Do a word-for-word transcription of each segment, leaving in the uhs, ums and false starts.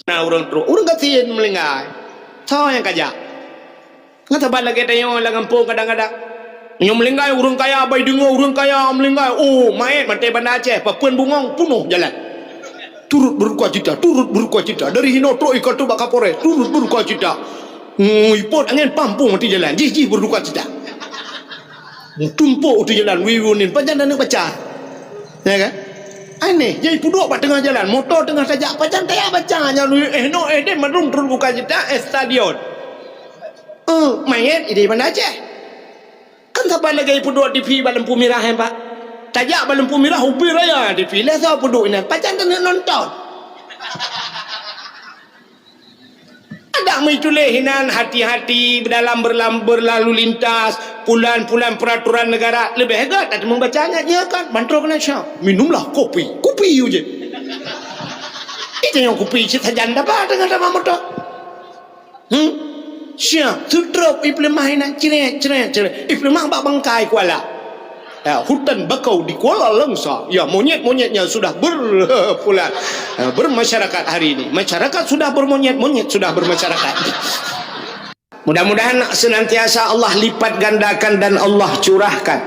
Na ureuëng trok, ureuëng gasien meuninggai. Soe nyang kajak? Ngon saban lagée tanyoe lam gampông kadang-kadang. Nyoe meuninggai ureuëng kaya, bai deungoe ureuëng kaya meuninggai. Oh, manyét maté Banda Aceh, papeuen bungong, peunoh jalan. Turut beudukacita, turut beudukacita. Dari hinoe trok ikalon bak Kapolres, turut beudukacita. Ngui pot angén pampung mati jalan. Jih-jih beudukacita. Tumpok tu jalan, wiwi unin. Pajan aneuk baca. Ya kan? Aneh, jadi pudok bak tengah jalan. Moto tengah tajak, pajan tajak baca. Nyan, eh, no, eh, deh, mandum turut bukacita, eh, stadion. Eh, manyét idéh Banda Aceh. Kan saban lagée pudok T V bak lampu mirah, eh, Pak. Tajak bak lampu mirah, ubé raya T V. Lé soe pudok inan. Pajan taneuk nonton. Ada meutuléh hinan hati-hati dalam berlam-, berlalu lintas, pulan-pulan peraturan negara. Leubeh gét that meubacanya, iya kan? Bantrok keunan siap. Minumlah kopi. Kopi ujeh. Itu nyang kopi cit sajan daba tengah daba moto. Hmm? Siap. Sutrop ipeuleumah hinan, cret, cret, cret. Ipeuleumah bak bangkai kuala. Ya, hutan bakau di Kuala Langsa. Ya, monyet-monyetnya sudah berpulang, ya, bermasyarakat hari ini. Masyarakat sudah bermonyet, monyet sudah bermasyarakat. Mudah-mudahan senantiasa Allah lipat gandakan dan Allah curahkan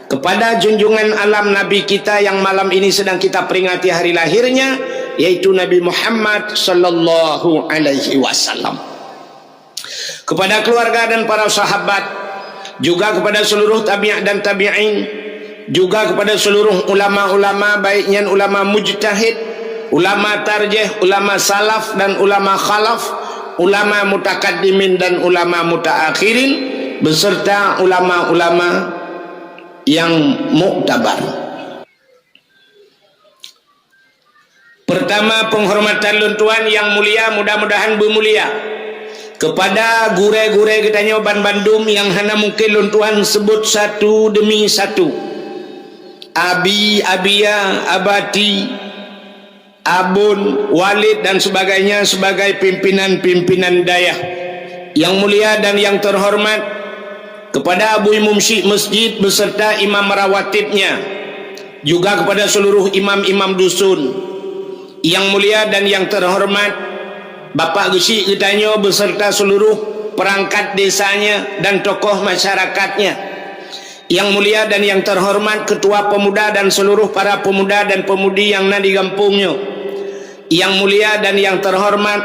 kepada junjungan alam Nabi kita yang malam ini sedang kita peringati hari lahirnya, yaitu Nabi Muhammad sallallahu alaihi wasallam. Kepada keluarga dan para sahabat, juga kepada seluruh tabi'in dan tabi'in, juga kepada seluruh ulama-ulama, baik nyan ulama mujtahid, ulama tarjih, ulama salaf dan ulama khalaf, ulama mutakaddimin dan ulama mutaakhirin, beserta ulama-ulama yang muktabar. Pertama, penghormatan lôn tuan yang mulia, mudah-mudahan beumulia, kepada gurée-gurée geutanyoe banbandum nyang hana mungken lôn tuan sebut satu demi satu. Abi, Abia, Abati, Abon, Walid dan sebagainya sebagai pimpinan-pimpinan dayah. Yang mulia dan yang terhormat, kepada Abu Imum Syik Masjid beserta imam rawatibnya, juga kepada seluruh imam-imam dusun. Yang mulia dan yang terhormat, Bapak Geuchik geutanyoe beserta seluruh perangkat desanya dan tokoh masyarakatnya. Yang mulia dan yang terhormat Ketua Pemuda dan seluruh para pemuda dan pemudi yang na di gampông nyoe. Yang mulia dan yang terhormat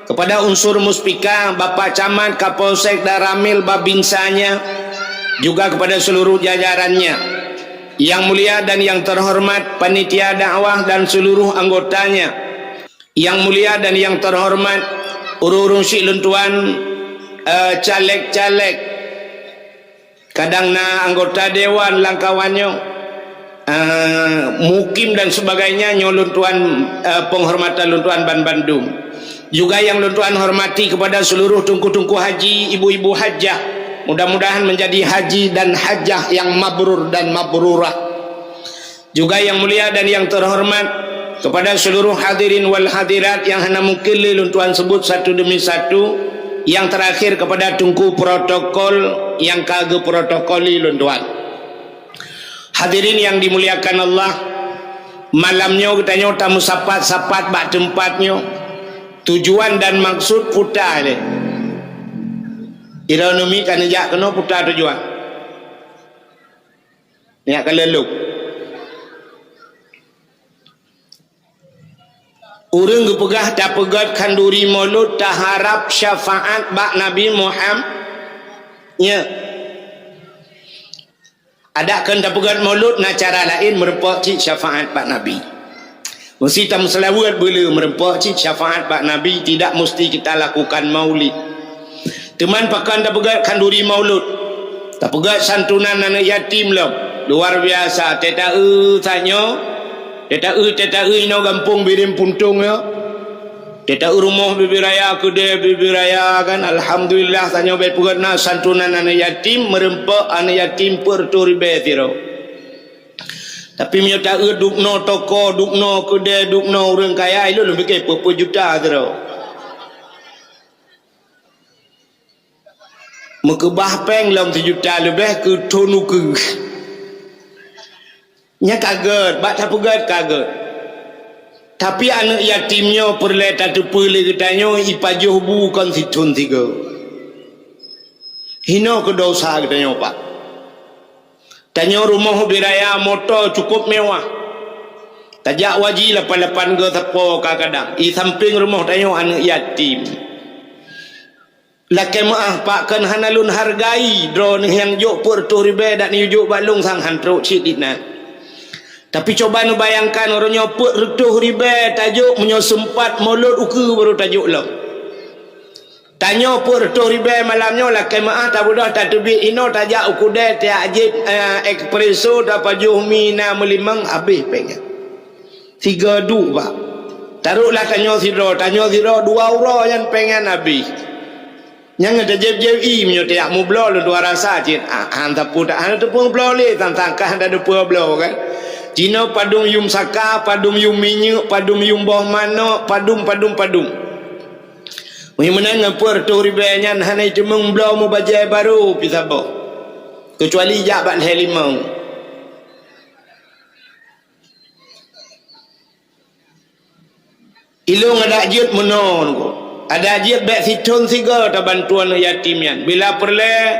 kepada unsur Muspika, Bapak Camat, Kapolsek, Danramil, Babinsanya, juga kepada seluruh jajarannya. Yang mulia dan yang terhormat panitia dakwah dan seluruh anggotanya. Yang mulia dan yang terhormat ureuëng-ureuëng syik lôn tuan, eh, caleg-caleg, kadang na anggota dewan lam kawan nyoe, eh, mukim dan sebagainya, nyoe lôn tuan, eh, penghormatan lôn tuan banbandum. Juga yang lôn tuan hormati kepada seluruh teungku-teungku haji, ibu-ibu hajah. Mudah-mudahan menjadi haji dan hajah yang mabrur dan mabrurah. Juga yang mulia dan yang terhormat kepada seluruh hadirin wal hadirat yang hana mungkin lé lôn tuan sebut satu demi satu, yang terakhir kepada teungku protokol yang ka geuprotokoli lôn tuan. Hadirin yang dimuliakan Allah, malam nyoe geutanyoe tameusapat-sapat bak teumpat nyoe. Tujuan dan maksud puta lé. Droeneuh miet ka neujak keunoe puta tujuan. Nyak ka lheueh lom. Ureuëng geupeugah tapeugét khanduri Maulud taharab syafaat bak Nabi Muhammad. Nya. Adak kheun tapeugét Maulud na cara laén meureumpok cit syafaat bak Nabi. Meusti tameuseulaweuet beuleu meureumpok cit syafaat bak Nabi, tidak mesti kita lakukan maulid. Teuma pakon tapeugét khanduri Maulud? Tapeugét santunan aneuëk yatim lom. Luar biasa, teuta-eu tanyoe, teuta-eu, teuta-eu inoe gampông Bireuen Puntông nyoe. Teuta-eu rumoh bibi raya, keudè bibi raya kan. Alhamdulillah, tanyoe bèk peugét na santunan aneuëk yatim, meureumpok aneuëk yatim peuet reutôh ribèe sidroe. Tapi meunyoe ta-eu dubnoe toko, dubnoe keudè, dubnoe ureuëng kaya, ilôn lôn piké peuet-peuet juta sidroe. Meukeubah péng lom sijuta leubeh keu thôn ukeue. Nyan ka gét, bak tapeugét ka gét. Tapi aneuëk yatim nyoe peureulée tateupeue lé geutanyoe ipajoh bu kon sithon sigoe. Hinoe keu desya geutanyoe, Pak. Tanyoe rumoh ubé raya, moto cukôp mewah. Tajak haji lapan-lapan goe sapo kadang-kadang. I sampéng rumoh tanyoe aneuëk yatim. Lakée meuáh, Pak, kon hana lôn hargai droeneuh nyang jok peuet reutôh ribée dak neujok bak lôn sang han trok cit inan. Tapi cuba neubayangkan, uroe nyoe peuet reutôh ribée tajok, meunyoe seumpat mulod ukeue baru tajok lom. Tanyoe peuet reutôh ribée malam nyoe lakée meuáh tabeudôh tateubiet inoe tajak u keudée tajak jieb, eh, espresso tapajoh mi na meulimong habéh péng nyan. Sigoe duek, Pak. Taroklah tanyoe sidroe, tanyoe sidroe dua uroe nyan péng nyan habéh. Nyang tajieb-jieb ie meunyoe tajak meubloe lôn tuan rasa cit, ah, han sapeue dak hana teupeue bloe lé, tang-tang ka hana teupeue bloe kan. Jinoe padum yum saka, padum yum minyeuk, padum yum boh manok, padum, padum, padum. Meunyoe meunan ngon peuet reutôh ribée nyan hana jiteumeung bloe meubajée barô pih saboh. Keucuali jak bak lhée limong. Ilôn adak jeuet meunoe, adak jeuet bék sithon sigoe tabantu aneuëk yatim nyan. Bila peureulée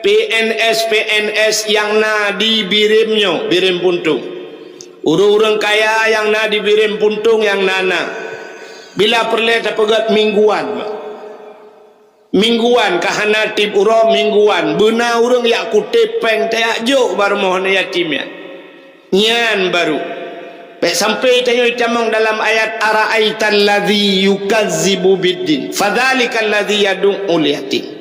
P N S, P N S nyang na di Bireuen nyoe, Bireuen Puntông. Ureuëng-ureuëng kaya nyang na di Bireuen Puntông nyang na-na. Bila peureulée tapeugét mingguan. Mingguan ka hana tieb uroe mingguan, beuna ureuëng jak kuteb péng tajak jok bak rumoh aneuëk yatim nyan. Nyan baru. Bék sampai tanyoe tamong dalam ayat, "Ara'aital ladzi yukazzibu biddin, fadzalikal ladzi yadu'ul yatim."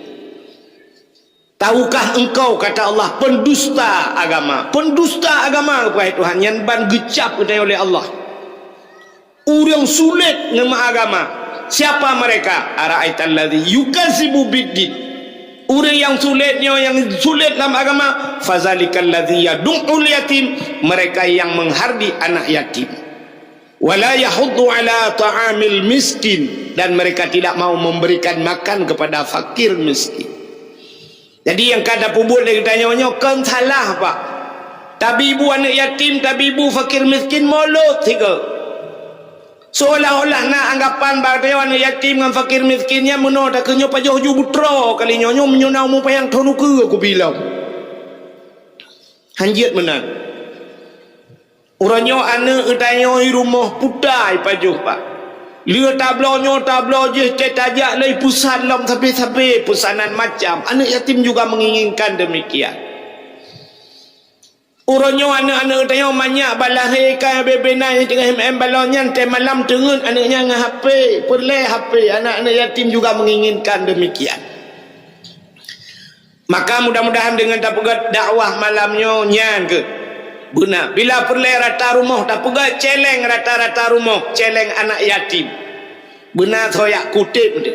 Tahukah engkau, kata Allah, pendusta agama. Pendusta agama, wahai Tuhan, nyan ban geucab geutanyoe lé Allah. Ureuëng sulet ngon meuagama. Siapa mereka? Ara'aital ladzi yukazzibu biddin. Ureuëng nyang sulet nyoe, nyang sulet lam agama, fazalikal ladzi yadu'ul yatim, mereka yang menghardi anak yatim. Wala yahuddu ala ta'amil miskin, dan mereka tidak mau memberikan makan kepada fakir miskin. Jadi nyang ka tapeubuet lé geutanyoe nyoe kon salah, Pak. Tabi bu aneuëk yatim, tabi bu fakir miskin, mulod sigoe. Seolah-olah na anggapan bak tanyoe aneuëk yatim ngon fakir miskin nyan meunoe takeuh nyoe pajoh ju beutroe kali nyoe, nyoe meunyoe na umu panyang thon ukeue kubi lom. Hanjeuet meunan. Uroe nyoe aneuëk geutanyoe i rumoh puta ipajoh, Pak. Lheueh tabloe nyoe tabloe jih, tajak lé pusat lom sabe-sabe pusanan macam. Aneuëk yatim juga menginginkan demikian. Uroe nyoe aneuëk-aneuëk geutanyoe manyak bak lahé ka bebe na nyang teungoh M M balon nyan, tém malam teungeut aneuëk nyan ngon H P, peureulée H P, anak-anak yatim juga menginginkan demikian. Maka mudah-mudahan dengan tapeugét dakwah malam nyoe nyan keuh beuna. Bila peureulée rata rumoh tapeugét, celeng rata-rata rumoh, celeng anak yatim. Beuna soyak kuteb tu.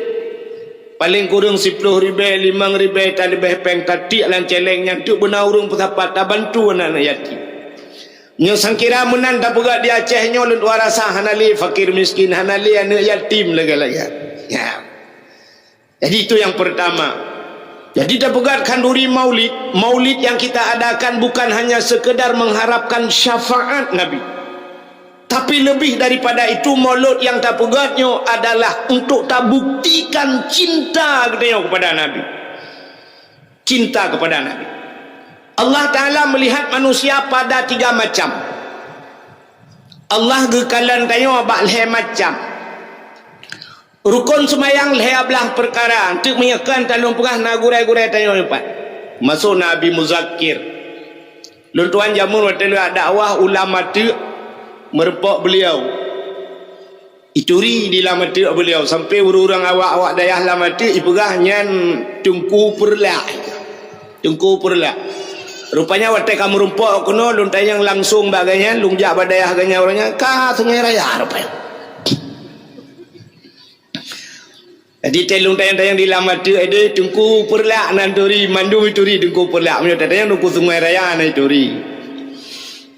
Paléng kureueng siploh ribée, limong ribée, ta leubeh péng tatiek lam celeng nyan teuk beuna ureuëng peusapat tabantu anak-anak yatim. Nyoe sangkira meunan tapeugét di Aceh nyoe lôn tuan rasa hana lé fakir miskin, hana lé aneuëk yatim lagée-lagée. Ya. Jadi itu yang pertama. Jadi tapeugét khanduri maulid, maulid yang kita adakan bukan hanya sekedar mengharapkan syafaat Nabi. Tapi lebih daripada itu, maulid yang tapeugét nyoe adalah untuk tabuktikan cinta geutanyoe kepada Nabi. Cinta kepada Nabi. Allah Ta'ala melihat manusia pada tiga macam. Allah geukalon tanyoe bak lhée macam. Rukon seumayang lhée blaih peukara, teuk meunyoe kon talôn peugah na gurée-gurée tanyoe nyoe pat. Masôk na Abi Muzakir. Lôn tuan jameun watée lôn dakwah u Lam Ateuk, meurumpok beuliau. Ituri di Lam Ateuk beuliau, sampai ureuëng-ureuëng awak-awak dayah Lam Ateuk ipeugah nyan Teungku Peureulak. Teungku Peureulak. Rupanya watée ka meurumpok keunoe, lôn tanyong langsong bak gobnyan, lôn jak bak dayah gobnyan, ureuëng nyan ka Sungai Raya rupanya. Jadi, tée lôn tanyong-tanyong di Lam Ateuk, "Deh, Teungku Peureulak nan turi, mandum ituri Teungku Peureulak." Meunyoe tatanyong Teungku Sungai Raya nan ituri.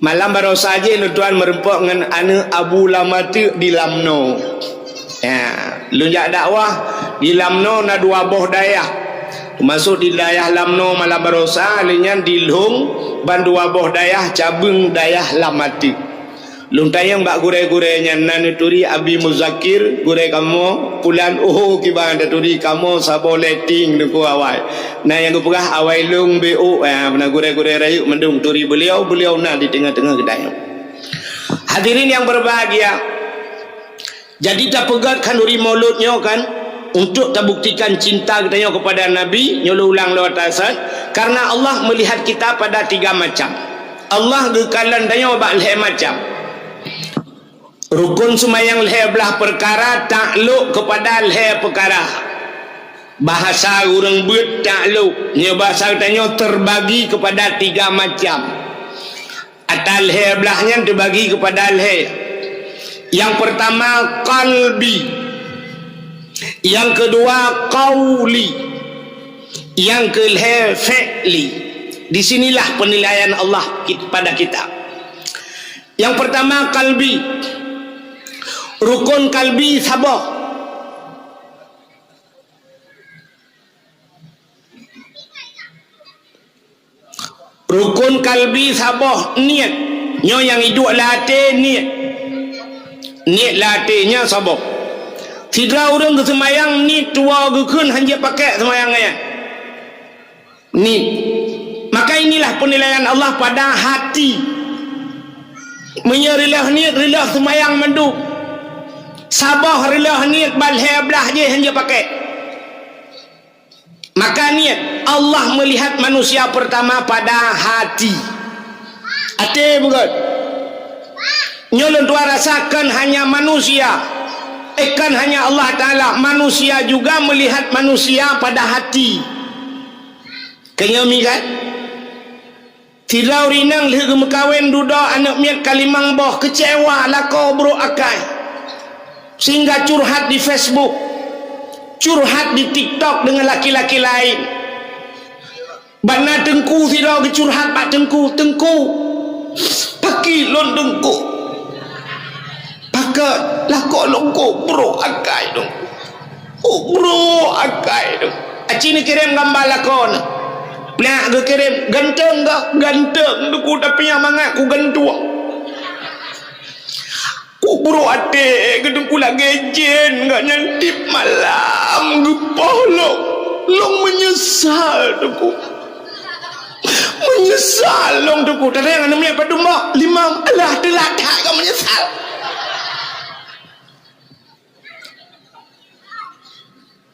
Malam barosa jih lôn tuan meurumpok ngon aneuëk Abu Lam Ateuk di Lamno. Ya, lôn jak dakwah di Lamno na dua boh dayah. Teumasok di dayah Lamno malam barosa, lheueh nyan di Lhong ban dua boh dayah cabeueng dayah Lam Ateuk. Lôn tanyong bak gurée-gurée nyan, na neuturi Abi Muzakir, gurée kamoe, pulan, oh, kiban taturi kamoe saboh letting teungku awai. Na nyang geupeugah awai lôn B O, ah, na gurée-gurée rayeuk mandum turi beuliau, beuliau na di teungoh-teungoh geutanyoe. Hadirin yang berbahagia, jadi tapeugét khanduri Maulud nyoe kan, untuk tabuktikan cinta geutanyoe kepada Nabi, nyoe lôn ulang lôn atasan, karena Allah melihat kita pada tiga macam. Allah geukalon tanyoe bak lhée macam. Rukon seumayang lhée blaih peukara taklok keupada lhée peukara. Bahasa ureuëng beuet taklok, nyoe bahasa geutanyoe terbagi keupada tiga macam. Ata lhée blaih nyan teubagi keupada lhée. Nyang peurtama qalbi. Nyang keudua qauli. Nyang keulhée fi'li. Di sinilah penilaian Allah kit-, pada kita. Nyang peurtama qalbi. Rukon qalbi saboh. Rukon qalbi saboh niet. Nyoe nyang iduek lam até niet. Niet lam até nyan saboh. Sidroe ureuëng geuseumayang niet tuwoe geukheun hana jeuet pakék seumayang nyan. Niet. Maka inilah penilaian Allah pada hati. Meunyoe reuloh niet, reuloh seumayang mandum. Saboh reuloh niet ban lhée blaih jih hana jeuet pakék. Maka niet, Allah melihat manusia pertama pada hati. Até beugét. Nyoe lôn tuan rasa kon hanya manusia, eh, kon hanya Allah Taala, manusia juga melihat manusia pada hati. Keunyoe mi kan? Sidroe ureuëng inong lheueh geumeukawen dudoe aneuëk miet ka limong boh, keucewa, lakoe brok akai. Sehingga curhat di Facebook, curhat di TikTok dengan laki-laki lain. Bak na teungku sidroe geucurhat bak teungku, "Teungku, pakri lôn teungku. Pakon lakoe lôn brok akai teungku. Oh, brok akai teungku." Aci neukirém gamba lakoe na. Plak geukirém, "Ganteng kah?" "Ganteng teungku, tapi nyang mangat kugantung." Kubrok até geuteungku lagée jén, gobnyan tiep malam geupoh lôn. Lôn meunyeusal teungku. Meunyeusal lôn teungku. Tadeng aneuk miet padum boh? Limong. Alah, teulat that ka meunyeusal.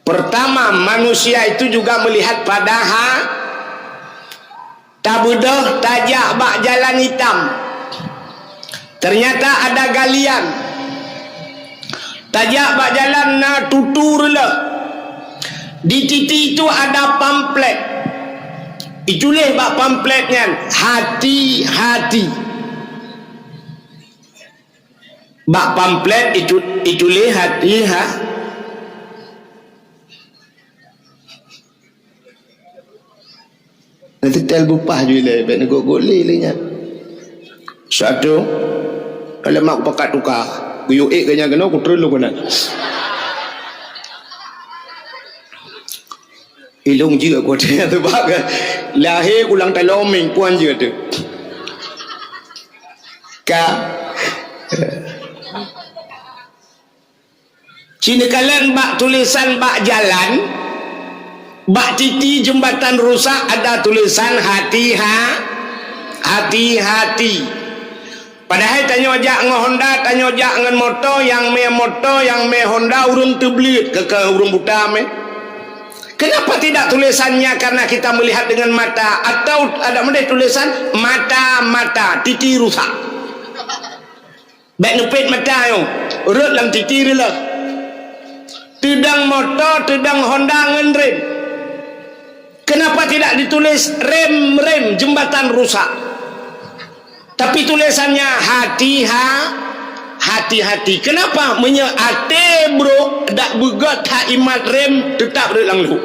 Pertama, manusia itu juga melihat pada ha-, tabeudôh tajak bak jalan hitam. Ternyata ada galian. Tajak bak jalan na tutu reuloh. Di titi itu ada pamflet. Ituléh bak pamflet nyan, "Hati-hati." Bak pamflet itu, ituléh hati ha. Nanti tel bupah ju ilée, bék neugok-gok lé lé nyan. Satu, dalam mak pakat tuka. Kuyue ék keu nyan keunoe, kutreun lôn keunan. Ilong jeuet aku ada yang tebak kan. Lahé kulang talomeng puan jeuet tu. Ka. Ci neukalon bak tulésan bak jalan, bak titi jeumbatan rusak ada tulésan hati-ha-, hati-hati. Padahai tanyoe jak ngon Honda, tanyoe jak ngon moto, nyang mé moto, nyang mé Honda, ureuëng teubleuet, keu, keu ureuëng buta mé. Kenapa tidak tulisannya karena kita melihat dengan mata? Atau ada meunan tulisan mata-mata, titi rusak. Bék neupét mata nyoe, rhot lam titi reuloh. Teudong moto, teudong Honda ngon rem. Kenapa tidak ditulis rem-rem jembatan rusak? Tapi tulisannya hati-ha-, hati-hati. Kenapa? Meunyoe até brok dak beugét that imat rem, teutap rhot lam leuhu.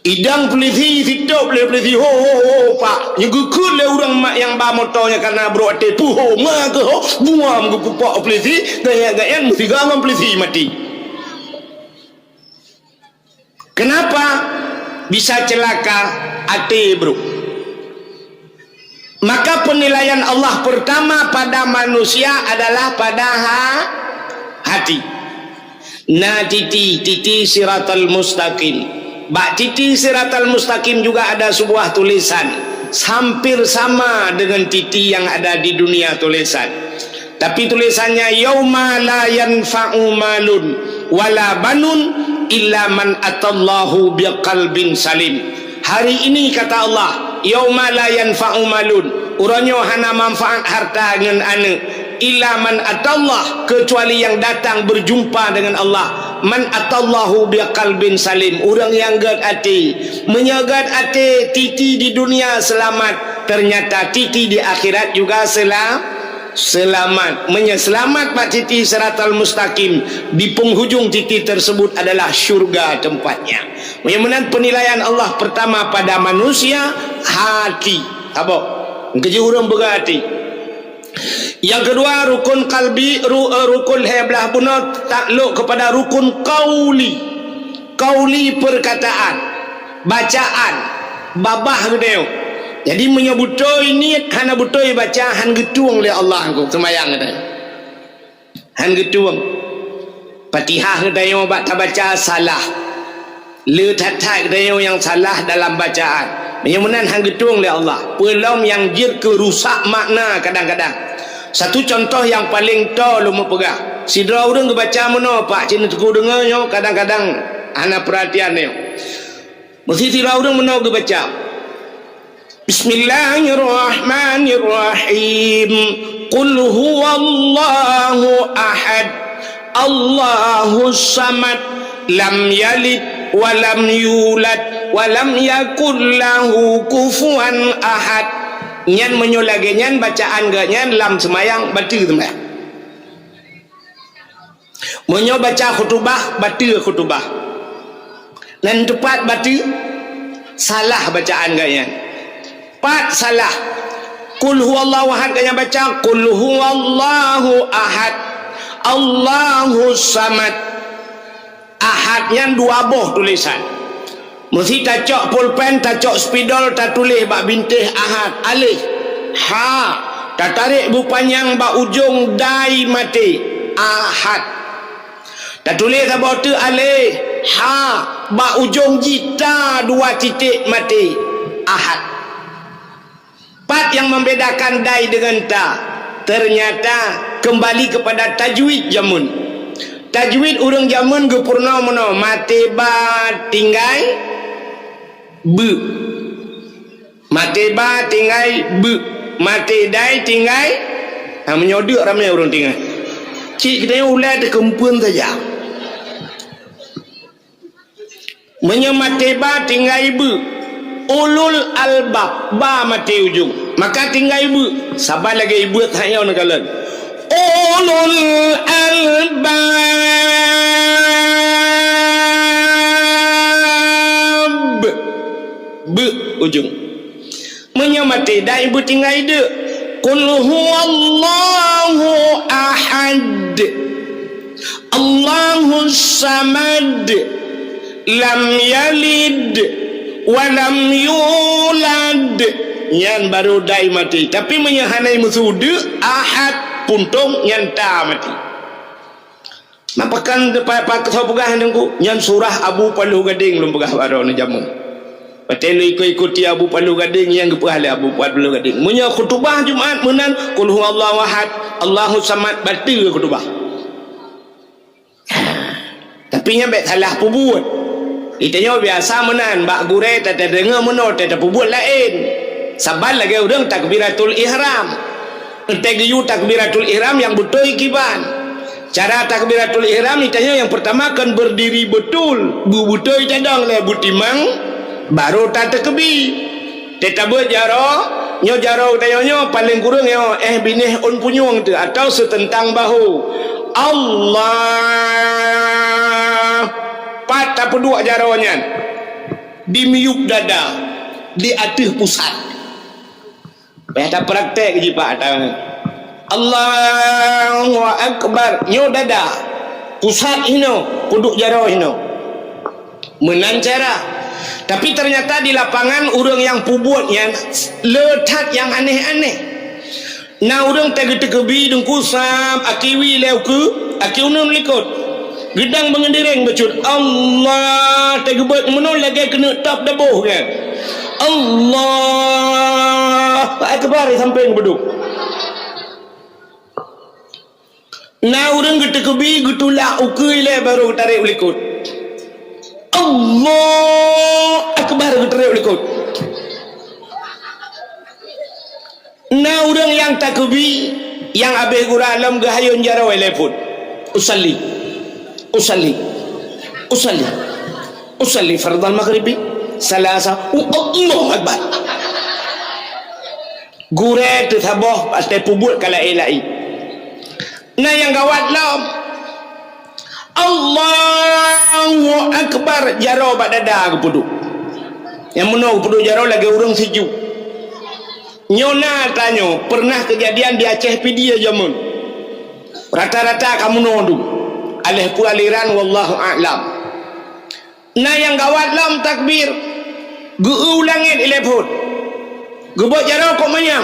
Idong peulisi sitôb lé peulisi, "Ho, ho, ho, Pak." Nyoe geukheun lé ureuëng mak nyang ba moto nyan kareuna brok até, "Puho, ma keuh ho." Buam geupupok peulisi, gaya-gaya meusiga ngon peulisi maté. Kenapa bisa celaka até brok? Maka penilaian Allah pertama pada manusia adalah pada ha-, hati. Na titi, titi siratal mustaqim. Bak titi siratal mustaqim juga ada sebuah tulisan, hampir sama dengan titi yang ada di dunia tulisan. Tapi tulisannya, "Yauma la yanfa'u malun wala banun illa man atallahu biqalbin salim." Hari ini, kata Allah, "Yauma la yanfa'u malun," uroe nyoe hana manfaat harta ngon aneuëk, "illa man atallah," kecuali yang datang berjumpa dengan Allah, "man atallahu biqalbin salim," ureuëng nyang gét até. Meunyoe gét até, titi di dunia selamat, ternyata titi di akhirat juga sela-, selamat. Meunyoe selamat bak titi siratal mustaqim, di penghujung titi tersebut adalah syurga tempatnya. Meunyoe meunan penilaian Allah pertama pada manusia, hati. Saboh. Keujeuet ureuëng peugah hati. Yang kedua, rukun kalbi, ru-, eh, rukun lhée blaih bunoe taklok kepada rukun kauli. Kauli perkataan, bacaan, babah geutanyoe. Jadi, meunyoe beutôi niet, hana beutôi baca, han geutueng lé Allah anggô seumayang geutanyoe. Han geutueng. Fatihah geutanyoe bak tabaca salah. Le that-that geutanyoe nyang salah dalam bacaan. Meunyoe meunan han geutueng lé Allah. Peue lom nyang jeuet keu rusak makna kadang-kadang. Satu contoh nyang paleng toe lôn meupeugah. Sidroe ureuëng geubaca meunoe, Pak, cit teungku deungoe nyoe kadang-kadang hana peuratian nyoe. Meusti sidroe ureuëng meunoe geubaca. Bismillahirrahmanirrahim. Qul huwallahu ahad. Allahus samad. Lam yalid wa lam yulad wa lam yakul lahu kufuwan ahad. Nyan meunyoe lagée nyan bacaan geuh nyan lam seumayang, bateue seumayang. Meunyoe baca khutubah, bateue khutubah. Nan teupat bateue, salah bacaan geuh nyan. Pat salah. Qul huwallahu ahad geuh nyan baca, qul huwallahu ahad. Allahus samad. Ahad nyan dua boh tulisan. Meusti tacok pulpen, tacok spidol, tatuléh bak bintéh ahad, alif, ha, tatarek beupanyang bak ujong dai maté, ahad. Tatuléh saboh teuk alif, ha, bak ujong jih ta dua titék maté, ahad. Pat nyang membedakan dai deungon ta? Ternyata kembali kepada tajwid jameun. Tajwid ureuëng jameun geupeurunoe meunoe, maté ba tinggai beuk. Maté ba tinggai beuk. Maté dai tinggai, ha, meunyoe deuk ramé ureuëng tinggai. Cit geutanyoe ulée teukeumpeuen saja. Meunyoe maté ba tinggai beuk, ulul albab, ba maté ujong, maka tinggai beuk, saban lagée ibeuk that nyoe neukalon. Ulul albab. Beuk ujong. Meunyoe maté dai beutinggai deuk, qul huwallahu ahad, Allahus samad, lam yalid wa lam yulad. Nyan barô dai maté. Tapi meunyoe hana meusu deuk, ahad, puntông, nyan ta maté. Mak pakan pa-, pa-, soe peugah nyan ku? Nyan surah Abu Paluh Gadeng lôn peugah bak droeneuh jameun. Watée lôn ikot-ikoti Abu Paluh Gadeng nyang geupeugah lé Abu Paluh Gadeng. Meunyoe khutubah Jumat meunan, qul huwallahu ahad, Allahus samad, bateue khutubah. Tapi nyan bék salah peubuet. Geutanyoe biasa meunan, bak gurée teudeungoe meunoe, teudeungoe peubuet laén. Saban lagée ureuëng takbiratul ihram. Teugeuyue takbiratul ihram nyang beutôi kiban. Cara takbiratul ihram geutanyoe nyang pertama kon berdiri betul, beubeutôi tadong lé beutimang, barô tateukeubi. Teutabeuet jaroe, nyoe jaroe geutanyoe nyoe paleng kureueng nyoe éh binéh ôn punyueng teuh atawa seuteuntang bahu. Allah. Pat tapeuduek jaroe nyan? Di miyueb dada, di ateueh pusat. Payah tapraktek jipak tangan. Allahu Akbar. Nyoe dada. Pusat hinoe, peuduek jaroe hinoe. Meunan cara. Tapi ternyata di lapangan ureuëng nyang peubuet nyan le that nyang aneh-aneh. Na ureuëng teugeuteukebi deungku sam akiwi lé ukeue, aki uneun likot. Geudang beungeundireng bacut, Allah, teugeubeuet meunoe lagée keuneuk top daboh kan. Allah akbar sampai beudôk. Na ureuëng geuteukebi geutulak ukeue ilée barô geutarek u likot. Allah akbar geutarek u likot. Na ureuëng nyang takeubi nyang abéh gura lom geuhayôn jaroe lé phon. Usalli. Usalli. Usalli. Usalli fardhal maghribi salasa. Allahu akbar. Gurée teusaboh watée peubuet ka laén-laén. Na nyang gawat lom. Allahu akbar, jaroe bak dada geupeuduek. Nyang meunoe geupeuduek jaroe lagée ureuëng sijuek. Nyoe na tanyoe pernah keujadian di Aceh Pidie jameun. Rata-rata ka meunoe dum. Aléh peue aliran wallahu a'lam. Na nyang gawat lom takbir. Geu-eu u langét ilée phon. Geubeuet jaroe kok manyang.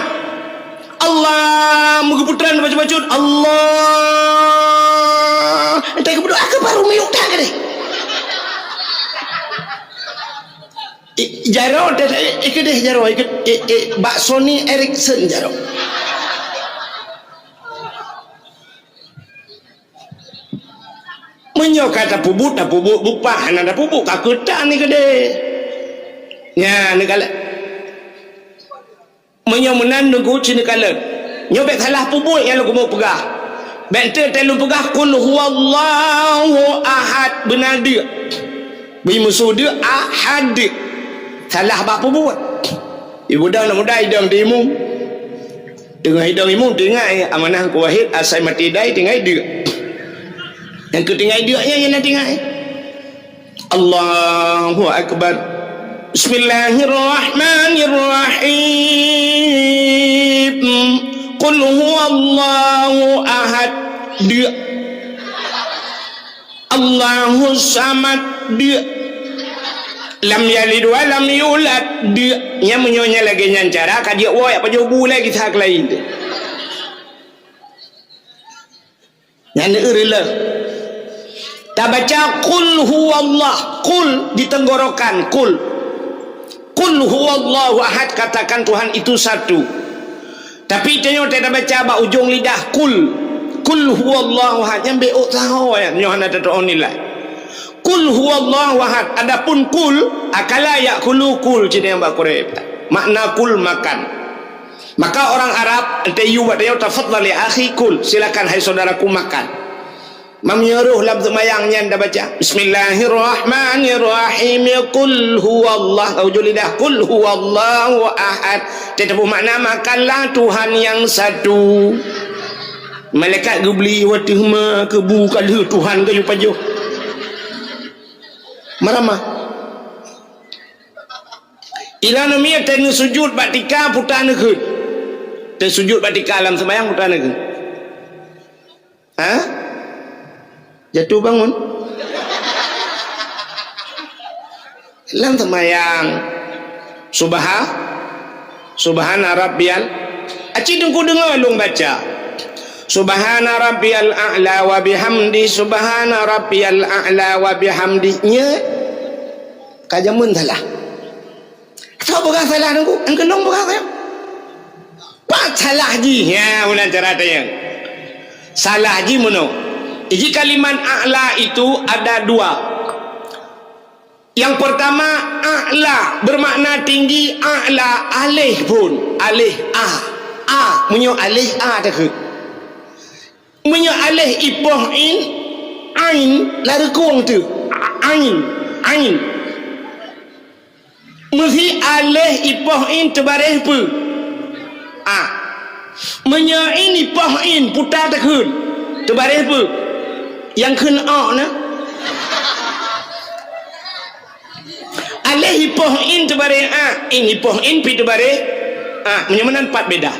Allah, meugeupeutrön bacut-bacut. Allah. Entah geubeuet akbar miyueb that keudeh. Eh, jaroe teh, eh, eh, keudeh jaroe, eh, eh, eh, bak Sony Ericsson jaroe. Meunyoe ka tapeubuet, tapeubuet beupah, hana tapeubuet ka keutan ni keudeh. Nya, neukalon. Meunyoe meunan deungku ci neukalon. Nyoe bék salah peubuet nyang lôn keumeung peugah. Bék enteuk teuh lôn peugah, "Qul huwallahu ahad." Beuna deuk. Bri musoh deuk, ahad deuk. Salah bak peubuet. Ibu dah nak muda idong di imum. Teungoh idong imum, teuingat, eh, amanah Teungku Wahid, asai maté dai, tinggai deuk. Nyang keu tinggai deuk nyan, nyan na tinggai. Allahu Akbar. Bismillahirrahmanirrahim. Qul huwallahu ahad. Deuk. Allahus samad, deuk. Lam yalid wa lam yulad, deuk. Nyan meunyoe nyan lagée nyan cara, ka jeuet woe jak pajoh bu lé kisah keulayi. Nyan neureuleuh. Tabaca qul huwallah, qul di tenggorokan, qul. Qul huwallahu ahad, katakan Tuhan itu satu. Tapi tanyoe tabaca bak ujong lidah, qul. Qul huwallahu ahad, nyan bék ôk saho nyan, nyoe hana tatu'oh nilai. Qul huwallahu ahad, adapun qul, akala ya'kulu, kul, cit nyan bak Quraisy. Makna kul, makan. Maka orang Arab, enteu yue bak tanyoe, tafadhal ya akhi, kul, silakan hai saudaraku makan. Meunyoe roh lam seumayang nyan tabaca, "Bismillahirrahmanirrahim, qul huwallah," ujong lidah, "Qul huwallahu ahad." Teutap makna, makanlah Tuhan yang satu. Malaikat geubri wateuh ma keu bu ka lheueh Tuhan geuyue pajoh. Maramah. Ilan miet teuh neusujut bak tika puta neukheun. Teusujut bak tika lam seumayang puta neukheun. Ha? Jatuh bangun. Lam seumayang. Subha-, Subhana rabbiyal. Aci deungku deungoe lôn baca. Subhana rabbiyal a'la wa bihamdi, subhana rabbiyal a'la wa bihamdi. Nya. Ka jameun salah. Soe peugah salah deungku? Nyang keunong peugah salah. Pat salah jih. Ya, meunan cara tanyong. Salah jih meunoe. Iji kalimat a'la itu ada dua. Yang pertama, a'la bermakna tinggi, a'la alif phon, alif a. A, meunyoe alif a takheun. Meunyoe alif ipoh in, ain, lareukong teuh. Ain, ain. Meusi alif ipoh in teubareh peue? A. Meunyoe in ipoh in puta takheun, teubareh peue? Nyang kheun o na. Alif ipoh in teubareh a, in ipoh in pi teubareh a. Meunyoe meunan pat beda.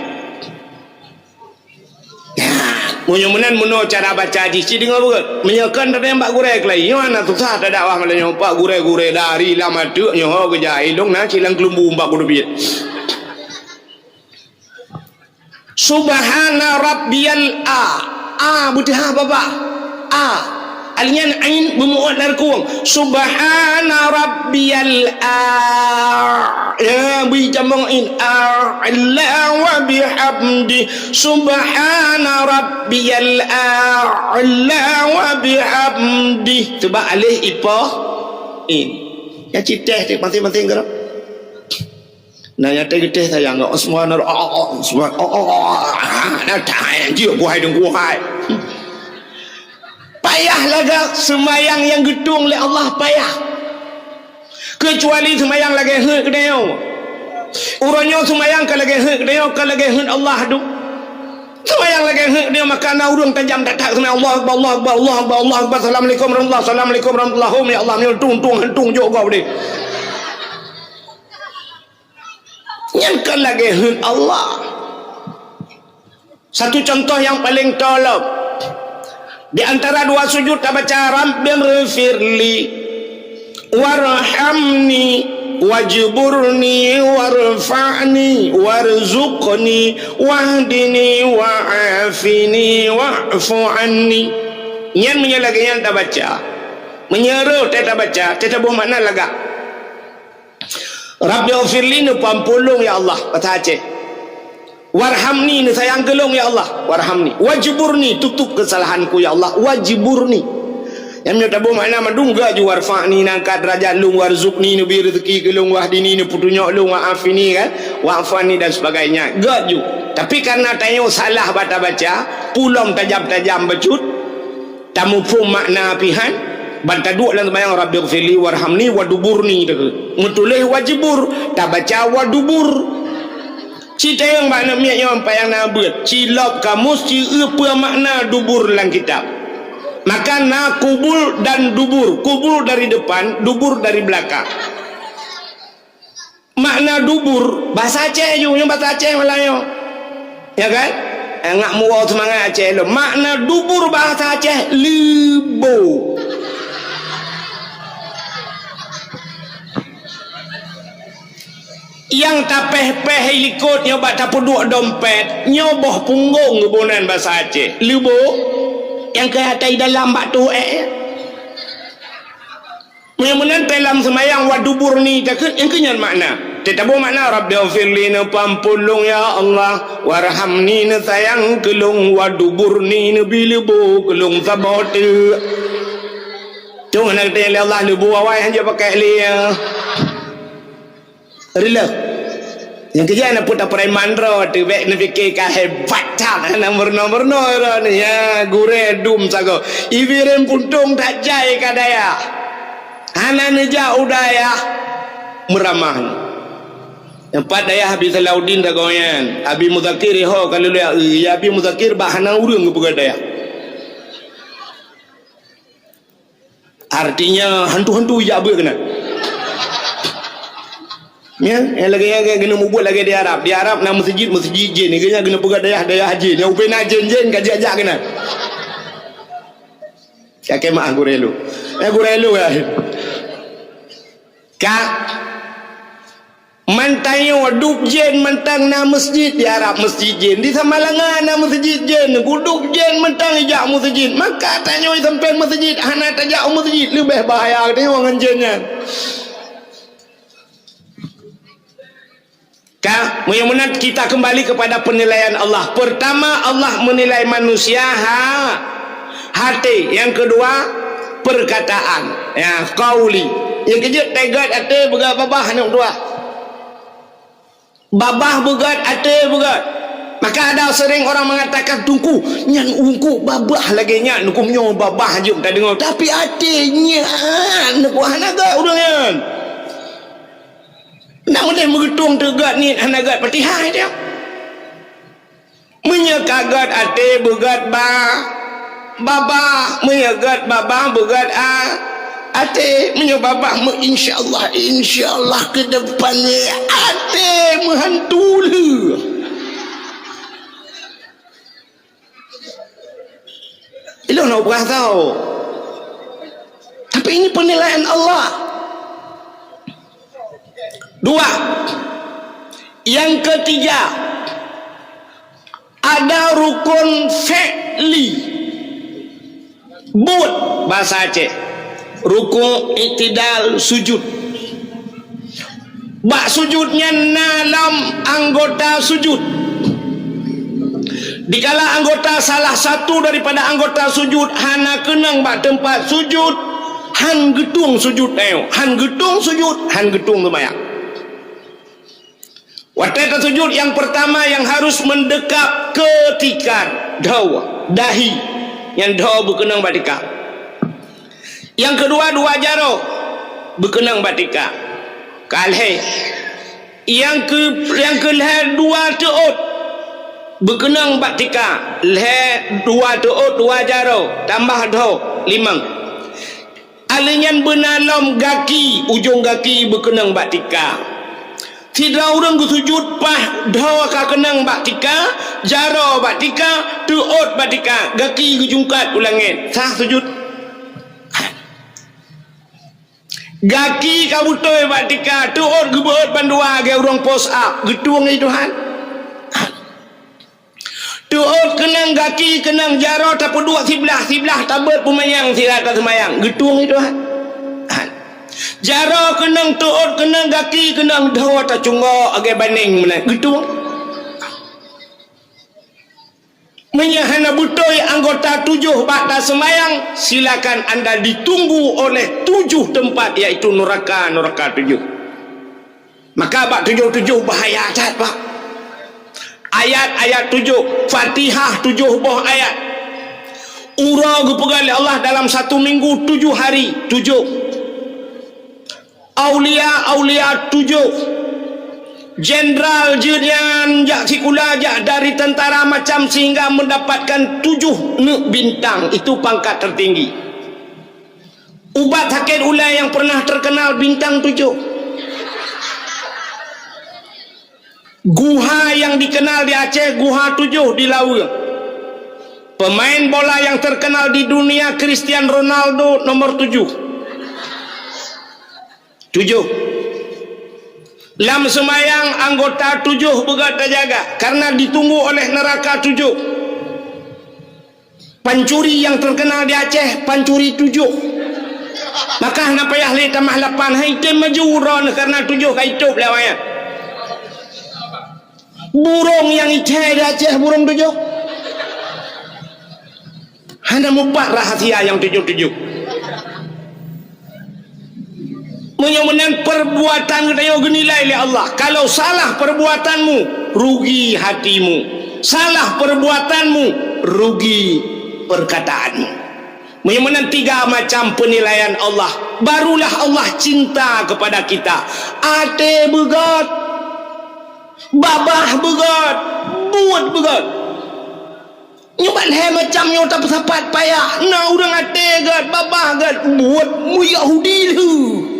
Nah, Meunyoe meunan meunoe cara baca jih, ci deungoe beureukat. Meunyoe kon tadong bak gurée keulayi, nyoe hana susah tadakwah malam nyoe, bak gurée-gurée dari lam ateueh nyoe ho geujak ilong na silang keulumbu bak kudu piet. Subhana rabbiyal a. A beuteuhah babah. A. Alinyan ain beumuot lam rukung. Subhana rabbiyal a. Ya, bri cambong in. A, ala wa bihamdi. Subhana rabbiyal a, ala wa bihamdi. Sebab alif ipoh in. Ya, ci teh tu masing-masing gerak. Nah, nyata geteh sayang. Oh, subhanallah. Oh, oh, oh, subhan-, oh, oh, oh, ah, nah, dah, eh, jeuet buhai dong buhai. Payah lagak seumayang nyang geutueng lé Allah, payah. Keucuali seumayang lagée heuet geutanyoe. Uroe nyoe seumayang ka lagée heuet geutanyoe, ka lagée heuet Allah tu. Seumayang lagée heuet geutanyoe, maka na ureuëng tajam that-that seumayang, Allahu Akbar, Allahu Akbar, Allahu Akbar, Allahu Akbar, Assalamualaikum warahmatullahi, Assalamualaikum warahmatullahi, ya Allah, meunyoe tung, tung, hantung jok gob deh. Nyan kan lagée heuet Allah. Satu contoh nyang paleng tolop. Di antara dua sujud tabaca, "Rabbighfirli, warhamni, wajburni, warfa'ni, warzuqni, wahdini, wa'afini, wa'fu anni." Nyan meunyoe lagée nyan tabaca. Meunyoe rot tabaca, teutabôh makna lagak. "Rabbighfirli," neupeuampôn lôn, ya Allah, bahasa Aceh. "Warhamni," neusayang keu lôn, ya Allah, warhamni. "Wajburni," tutup keusalahanku, ya Allah, wajburni. Nyang nyoe tabôh makna mandum gak ju, "Warfa'ni," neungkat derajat lôn, "warzuqni," neubri rezeki keu lôn, "wahdini," neupeutunyok lôn, "wa'afini," kan, "wa'fu anni," dan sebagainya. Gak ju. Tapi karena tanyoe salah bak tabaca, pulom tajam-tajam bacut, tamuphom makna pih han, ban taduek lam seumayang, "Rabbighfirli warhamni waduburni," teuka. Meutuléh wajibur, tabaca wadubur. Ci tayong bak aneuk miet nyoe payang na beuet, ci lop kamus, ci eu peue makna dubur lam kitab. Maka na kubul dan dubur. Kubul dari depan, dubur dari belakang. Makna dubur, bahasa Aceh ju, nyoe bahasa Aceh malah nyoe. Ya kan? Eh, ngak muwoe seumangat Aceh lom. Makna dubur bahasa Aceh, leubo. Nyang tapéh-péh likot nyoe bak tapeuduek dompet, nyoe boh punggong geubonan bahasa Aceh. Leubo, nyang keu ata i dalam bak tuek. Meunyoe meunan teulam seumayang waduburni takheun, nyang keu nyan makna. Teutabôh makna, "Rabbighfirli," neupeuampôn lôn, ya Allah, "warhamni," neusayang keu lôn, "waduburni," neubri leubo keu lôn saboh teuk. Cuma na geutanyong lé Allah leubo awai hanjeuet pakai lé, ya. Rila. Nyang keujah na peuet preman droe teuh bék neupike ka hebat that, hana meurunoe-meurunoe droe nyoe. Ya, gurée dum sagoe. Ibireuen puntông that jai ka dayah. Hana neujak u dayah meuramah. Nyang pat dayah Abi Salahuddin sagoe nyan. Abi Muzakir ho ka lulée, ya Abi Muzakir bah hana ureuëng geupeugah dayah. Artinya, hantu-hantu ijak beuet keunan. Ya, nyang lagée nyan keuneuk mubuet lagée di Arab. Di Arab na meuseujid, meuseujid jin. Lagée nyan keuneuk peugah dayah, dayah jin. Nyang ubena jin-jin ka jak-jak keunan. Kakée maah gurée lu. Eh, gurée lu ya. Ka Mantang nyoe dub jén mantang na meuseujid di Arab meuseujid jén. Di Samalanga na meuseujid jén, gudub jén mantang ijak meuseujid. Maka tanyoe sampéng meuseujid hana tajak u meuseujid, leubeh bahaya tanyoe ngon jén nyan. Ka, meunyoe meunan kita kembali kepada penilaian Allah. Pertama, Allah menilai manusia ha, hati. Yang kedua, perkataan. Ya, qauli. Nyang keujeuet teugat até beugét babah aneuk dua. Babah beugét, até beugét. Maka ada sering orang mengatakan, "Teungku, nyan ungku babah lagée nyan, ungku nyoe babah jeuem tadeungoe, tapi até nyan ungku hana gét ureuëng nyan." Nak meudeh meugeutong teugat niet hana gét Fatihah dia. Meunyoe ka gét até beugét ba, babah, meunyoe gét babah beugét a, até, meunyoe babah meu insyaallah, insyaallah ke depan até meuhantu lé. Ilôn hana peugah tho. Tapi ini penilaian Allah. Dua. Yang ketiga, ada rukun fi'li. Buet, bahasa Aceh. Rukun, iktidal, sujud. Bak sujud nyan na lom anggota sujud. Dikala anggota salah satu daripada anggota sujud hana keunong bak teumpat sujud, han geutueng sujud nyoe, han geutueng sujud, han geutueng seumayang. Watée tasujud, nyang peurtama nyang harus meudekap keu tika, dhoe, dahi, nyan dhoe beukeunong bak tika. Nyang keudua, dua jaroe beukeunong bak tika. Ka lhée. Nyang keu, nyang keu lhée, dua teuôt beukeunong bak tika. Lhée, dua teuôt, dua jaroe, tambah dhoe, limong. Alheuh nyan beuna lom gaki, ujong gaki beukeunong bak tika. Sidroe ureuëng geusujud paih dhoe ka keunong bak tika, jaroe bak tika, teuôt bak tika, gaki geujungkat u langét. Sah sujud? Gaki ka beutôi bak tika, teuôt geubeuôt bandua lagée ureuëng push up, geutueng lé Tuhan. Teuôt keunong gaki, keunong jaroe, tapeuduek siblah, siblah tabeuet peumanyang sira taseumayang, geutueng lé Tuhan. Jaroe keunong, teuôt keunong gaki, keunong dhoe tacunggok lagée baneng meunan, geutueng. Meunyoe hana beutôi anggota tujoh bak taseumayang, silakan anda ditunggu oleh tujoh teumpat, yaitu nuraka, nuraka tujoh. Maka bak tujoh-tujoh bahaya that, Pak. Ayat-ayat tujoh, Fatihah tujoh boh ayat. Uroe geupeugah lé Allah dalam satu minggu tujoh hari, tujoh. Aulia-aulia tujoh. Jenderal jeuet nyan jak sikula, jak dari tentara macam, sehingga mendapatkan tujoh neuk bintang. Itu pangkat tertinggi. Ubat sakét ulée nyang pernah terkenal bintang tujoh. Guha nyang dikenal di Aceh, Guha Tujoh di Laweue. Pemain bola nyang terkenal di dunia, Cristiano Ronaldo, nomor tujoh. Tujoh. Lam seumayang, anggota tujoh beugét tajaga, karena ditunggu oleh neraka tujoh. Pancuri nyang terkenal di Aceh, pancuri tujoh. Maka hana payah lé tamah lapan, hai tem maju droeneuh, karena tujoh ka itôb lé awaknyan. Burông nyang icai di Aceh, burông tujoh. Hana mupat rahasia nyang tujoh-tujoh. Meunyoe meunan, perbuatan geutanyoe geunilai lé Allah. Kalau salah perbuatanmu, rugi hatimu. Salah perbuatanmu, rugi perkataanmu. Meunyoe meunan tiga macam penilaian Allah, barulah Allah cinta kepada kita. Até beugét, babah beugét, buet beugét. Nyoe ban lhée macam nyoe tapeusapat payah. Na ureuëng até gét, babah gét, buet meuyahudi lheueh.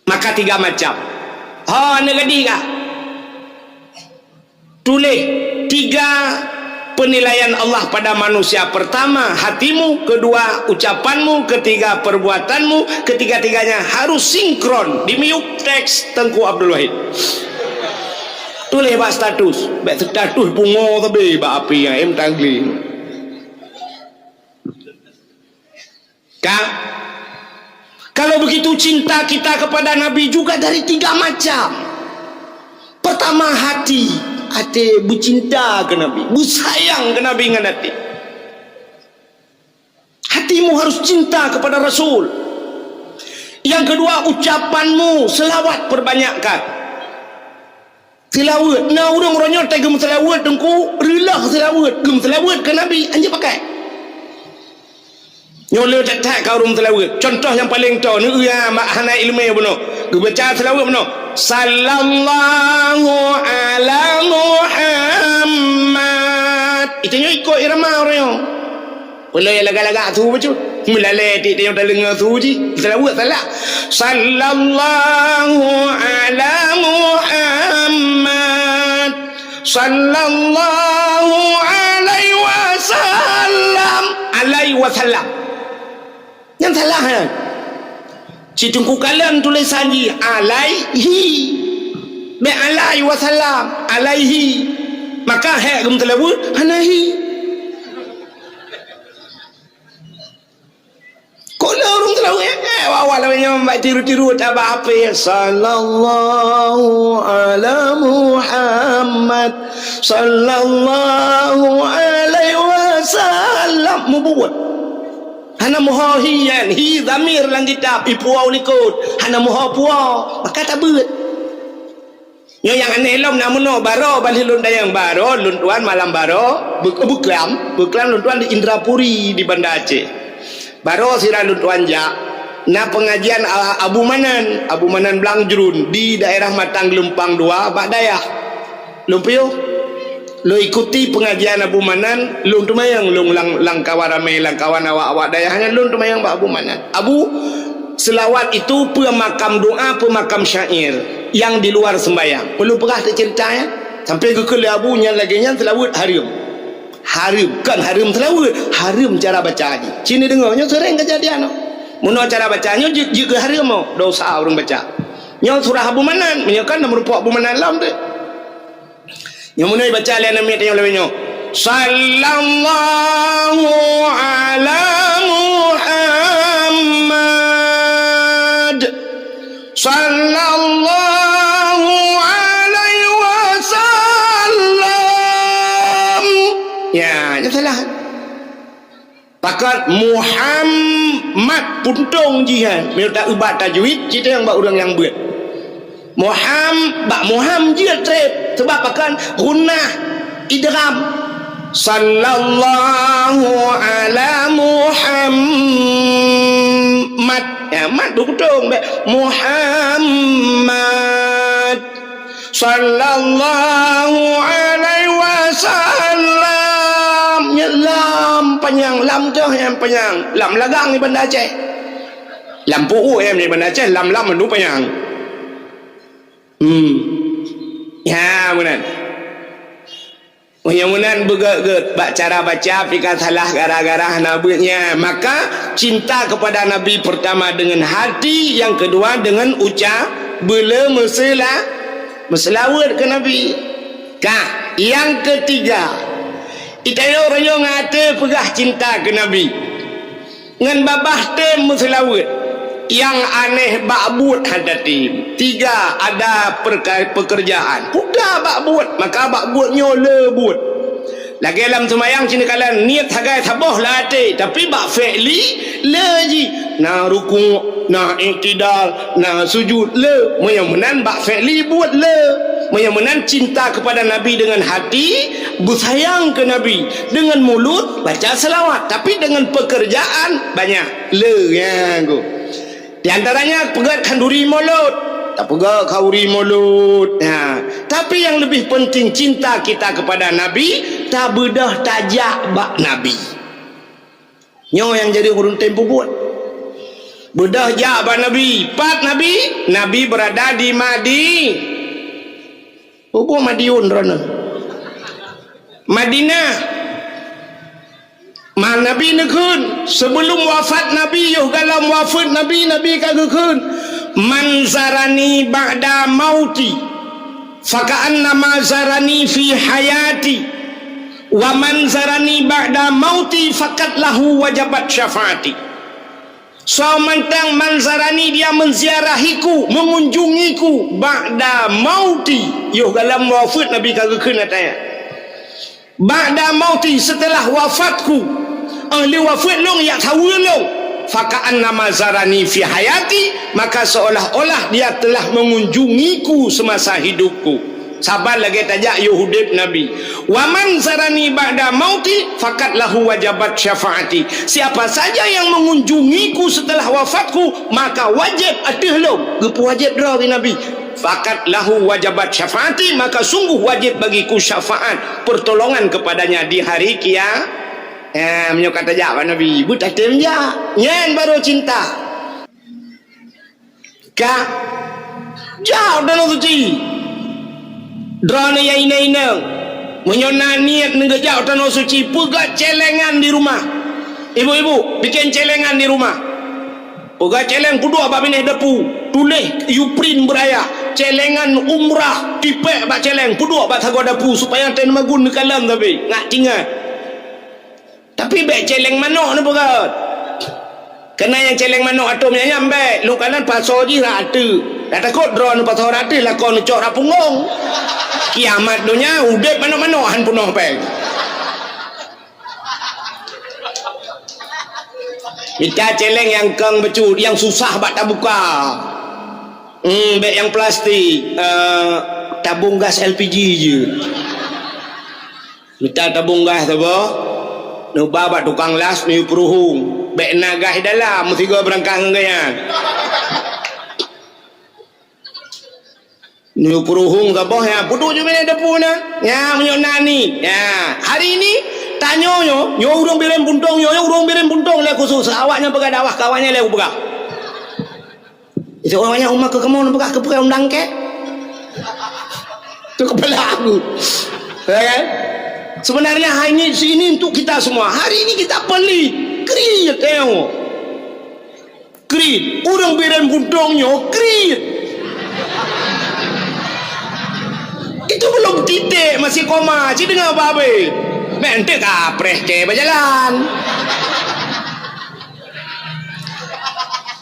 Maka tiga macam. Ha, neugadih kah? Tuléh tiga penilaian Allah pada manusia. Pertama, hatimu. Kedua, ucapanmu. Ketiga, perbuatanmu. Ketiga-tiganya harus sinkron. Di miyup teks Teungku Abdul Wahid. Tuléh bak status. Bak status pungo teubi bak api nyang em tangli. Kan? Kalau begitu, cinta kita kepada Nabi juga dari tiga macam. Pertama, hati. Até beucinta keu Nabi, beusayang keu Nabi ngon até. Hatimu harus cinta kepada Rasul. Yang kedua, ucapanmu, selawat perbanyakkan. Seulaweuet, na ureuëng uroe nyoe teugeum seulaweuet teungku, reuloh seulaweuet, geum seulaweuet keu Nabi, anjeuet pakai. Nyoe le that-that ka ureuëng seulaweuet. Contoh nyang paleng toe, neueu mak hana iéleumé bunoe. Geubaca seulaweuet bunoe. Sallallahu ala Muhammad. Itu nyoe ikot irama ureuëng nyoe. Peuleueh lagak-lagak su bacut. Meulalé tiek tanyoe tadeungoe su jih. Seulaweuet salah. Sallallahu ala Muhammad. Sallallahu alaihi wasallam. Alaihi wasallam. Nyan salah nyan. Cit Teungku kalon tulisan jih alaihi. Bék alaihi wasallam, alaihi. Maka hék geumeuteuleubeuet hana hi. Kok lé ureueng teurawéh, eh, awak-awak lawét nyan bak tiru-tiru tabah H P. Sallallahu ala Muhammad, sallallahu alaihi wasallam. Mubuet. Hana meuho hi nyan, hi dhamir lam kitab, ipuwoe likot. Hana meuho puwoe, maka tabeuet. Nyoe nyang aneh lom na meunoe, baroe ban lheueh lôn tanyong, baroe lôn tuan malam baroe, beu-, beuklam, beuklam lôn tuan di Indrapuri di Banda Aceh. Baroe sira lôn tuan jak, na pengajian, a, Abu Manan, Abu Manan Blang Jruen di daerah Matang Geulumpang Dua bak dayah. Lôn piôh, lôn ikuti pengajian Abu Manan, lôn teumayang lôn lam, lam kawan ramé, lam kawan awak-awak dayah nyan, lôn teumayang bak Abu Manan. Abu, selawat itu peumakam doa, peumakam syair yang di luar sembahyang. Peuleueh peugah teuceurita nyan. Sampai geukheun lé Abu nyan lagée nyan seulaweuet hareuem. Hareuem, kon hareuem seulaweuet, hareuem cara baca jih. Ci neudeungoe, nyoe seuréng keujadian nyoe. Meunoe cara baca nyoe jeuet, jeuet keu hareuem nyoe, dosa ureueng baca. Nyoe surah Abu Manan, meunyoe kon na meurumpok Abu Manan lom deh. Nyang meunoe baca lé aneuk miet tanyoe lawét nyoe. Sallallahu ala Muhammad. Sallallahu alaihi wasallam. Ya, nyan salah. Pakon Muhammad puntong jih nyan, meunyoe ta-, ubat tajwid, cit nyang bak ureueng nyang beuet. Muham-, bak Muham jeuet treb, seubab pakon gunnah idgham. Sallallahu ala Muhammad. Ya, mat dua puntong, bak Muhammad. Sallallahu alaihi wasallam. Nyan lam panyang, lam teuh nyang panyang. Lam lagang di Banda Aceh. Lam pu'u nyang di Banda Aceh, lam-lam mandum panyang. Hmm. Ya, meunan. Meunyoe meunan beugét-gét bak cara baca pih ka salah gara-gara hana beuet nyan. Maka cinta kepada Nabi pertama dengan hati, yang kedua dengan uca-, beuleu meusela-, meuseulaweuet keu Nabi. Ka, yang ketiga, itanyoe uroe nyoe ngon até peugah cinta keu Nabi. Ngon babah tem meuseulaweuet, nyang aneh bak buet hana tem. Tiga, ada perka-, pekerjaan. Peugah bak buet, maka bak buet nyoe le buet. Lagée lam seumayang cit neukalon, niet sagai saboh lam até, tapi bak fi'li le jih. Na rukuk, na i'tidal, na sujud le. Meunyoe meunan bak fi'li buet le. Meunyoe meunan cinta kepada Nabi dengan hati, beusayang keu Nabi. Dengan mulut baca selawat, tapi dengan pekerjaan banyak. Le, ya, go. Di antaranya peugét khanduri mulod. Tapeugét khanduri mulod. Ya. Tapi yang lebih penting cinta kita kepada Nabi, tabeudôh tajak bak Nabi. Nyoe nyang jadi ureueng tem peubuet. Beudôh jak bak Nabi. Pat Nabi? Nabi berada di Madi-, Hubung Madiun droeneuh. Madinah. Ma Nabi neukheun, sebelum wafat Nabi, yoh galom wafeuet Nabi, Nabi ka geukheun, "Man zarani ba'da mauti, faka'annama zarani fi hayati, wa man zarani ba'da mauti, faqad lahu wajabat syafaati." Soe mantong man zarani dia menziarahiku, mengunjungiku, ba'da mauti, yoh galom wafeuet Nabi ka geukheun ataya. Ba'da mauti, setelah wafatku, ahli wafeuet lôn jak saweue lôn, faka'annama zarani fi hayati, maka seolah-olah dia telah mengunjungiku semasa hidupku. Saban lagée tajak yoh udeb Nabi. "Wa man zarani ba'da mauti, faqad lahu wajabat syafaati." Siapa saja yang mengunjungiku setelah wafatku, maka wajib ateueh lôn. Geupeuwajéb droe bak Nabi. "Faqad lahu wajabat syafaati," maka sungguh wajib bagiku syafaat, pertolongan kepadanya di hari kia-, eh, meunyoe ka tajak bak Nabi, beutatem jak. Nyan baru cinta. Ka jak u Danau Suci. Droeneuh nyang inong-inong, Meunyoe na niet neugeujak u Tanoh Suci, peugah celengan di rumah. Ibu-ibu, bikin celengan di rumah. Peugah celeng peuduek bak binéh dapu, tuléh u print beuraya, celengan umrah, tipék bak celeng peuduek bak sagoe dapu supaya teumagun neukalon sabe, ngat tinggai. Tapi bék celeng manok neupeugah. Keunan nyang celeng manok ateueh meunyanyam bék, lôn kalon pasoe jih rot ateueh. Dak takot droeneuh pasoe rot ateueh, lakoe neucok rot punggong. Kiamat donya udeb manok-manok han peunoh péng. Mita celeng nyang keng bacut, nyang susah bak tabuka. Hmm, bék nyang plastik, eh, tabong gas L P G jeuet. Mita tabong gas saboh, neuba bak tukang las, neuyue peuruhueng. Bék na gas dalam, meusigoe beurangkat ngon gobnyan. Neuyue peuruhueng saboh, nyan peuduek ju binéh dapu na. Nyan meunyoe na niet. Nyan, hari ini, tanyoe nyoe, nyoe ureuëng Bireuen Puntông, nyoe, nyoe ureuëng Bireuen Puntông lé khusos. Awaknyan peugah dakwah, keu awaknyan lé kupeugah. Itu awaknyan umat keu kamoe neupeugah keu peugah undang kek. Itu kepala aku. Ya kan? Sebenarnya hari ini, ini untuk kita semua. Hari ini kita pelit. Kriet, tengok. Kriet. Ureuëng Bireuen Puntông nyoe kriet. Itu belum titik, masih koma. Ci deungoe babe. Mek enteuk kapreh ke bajalan.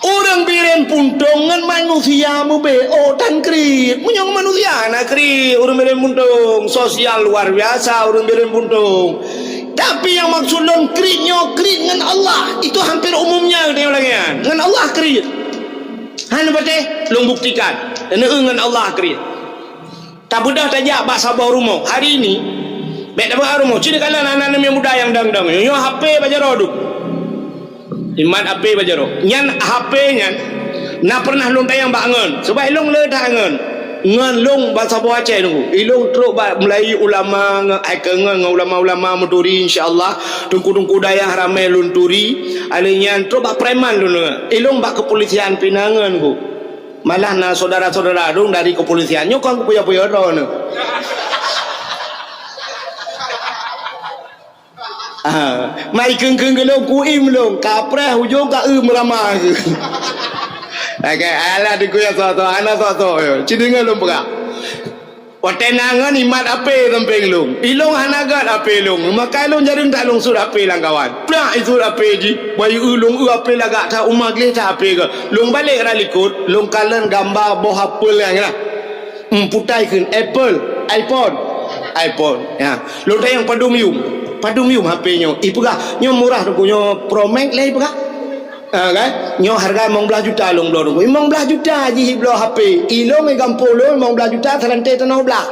Ureuëng Bireuen Puntông ngon manusia meubeue tan kriet. Meunyoe ngon manusia na kriet, ureuëng Bireuen Puntông. Sosial luar biasa ureuëng Bireuen Puntông. Tapi nyang maksud lôn kriet nyoe kriet ngon Allah. Itu hampir umumnya geutanyoe lagée nyan. Ngon Allah kriet. Hana patéh, lôn buktikan. Neu ngon Allah kriet. Tabeudôh tajak bak saboh rumoh. Hari ini, bék tabeuet rumoh. Ci neukalon aneuk-aneuk muda nyang dang-dang. Nyoe H P bak jaroe duek. Imat H P bak jaroe. Nyan H P nyan, na pernah lôn tanyong bak ngon. Sebab ilôn le that ngon. Ngon lôn bak saboh Aceh nunggu. Ilôn trok bak mulai ulama ngon, ai, keu ngon, ngon ulama-ulama meuturi, insya Allah. Teungku-teungku dayah ramé lôn turi. Alèh nyan trok bak preman lôn ngon. Ilôn bak kepolisian pih na ngon nunggu. Malah na syedara-syedara lôn dari kepolisian nyoe kon kupeue-peue droeneuh. Ah, mai kheun-kheun keu lôn, kuim lôn, kapreh ujong ka eu meurama. Oke, alah dikuya soe-soe, hana soe-soe. Ci deungoe lôn peugah. Watèe na ngon imat H P sampéng lôn. Ilôn hana gèt H P lôn. Maka ilôn jareueng that lôn sut H P lam kawan. Plak isut H P jih. Bayeue lôn eu H P lagak that uma gleh that H P geuh. Lôn balek rot likot, lôn kalon gamba boh apel nyan lah. Hmm, putai kheun apple, iPhone. iPhone. Ya. Lôn tanyong padum yum. Padum yum H P nyoe. Ipeugah, nyoe murah Teungku, nyoe Pro Max lé ipeugah. Ha, kan? Nyoe harga limong blaih juta lôn bloe Teungku. Limong blaih juta jih ibloe H P. Ilôn di gampông lôn limong blaih juta seurante tanoh blang.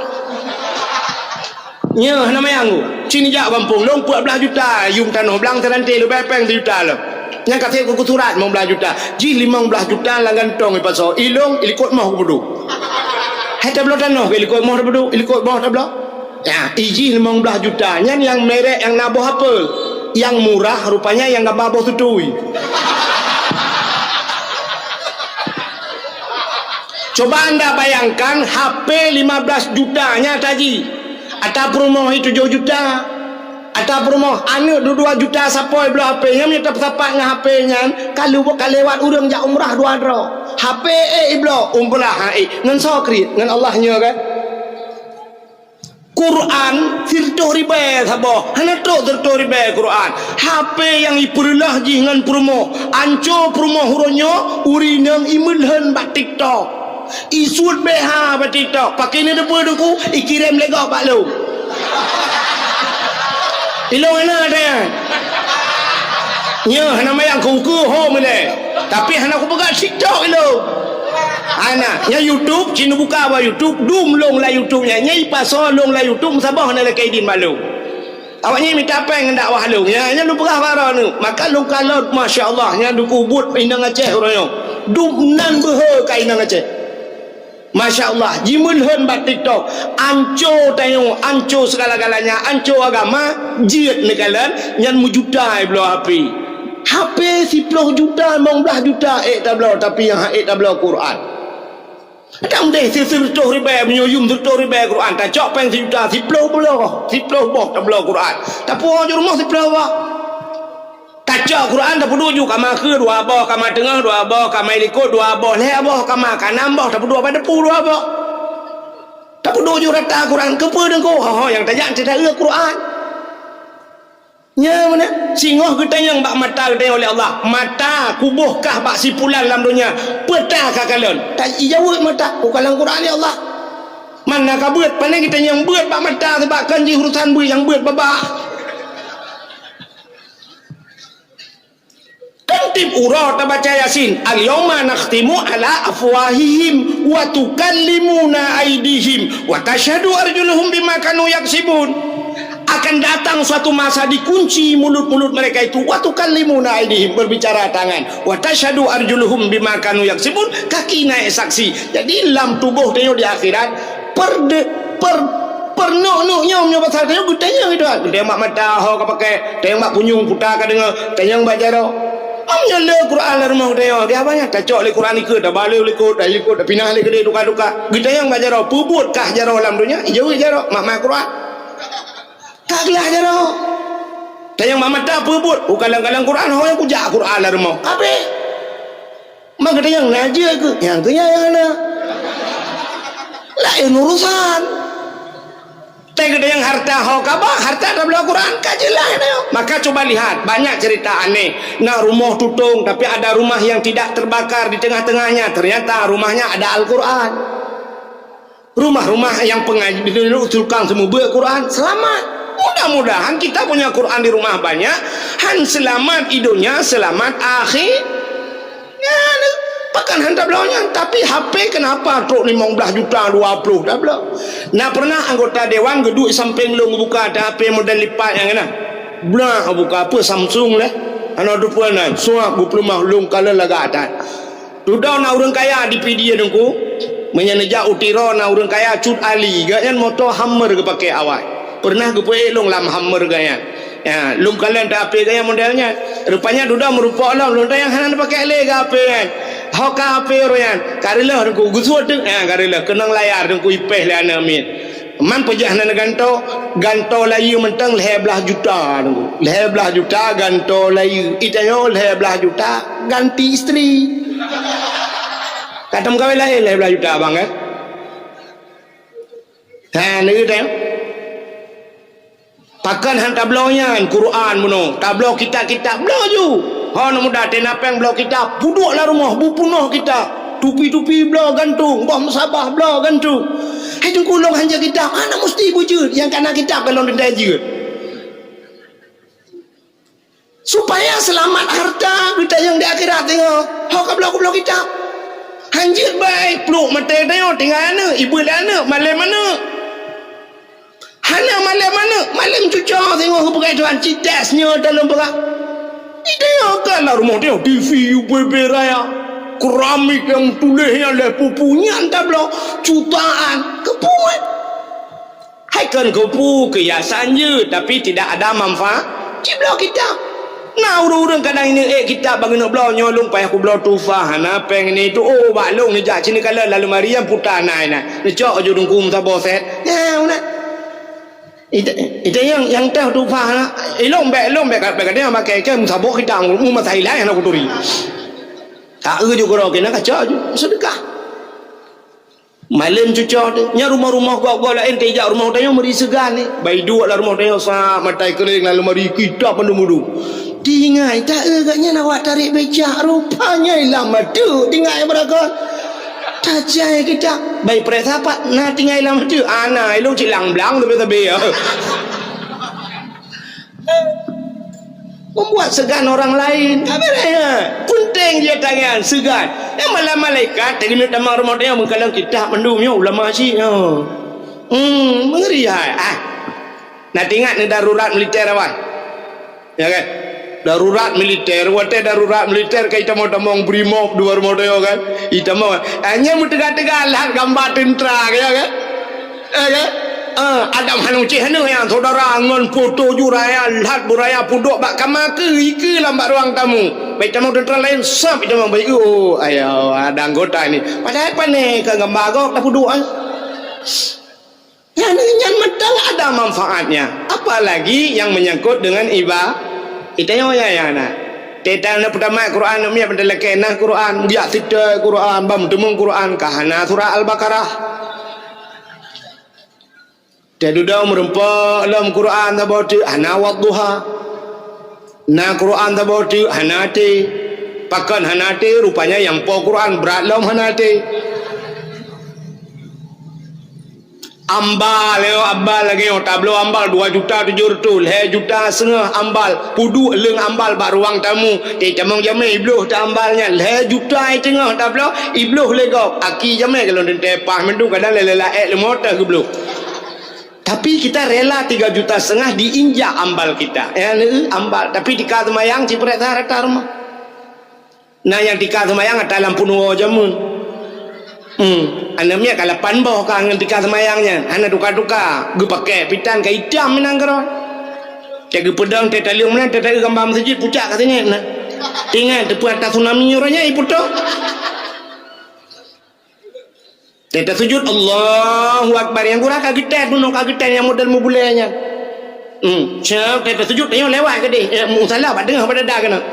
Nyoe hana manyang ku. Ci neujak gampông lôn peuet blaih juta yum tanoh blang seurante leubeh péng sijuta lom. Nyang ka sép kusurat limong blaih juta. Jih limong blaih juta lam gantong ipasoe. Ilôn ilikot moh kupeuduek. Hai tabloe tanoh keu ilikot moh tabeuduek, ilikot moh tabloe. Ya, ijih limong blaih juta. Nyan nyang merek nyang na boh apel. Nyang murah rupanya nyang gamba boh tutui. Coba anda bayangkan H P lima belas juta nyan taji. Ata peurumoh i tujoh juta. Ata peurumoh aneuk dua dua juta sapoe bloe H P. Nyan meunyoe tapeusapat ngon H P nyan, ka lewat ureueng jak umrah dua droe. H P ék ibloe, umrah ha ék. Ngon soe kriet? Ngon Allah nyoe kan? Quran siratoh ribèe saboh, hana trok siratoh ribèe Quran. H P nyang ipeureuloh jih ngon peurumoh, anco peurumoh uroe nyoe ureueng inong imeulhon bak TikTok. Isuet B H bak TikTok, pakè neuteupeue Teungku, ikirém lé gob bak lôn. Ilôn hana ada. Nyoe hana manyang keu ukeue ho meulée. Tapi hana kupeugah TikTok ilôn. Hana. Nyan YouTube, ci neubuka bak YouTube, dum lôn lam YouTube nyan. Nyan ipasoe lôn lam YouTube, saboh hana lakée idin bak lôn. Awaknyan mita péng ngon dakwah lôn. Nyan, nyan lôn peugah bak droeneuh. Maka lôn kalon, masya Allah, nyan Teungku buet inong Aceh uroe nyoe. Dum nan beuhe ka inong Aceh. Masya Allah, jimeulhon bak TikTok. Anco tanyoe, anco segala-galanya, anco agama, jeuet neukalon, nyan meujuta ibloe H P. H P siploh juta, limong blaih juta ék tabloe, tapi nyang han ék tabloe Quran. Tadeh sireutôh ribèe, meunyoe yum sireutôh ribèe Quran, tacok péng sijuta, siplôh boh, siplôh boh tabloe Quran. Tapuwoe ju rumoh siplôh boh. Tacok Quran, tapeuduek ju kama kheue dua boh, kama teungoh dua boh, kama likot dua boh, lhèe boh, kama kanam boh, tapeuduek bak depu dua boh. Tapeuduek ju rata Quran, keupeue Teungku? Ho, ho, nyang tajak teuta Quran. Nyan meunan, singoh geutanyong bak mata geutanyoe lé Allah, "Mata, kuboh kah bak si pulan lam donya, peue ta kakalon?" Ta ijaweueb mata, "Ukalon Quran, ya Allah." Man na ka beuet, pane geutanyong beuet bak mata, sabab kon jih urusan beuet nyang beuet babah. Kan tiep uroe tabaca Yasin, "Al-yauma nakhtimu ala afwahihim wa tukallimuna aidihim wa tashhadu arjuluhum bima kanu yaksibun." Akan datang suatu masa dikunci mulut-mulut mereka itu, "Wa tukallimuna aidihim," berbicara tangan, "wa tashhadu arjuluhum bima kanu yaksibun," kaki naik saksi. Jadi, lam tuboh tanyoe di akhirat, per, per, pernok-nok nyoe, nyoe pasal tanyoe geutanyong itu. Geutanyong bak mata, ho ka pakai, tanyong bak punyueng, puta ka deungoe, tanyong bak jaroe. Meunyoe le Quran lam rumoh geutanyoe, di haba nyan tacok lé Quran ikeue, tabaleue likot, dari likot, tapinah lé keudeh duka-duka. Geutanyong bak jaroe, peubuet kah jaroe lam donya? Ijaweueb jaroe, mak-mak Quran. Ka geulah jaroe. Tanyong bak mata, peubuet? Ukalon-kalon Quran, ho nyang kujak Quran lam rumoh. Habéh. Maka tanyong na jeuet keu, nyang keu nyan nyang hana. Laén urusan. Tapi geutanyong harta ho ka ba, harta tabloe Quran, ka jeulaih nyoe. Maka cuba lihat, banyak cerita aneh. Na rumoh tutong, tapi ada rumah yang tidak terbakar di tengah-tengahnya. Ternyata rumahnya ada Al-Quran. Rumah-rumah nyang peungaji, tukang seumeubeuet Quran, selamat. Mudah-mudahan kita punya Quran di rumah banyak, han selamat di donya, selamat akhir. Nyan, pakon han tabloe nyan, tapi H P kenapa trok limong blaih juta, dua ploh tabloe? Na pernah anggota dewan geuduek sampéng lôn geubuka ata H P model lipat nyang keunan. Blah buka, peue Samsung lé. Hana teupeue nan, suap geupeuleumah lôn kalon lagak that. Dudoe na ureuëng kaya di Pidie Teungku. Meunyoe neujak u Tiro na ureuëng kaya Cut Ali, gobnyan moto Hummer geupaké awai. Pernah geupeuék lôn lam Hummer gobnyan. Ya, lôn kalon ta H P gaya model nyan. Rupanya dudoe meurumpok lom, lôn tanyong hana neupakék lé ka H P nyan. Ho ka H P ureuëng nyan. Ka reuloh Teungku, geusuet teuk. Ya, ka reuloh, keunong layar Teungku, ipéh lé aneuk miet. Man peujah hana neugantoe, gantoe layeue mantong lhèe blaih juta Teungku. Lhèe blaih juta gantoe layeue. I tanyoe lhèe blaih juta ganti istri. Ka tameukawen laén lhèe blaih juta abang, kan? Ha, neujeuet, eh? Pakon han tabloe nyan Quran bunoe, tabloe kitab-kitab bloe ju. Ho aneuk muda, teuingat péng bloe kitab, peuduek lam rumoh, beupunoh kitab. Tupi-tupi bloe gantong, boh musabah bloe gantong. Hai Teungku, lôn han jeuet kitab, hana musti beujeuet, nyang ka na kitab ka lôn teuntèe jeuet. Supaya seulamat harta geutanyoe di akhirat teungoh, ho ka bloe-bloe kitab. Han jeuet bai pluek maté tanyoe tinggai aneuk, ibeut lé aneuk, malém aneuk. Hana malém aneuk, malém cucoe teungoh geupeugah Tuhan, cites nyoe dalam peugah. Di tanyoe ka lam rumoh tanyoe, T V U P B raya, keramik nyang tuléh nyan lhèe peue-peue nyan tabloe, jutaan, keupeue. Hai kon keupeue keuhiasan jeuet, tapi tidak ada manfaat. Cibloe kitab. Na ureuëng-ureuëng kadang ini, "Eh, kitab bagi neubloe, nyoe lôn payah kubloe tufa, hana péng ini itu." Oh, bak lôn neujak sini kala lalu mari nyang puta na inan. Neucok aju dungku meusaboh sét. Nyan, una. Ita, ita nyang, nyang teuh tufa hana. Eh, lôn bèk, lôn bèk, bèk kadang pakai ke meusaboh kitab, mu masa ilai hana kuturi. Tak eu ju keudroe kena kacok ju. Sedekah. Malem cucoe teuh, nyan rumoh-rumoh gob-gob laén teuh jak rumoh tanyoe meuri seugan nyan. Bai duek lam rumoh tanyoe sa matai keuréng lam leumari kitab mandum-mandum. Tinggai, ta-e gobnyan awak tarek becak, rupanya ilang mata tinggai beurangkat. Tajai kitab, bai preh sapat, na tinggai ilang mata. Ana, ilong cit lang blang sabe-sabe ya. Membuat segan orang lain. Apa dia? Penting dia tangan, segan. Yang malah malaikat, tadi minta tamang rumah dia, mengkalang kitab mandum, ya, ulama cik, ya. Hmm, mengeri hai. Ah. Nah, ingat ni darurat militer apa? Ya kan? Darurat militer, watèe darurat militer, ka itamong-tamong brimob dua rumah dia kan? Itamong. Hanya meuteugah-teugah lahat gambar tentara, ya kan? Eh, kan? Ah, Adam hana ucéh aneuk nyan, saudara, ngon poto ju raya, lhat beuraya peuduek bak kama keu, ikeue lam bak ruang tamu. Bak tamong teuntara laén, sab tamong bak ikeue. Oh, ayo, ada anggota ni. Padahai pané ka gamba gok tapeuduek, ah. Nyan, nyan mantong ada manfaatnya. Apalagi yang menyangkut dengan iba-, itanyoe nyan, nyan na. Teuta na peutamat Quran, na miet bak talakée na Quran, biak siteue Quran, bak meuteumong Quran, ka hana surah Al-Baqarah. Teududoe meurumpok lom Quran saboh teuk hana, Wadduha. Na Quran saboh teuk hana até. Pakon hana até? Rupanya nyang po Quran brat lom hana até. Ambal, yo, ambal lagée nyoe, tabloe ambal dua juta tujoh reutôh, lhée juta seungoh ambal, peuduek leueng ambal bak ruang tamu, teutamong jamé ibloh ta ambal nyan, lhée juta teungoh tabloe, ibloh lé gob, aki jamé kalon teuntée paih mandum kadang lé-lé laék leumo teuh geubloh. Tapi kita rela tiga juta setengah diinjak ambal kita. Eh, ambal. Tapi tika seumayang, ciprek that rata rumoh. Na nyang tika seumayang ata lampu nuwoe jameun. Hmm, aneuk miet ka lapan boh ka ngon tika seumayang nyan. Hana tuka-tuka. Geupakée pitan ka itam minang keudroe. Cak geupeudong teutaleueng meunan teuta gamba meuseujid pucak ka singét na. Ingat, teupeu ata tsunami uroe nyan iputôh. Teuta sujud, Allahu Akbar. Nyang gura ka geutet, bunoe ka geutet nyang model mubulée nyan. Hmm, siap teuta sujud, tanyoe lewat keudeh. Eh, musala bak teungoh bak dada keunoe.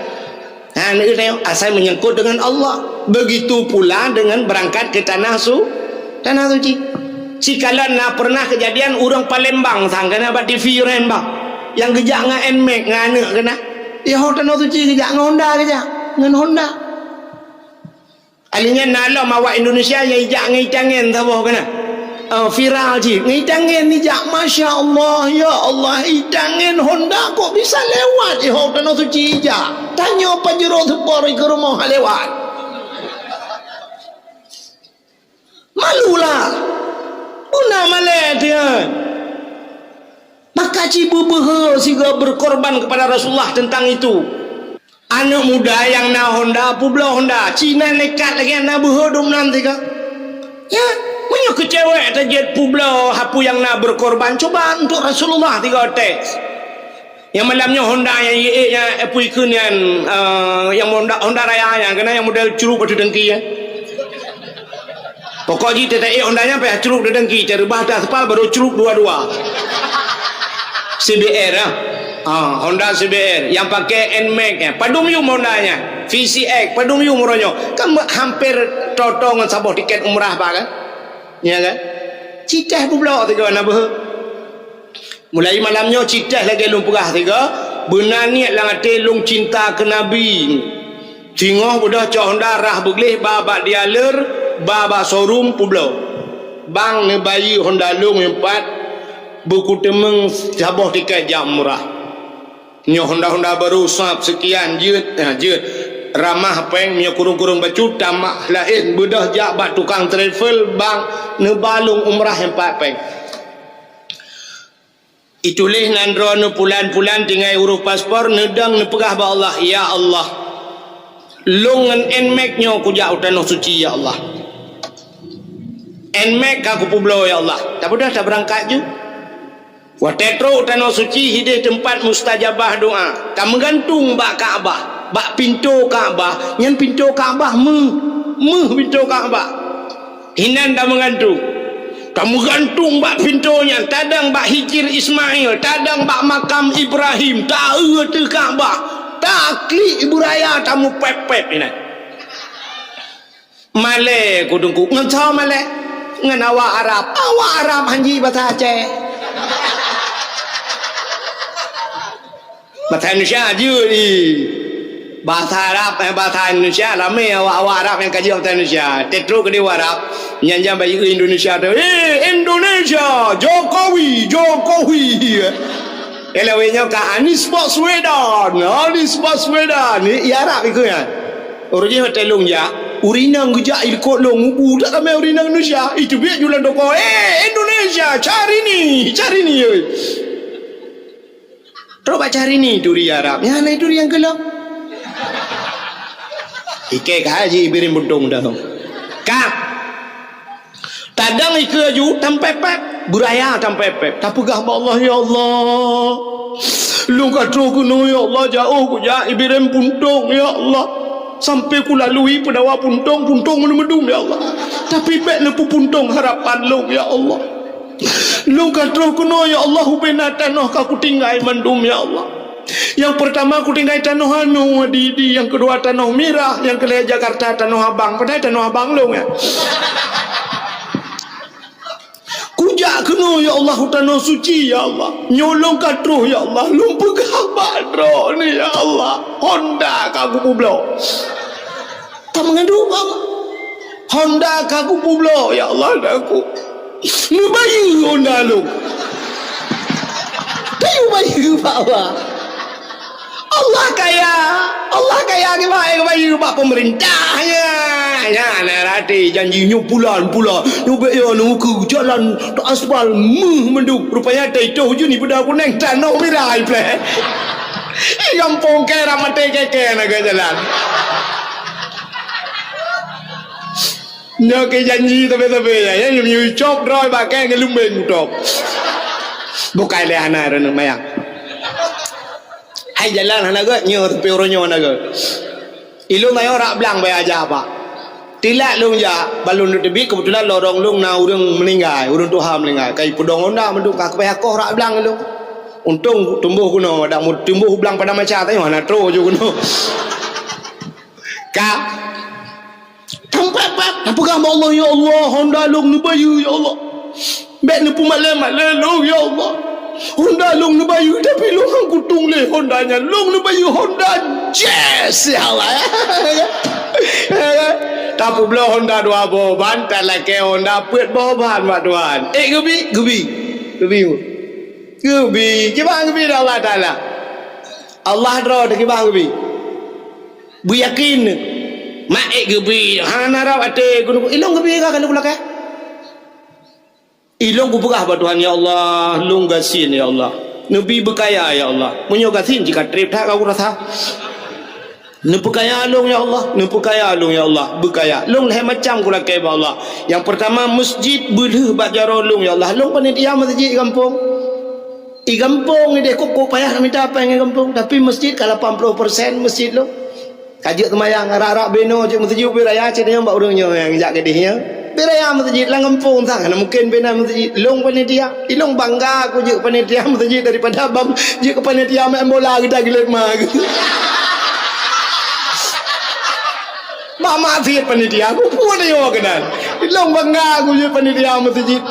Ha, neu tanyoe asai menyangkut dengan Allah. Begitu pula dengan berangkat ke tanah su-, tanah suci. Sikalon na pernah kejadian ureuëng Palembang sang keunoe bak T V Palembang. Nyang geujak ngon Nmax ngon aneuk keunoe. Di ho tanah suci geujak ngon Honda geujak. Ngon Honda. Akhirnya na lom awak Indonesia nyang ijak ngon itangen saboh keunoe. Oh, viral cit. Ngon itangen ijak, Masya Allah, ya Allah, itangen Honda kok bisa lewat di ho tanah suci ijak. Tanyoe Pajero Sport ikeue rumoh lewat. Malulah. Beuna malée dia. Maka ci beubeuhe sigoe berkorban kepada Rasulullah tentang itu. Aneuk muda nyang na Honda, peubloe Honda. Cina nekat lagée na beuhe dum nan tiga. Ya, meunyoe keu cewek tajeuet peubloe hapeu nyang na berkorban, coba untuk Rasulullah tiga tes. Nyang malam nyoe Honda nyang ye nyang epui keu nyan, eh, nyang Honda, Honda Raya nyang keunan nyang model ceuruk bak teudengki, ya. Pokok jih teuta ék Honda nyan payah crok deudengki, teureubah teuaspal baru crok dua-dua. C B R, ah. Ah, Honda C B R nyang pakai Nmax nyan. Padum yum Honda nyan. V C X, padum yum uroe nyoe. Kan me-, hampir toto ngon saboh tiket umrah bah kan? Ya kan? Citah bubloe tiga na beuh. Mulai malam nyoe citah lagée lôn peugah tiga, beuna niet lam até lôn cinta keu Nabi. Singoh beudôh cok Honda rhah beugleh ba bak dealer, ba bak showroom peubloe. Bang neubayeue Honda lôn nyoe pat, beukuteumeung saboh tiket jak umrah. Nyoe Honda-Honda baru sab seukian jeuet, ha, jeuet. Ramah péng nyoe kureueng-kureueng bacut tamah laén beudôh jak bak tukang travel bang neuba lôn umrah nyoe pat péng. Ituléh nan droeneuh pulan-pulan tinggai urôh paspor, neudong neupeugah bak Allah, "Ya Allah, lôn ngon Nmax nyoe kujak u Tanoh Suci, ya Allah. Nmax ka kupeubloe, ya Allah." Tapeugah tabeurangkat ju. Watée trok u Tanoh Suci hideh teumpat mustajabah doa, tameugantung bak Ka'bah, bak pintoe Ka'bah, nyan pintoe Ka'bah méuh, méuh pintoe Ka'bah. Hinan tameugantung. Tameugantung bak pintoe nyan, tadong bak Hijir Ismail, tadong bak makam Ibrahim, taeu ateueh Ka'bah, taklik beuraya tameupép-pép inan. Malée ku Teungku, ngon soe malée? Ngon awak Arab. Awak Arab hanji basa Aceh. Basa Indonesia jeuet i. Basa Arab, eh, basa Indonesia ramé awak-awak Arab nyang ka jeuet basa Indonesia. Teutrok keudeh Arab, nyan-nyan bayeue Indonesia tu. "Eh, Indonesia, Jokowi, Jokowi." Eh, lawét nyoe ka Anies Baswedan, Anies Baswedan. Ni i Arab ikeu nyan. Ureueng jih watée lôn jak, ureueng inong geujak i likot lôn mubu, tak ramé ureueng inong Indonesia. Itu biet ju lam toko, "Eh, Indonesia, Syahrini, Syahrini, oi." Trok bak Syahrini turi Arab. Nyan na turi nyang keulok. Ikei ka haji biring buntong dah. Ka. Tadong ikeu aju tampé pat. Beuraya sampoe pèt, tapeugah bak Allah, "Ya Allah, lôn ka troh keunoe, ya Allah, jaôh kujak i Bireuen Puntông, ya Allah. Sampoe kulalui Peudawa Puntông, Puntông meuneumandum, ya Allah. Tapi bèk neupeupuntông harapan lôn, ya Allah. Lôn ka troh keunoe, ya Allah, ubena tanoh ka kutinggai mandum, ya Allah. Nyang peurtama kutinggai tanoh anoe di, di, nyang keudua tanoh mirah, nyang keulhèe Jakarta tanoh abang, padahai tanoh abang lôn, ya." Kujak keunoe, ya Allah, u Tanoh Suci, ya Allah. Nyoe lôn ka troh, ya Allah. Lôn peugah bak droeneuh, ya Allah. Honda ka kupeubloe. Ka meungadôh bak Allah. Honda ka kupeubloe, ya Allah, dan ku neubayeue Honda lôn. Tayue bayeue bak Allah. Allah kaya, Allah kaya kiban, eh, bayeue bak peumeurintah. Nya, nya, na raté janji nyoe pulan, pulan. Nyoe bèk ya, nyoe keu jalan teuaspal meuh mandum. Rupanya teuh itoh ujeuen di Peudawa Kuneng tanoh mirah ipleh. Eh, gampông kèe ram maté kèe-kèe na keu jalan. Nyoe keu janji sabe-sabe ya, ya, nyoe cop droe bak kèe ngeulumbeng top. Bukai lé hana reuneueng mayang. Hai jalan hana gèt, nyoe tapi uroe nyoe hana gèt. Ilôn ayo rak blang baya aja apa. Tilat lôn jak, balon lôn teubiet, keubeutulan lorong lôn na ureueng meuninggai, ureueng tuha meuninggai. Kai peudong Honda mandum ka keupayah koh rak blang lôn. Untông tumboh keunoe, dak meutumboh blang pada maca teuh hana troh ju keunoe. Ka Tang pèt-pèt, tapeugah bak Allah, "Ya Allah, Honda lôn neubayeue, ya Allah. Bèk neupeumalèe-malèe lôn, ya Allah. Honda lôn neubayeue, tapi lôn han kutueng lé Honda nyan. Lôn neubayeue Honda Jazz, ya Allah." Tapeubloe Honda dua boh ban, talakèe Honda peuet boh ban bak Tuhan. Eh, geubi, geubi. Geubi. Geubi. Kiban geubi lé Allah Taala. Allah droe teuh kiban geubi. Beuyakin, mak ék geubi, hana rab até keuneuk ilôn geubi ka keuneuk lakèe. Ilôn kupeugah bak Tuhan, "Ya Allah, lôn gasien, ya Allah. Neubi beukaya, ya Allah. Meunyoe gasien jih ka trép that ka kurasa. Neupeukaya lôn, ya Allah, neupeukaya lôn, ya Allah, beukaya." Lôn lhèe macam kulakèe bak Allah. Nyang peurtama, meuseujid beulheueh bak jaroe lôn, ya Allah. Lôn panitia meuseujid gampông. I gampông ideh kok-kok payah mita péng i gampông, tapi meuseujid ka lapan ploh persen meuseujid lôn. Ka jeuet seumayang, arak-arak binoe jeuet meuseujid ubé raya, cit nyan bak ureueng nyoe nyang jak keudeh nyoe. Ubé raya meuseujid lam gampông sang, hana mungken bina meuseujid. Lôn panitia, ilôn bangga ku jeuet panitia meuseujid daripada abang jeuet keu panitia main bola geuda geulet ma geuh. Mak maksiet panitia, ku puet ayo keunan. Ilôn bangga ku jeuet panitia meuseujid.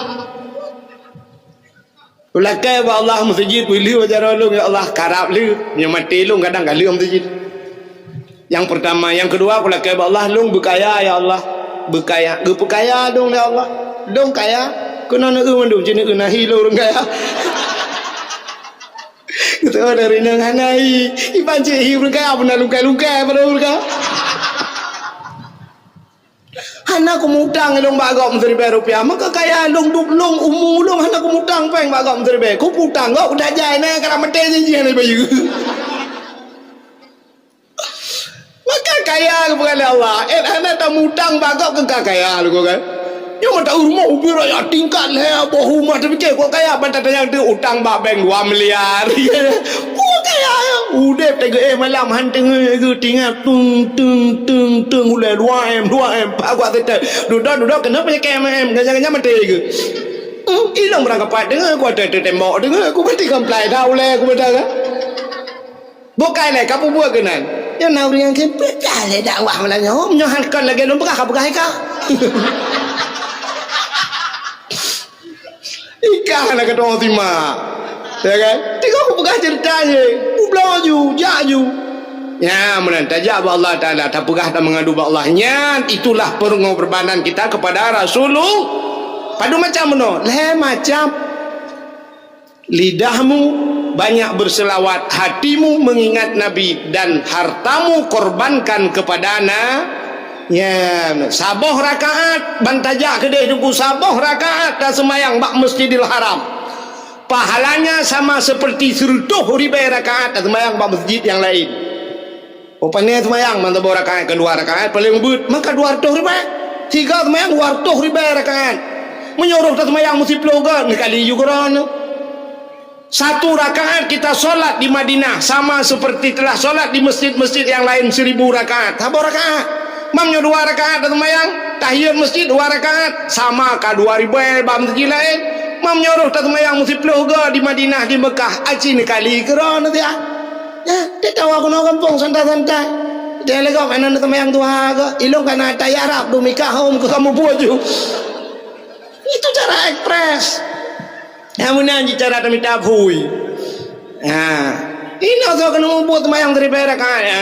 Kulakèe bak Allah meuseujid, beulheueh bak jaroe lôn, ya Allah, karab lheueh. Meunyoe maté lôn kadang ka lheueh meuseujid. Nyang peurtama, nyang keudua kulakèe bak Allah, lôn beukaya, ya Allah. Beukaya, geupeukaya lôn, ya Allah. Lôn kaya, keunoe neueu mandum, ci neueu na hi lôn ureueng kaya. Geutanyoe dari nang hana hi, iban cit hi ureueng kaya, beuna lungkai-lungkai pada ureueng kaya. Hana kumutang lôn bak gob meusiribèe rupiah. Meukeukaya lôn duek lôn umu lôn hana kumutang péng bak gob meusiribèe. Kuputang gob udah jai na kara maté jih hana bayeue. Maka kaya keupeue lé Allah. Eh, hana tamutang bak gob keu ka kaya lôn kan. Nyoe mata rumoh ubé raya tingkat lhèe boh rumoh tapike kok kaya ban tatanyong teuh utang bak bank dua miliar. Kok kaya ya. Udép teuh eh malam han teungoh geutinggai tung tung tung tung ulèe dua M dua M. Pak kuat teuh. Dudoe dudoe keunoe panyakét M M. Ganyan-ganyan maté geuh. Hmm, ilong beurangkapat teungoh ku ateueh tembok teungoh ku mati gamplai dah ulèe ku mata kan. Bukai lé ka peubuet keunan. Nyoe na ureueng nyang kheun peugah lé dakwah malam nyoe. Nyoe han kon lagèe lôn peugah ka peugah ika. Ika hana keudroe simak. Ya kan? Tiga kupeugah ceurita jih. Kubloe ju, jak ju. Nya, meunan tajak bak Allah Taala, tapeugah dan mengadu bak Allah. Nyan itulah pengorbanan kita kepada Rasulullah. Padum macam bunoe, lhèe macam. Lidahmu banyak berselawat, hatimu mengingat Nabi, dan hartamu korbankan kepada na-, nyan. Saboh rakaat ban tajak keudeh Teungku, saboh rakaat taseumayang bak Masjidil Haram. Pahalanya sama seperti seureutôh ribèe rakaat taseumayang bak masjid nyang laén. Oh, pane seumayang, mantong boh rakaat, keudua rakaat, paleng beuet, maka dua reutôh ribèe. Tiga seumayang, dua reutôh ribèe rakaat. Meunyoe roh taseumayang meusiploh goe, neukali ju keudroe. Satu rakaat kita sholat di Madinah sama seperti telah sholat di masjid-masjid yang lain seribu rakaat. Saboh rakaat. Meunyoe dua rakaat taseumayang, tahiyat masjid dua rakaat, sama ka dua ribu bak masjid lain. Meunyoe roh taseumayang meusiploh goe di Madinah, di Mekah, aci neukali keudroe neuh. Ya, teuka keunoe gampông santai-santai. Dia lagak kana taseumayang tuha goe, ilong kana ata Arab, dua mika hom keu kamoe buet ju. Itu cara ekspres. Nyang meunan jih cara tamita phui. Ha. Inoe soe keuneuk mubuet seumayang siribèe rakaat, ya.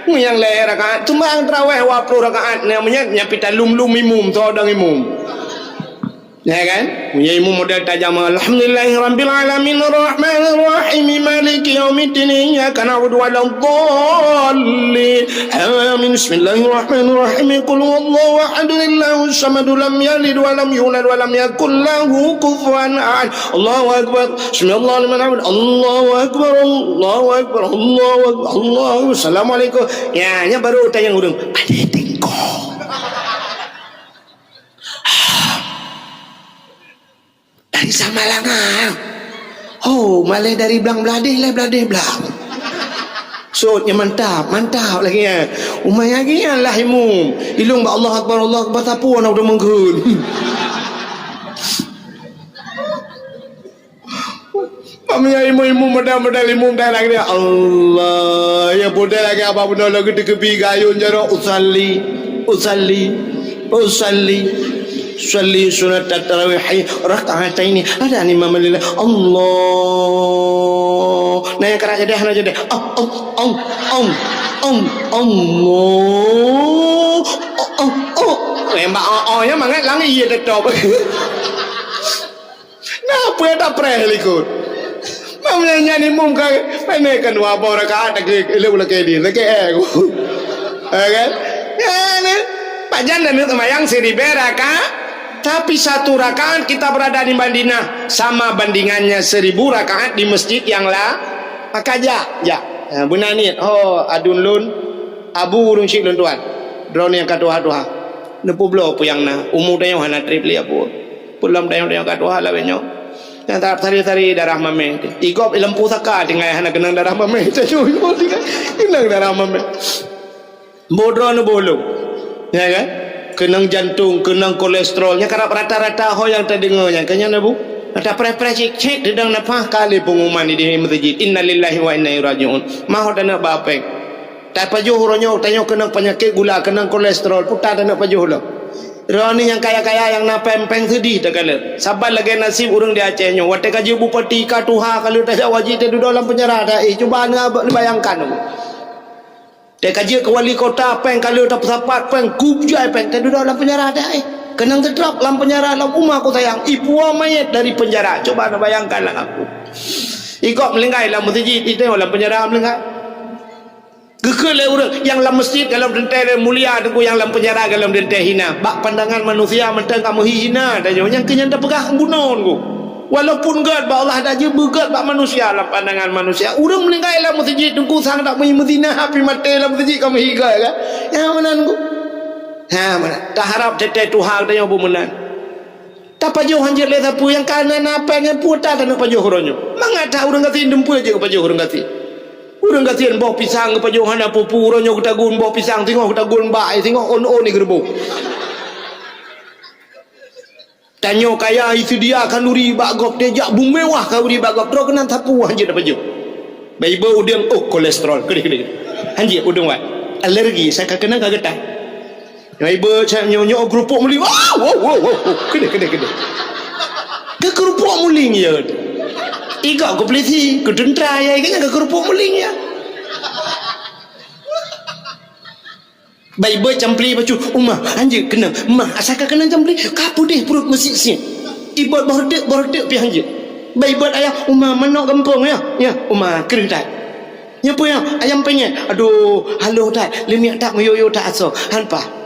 Meunyoe lhèe rakaat, seumayang tarawih dua ploh rakaat, nyang meunyan, nyang pita lum-lum imum, soe dong imum. Ya kan? Meunyoe imum model tajam, "Alhamdulillahirabbil alamin, arrahmanirrahim, maliki yaumiddin, iyyaka na'budu wa iyyaka nasta'in." Amin. Bismillahirrahmanirrahim. Qul huwallahu ahad, Allahus samad, lam yalid wa lam yulad wa lam yakul lahu kufuwan ahad. Allahu akbar. Sami'allahu liman hamid. Allahu akbar. Allahu akbar. Allahu akbar. Allahu akbar. Assalamualaikum. Ya, nyan baru tanyong ureueng. Ada tingkah. Dari Samalanga. Oh, malèe dari blang bladeh lé bladeh blang. Sot nyang mantap, mantap lagèe nyan. Umai lagèe nyan lah imum. Ilong bak Allah Akbar, Allah Akbar, sapeue na udah mengkeun. Pamnya imum-imum model-model imum dah lagèe Allah. Ya, model lagèe abah bunoe lagèe teukebi gayun jaroe, usalli, usalli. Usalli, usalli sunnatat tarawih rak'ataini. Ada ni mama lila. Allah. Nah, yang kerak jadi, hana jadi. Oh, oh, oh, oh, oh, Allah. Oh, oh, oh. Memang oh, oh, ya mangat langit ya tetap. Nah, peue tapreh likot? Mam nyan imum ka, pane kan dua boh rakaat lagi, ilek ulak di, lagi eh. Ya kan? Ya, ni. Pajan dan itu mayang siribèe rakaat, tapi satu rakaat kita berada di Madinah sama bandingannya seribu rakaat di masjid yang la-, maka jak, jak. Ha, beuna niet. Oh, aduen lôn, abu ureueng syik lôn tuan. Droeneuh nyang ka tuha-tuha. Neupubloe peue nyang na. Umu tanyoe hana trép lé abu. Peulom tanyoe-tanyoe ka tuha lawét nyoe. Nyang tarap sari-sari darah mamèh. Igop lam pusaka tinggai hana keunong darah mamèh. Tanyoe tinggai keunong darah mamèh. Bodroe neuboh lom. Ya kan? Keunong jantong, keunong kolesterol. Nyang karab rata-rata ho nyang tadeungoe nyan. Kan nyan, Abu? Rata preh-preh cit, cit, deudang nafah kali pengumuman di, di masjid. Innalillahi wa inna ilaihi raji'un. Maho taneuk ba péng. Tapajoh uroe nyoe, tanyoe keunong peunyakét gula, keunong kolesterol, puta taneuk pajoh lom. Droeneuh nyang kaya-kaya nyang na péng-péng seudeh takalon. Saban lagèe naseb ureueng di Aceh nyoe, watèe ka jeuet bupati, ka tuha, ka lheueh tajak wajib, tadudoe lam peunjara, ta-, eh, cuba neubayangkan. Watèe ka jeuet keu wali kota, péng ka lheueh tapeusapat, péng kup jai péng, tadudoe lam peunjara, ta-, eh. Keunong teutrok lam peunjara, lam uma ku sayang, ipuwoe manyét dari peunjara. Cuba neubayangkan lam aku. Igop meulinggai lam meuseujid, itu lam peunjara meulinggai. Geukheun lé ureueng nyang lam meuseujid gohlom teuntèe mulia, teungku, nyang lam peunjara gohlom teuntèe hina. Bak pandangan manusia mantong ka meuhi hina, tanyoe nyang keu nyan tapeugah bunoe, teungku. Walaupun gèt bak Allah, dak jeuet beugèt bak manusia lam pandangan manusia. Ureueng meuninggai lam meuseujid, teungku, sang dak meuhi meuzina, api maté lam meuseujid ka meuhi gèt, kan? Nyang meunan, teungku. Ha, meunan. Taharap teuntèe tuha tanyoe beumeunan. Tapajoh hanjeuet lé sapeue nyang ka na, na péng nyan peue ta taneuk pajoh uroe nyoe. Mangat that ureueng gasien dumpeue jeuet geupajoh ureueng gasien. Ureueng gasien boh pisang geupajoh hana peue-peue, uroe nyoe geutagun boh pisang, singoh geutagun bak, eh, singoh ôn-ôn di geureuboh. Tanyoe kaya, iseudia khanduri bak gob, teuh jak beumewah khanduri bak gob, droe keunan sapeue hanjeuet tapajoh. Bak iba udeueng, oh, kolesterol, keudeh, keudeh. Hanjeuet udeueng wat. Alergi, sa ka keunong ka geutan. Nyoe ibeut, sa nyoe, nyoe keurupuk muling. Wow, wow, wow, wow, wow. Keudeh, keudeh, keudeh. Keu keurupuk muling ya. Igok keu polisi, keu teuntra ya, ingat keu keurupuk muling ya. Bak ibeut campli bacut, "Uma, hanjeuet keunong." "Ma, asai ka keunong campli?" "Ka peudeh pruet meusiek-siek." Ibeut boh reuteuek, boh reuteuek pih hanjeuet. Bak ibeut ayah, "Uma, manok gampông ya." "Ya, Uma, kreueh that." "Nyan peue nyan?" "Ayam penyet." "Aduh, haloh that, leumiek that, meuyue-yue that asoe." "Han paih."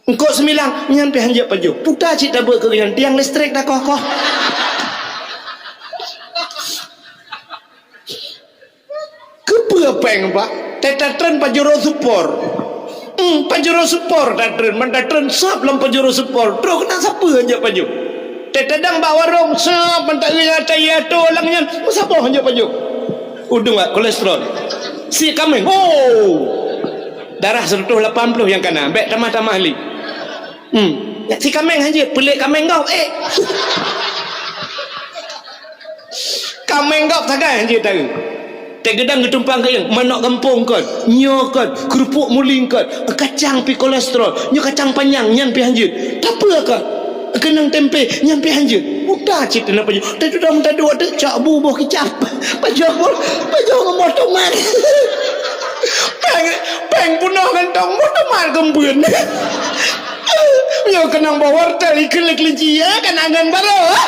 Eungkôt seumilang, nyan pih hanjeuet pajoh. Puta cit tabeuet keu nyan, tiang listrik takoh-koh. Keupeue péng, Pak? Teutatreun pajoh rot supor. Pajero Sport tatreun, ban tatreun sab lam Pajero Sport. Troh keunan sapeue hanjeuet pajoh. Teuteudang bak warong sab, ban taeu nyang ata ié atô lam nyan, meusaboh hanjeuet pajoh. Udeueng wat kolesterol. Si kaméng, oh! Darah seratus lapan puluh nyang kana, bék tamah-tamah lé. Hmm. Si kaméng hanjeuet, peulék kaméng gob, eh! Kaméng gob sagai hanjeuet taeu. Teugeudang geutumpang keuieng, manok gampông kon, nyoe kon, keurupuk muling kon, kacang pih kolesterol, nyoe kacang panyang nyan pih hanjeuet. Tapeue kon? Keunong tempe nyan pih hanjeuet. Buta cit na pajoh. Teuduek teuduek teucok bu boh kicap. Pajoh boh, pajoh ngon boh tomat. Péng, péng peunoh kantong, boh tomat geumbeuen. Nyoe keunong boh wortel, ikheun lé keulinci, ya, kan angen baroe.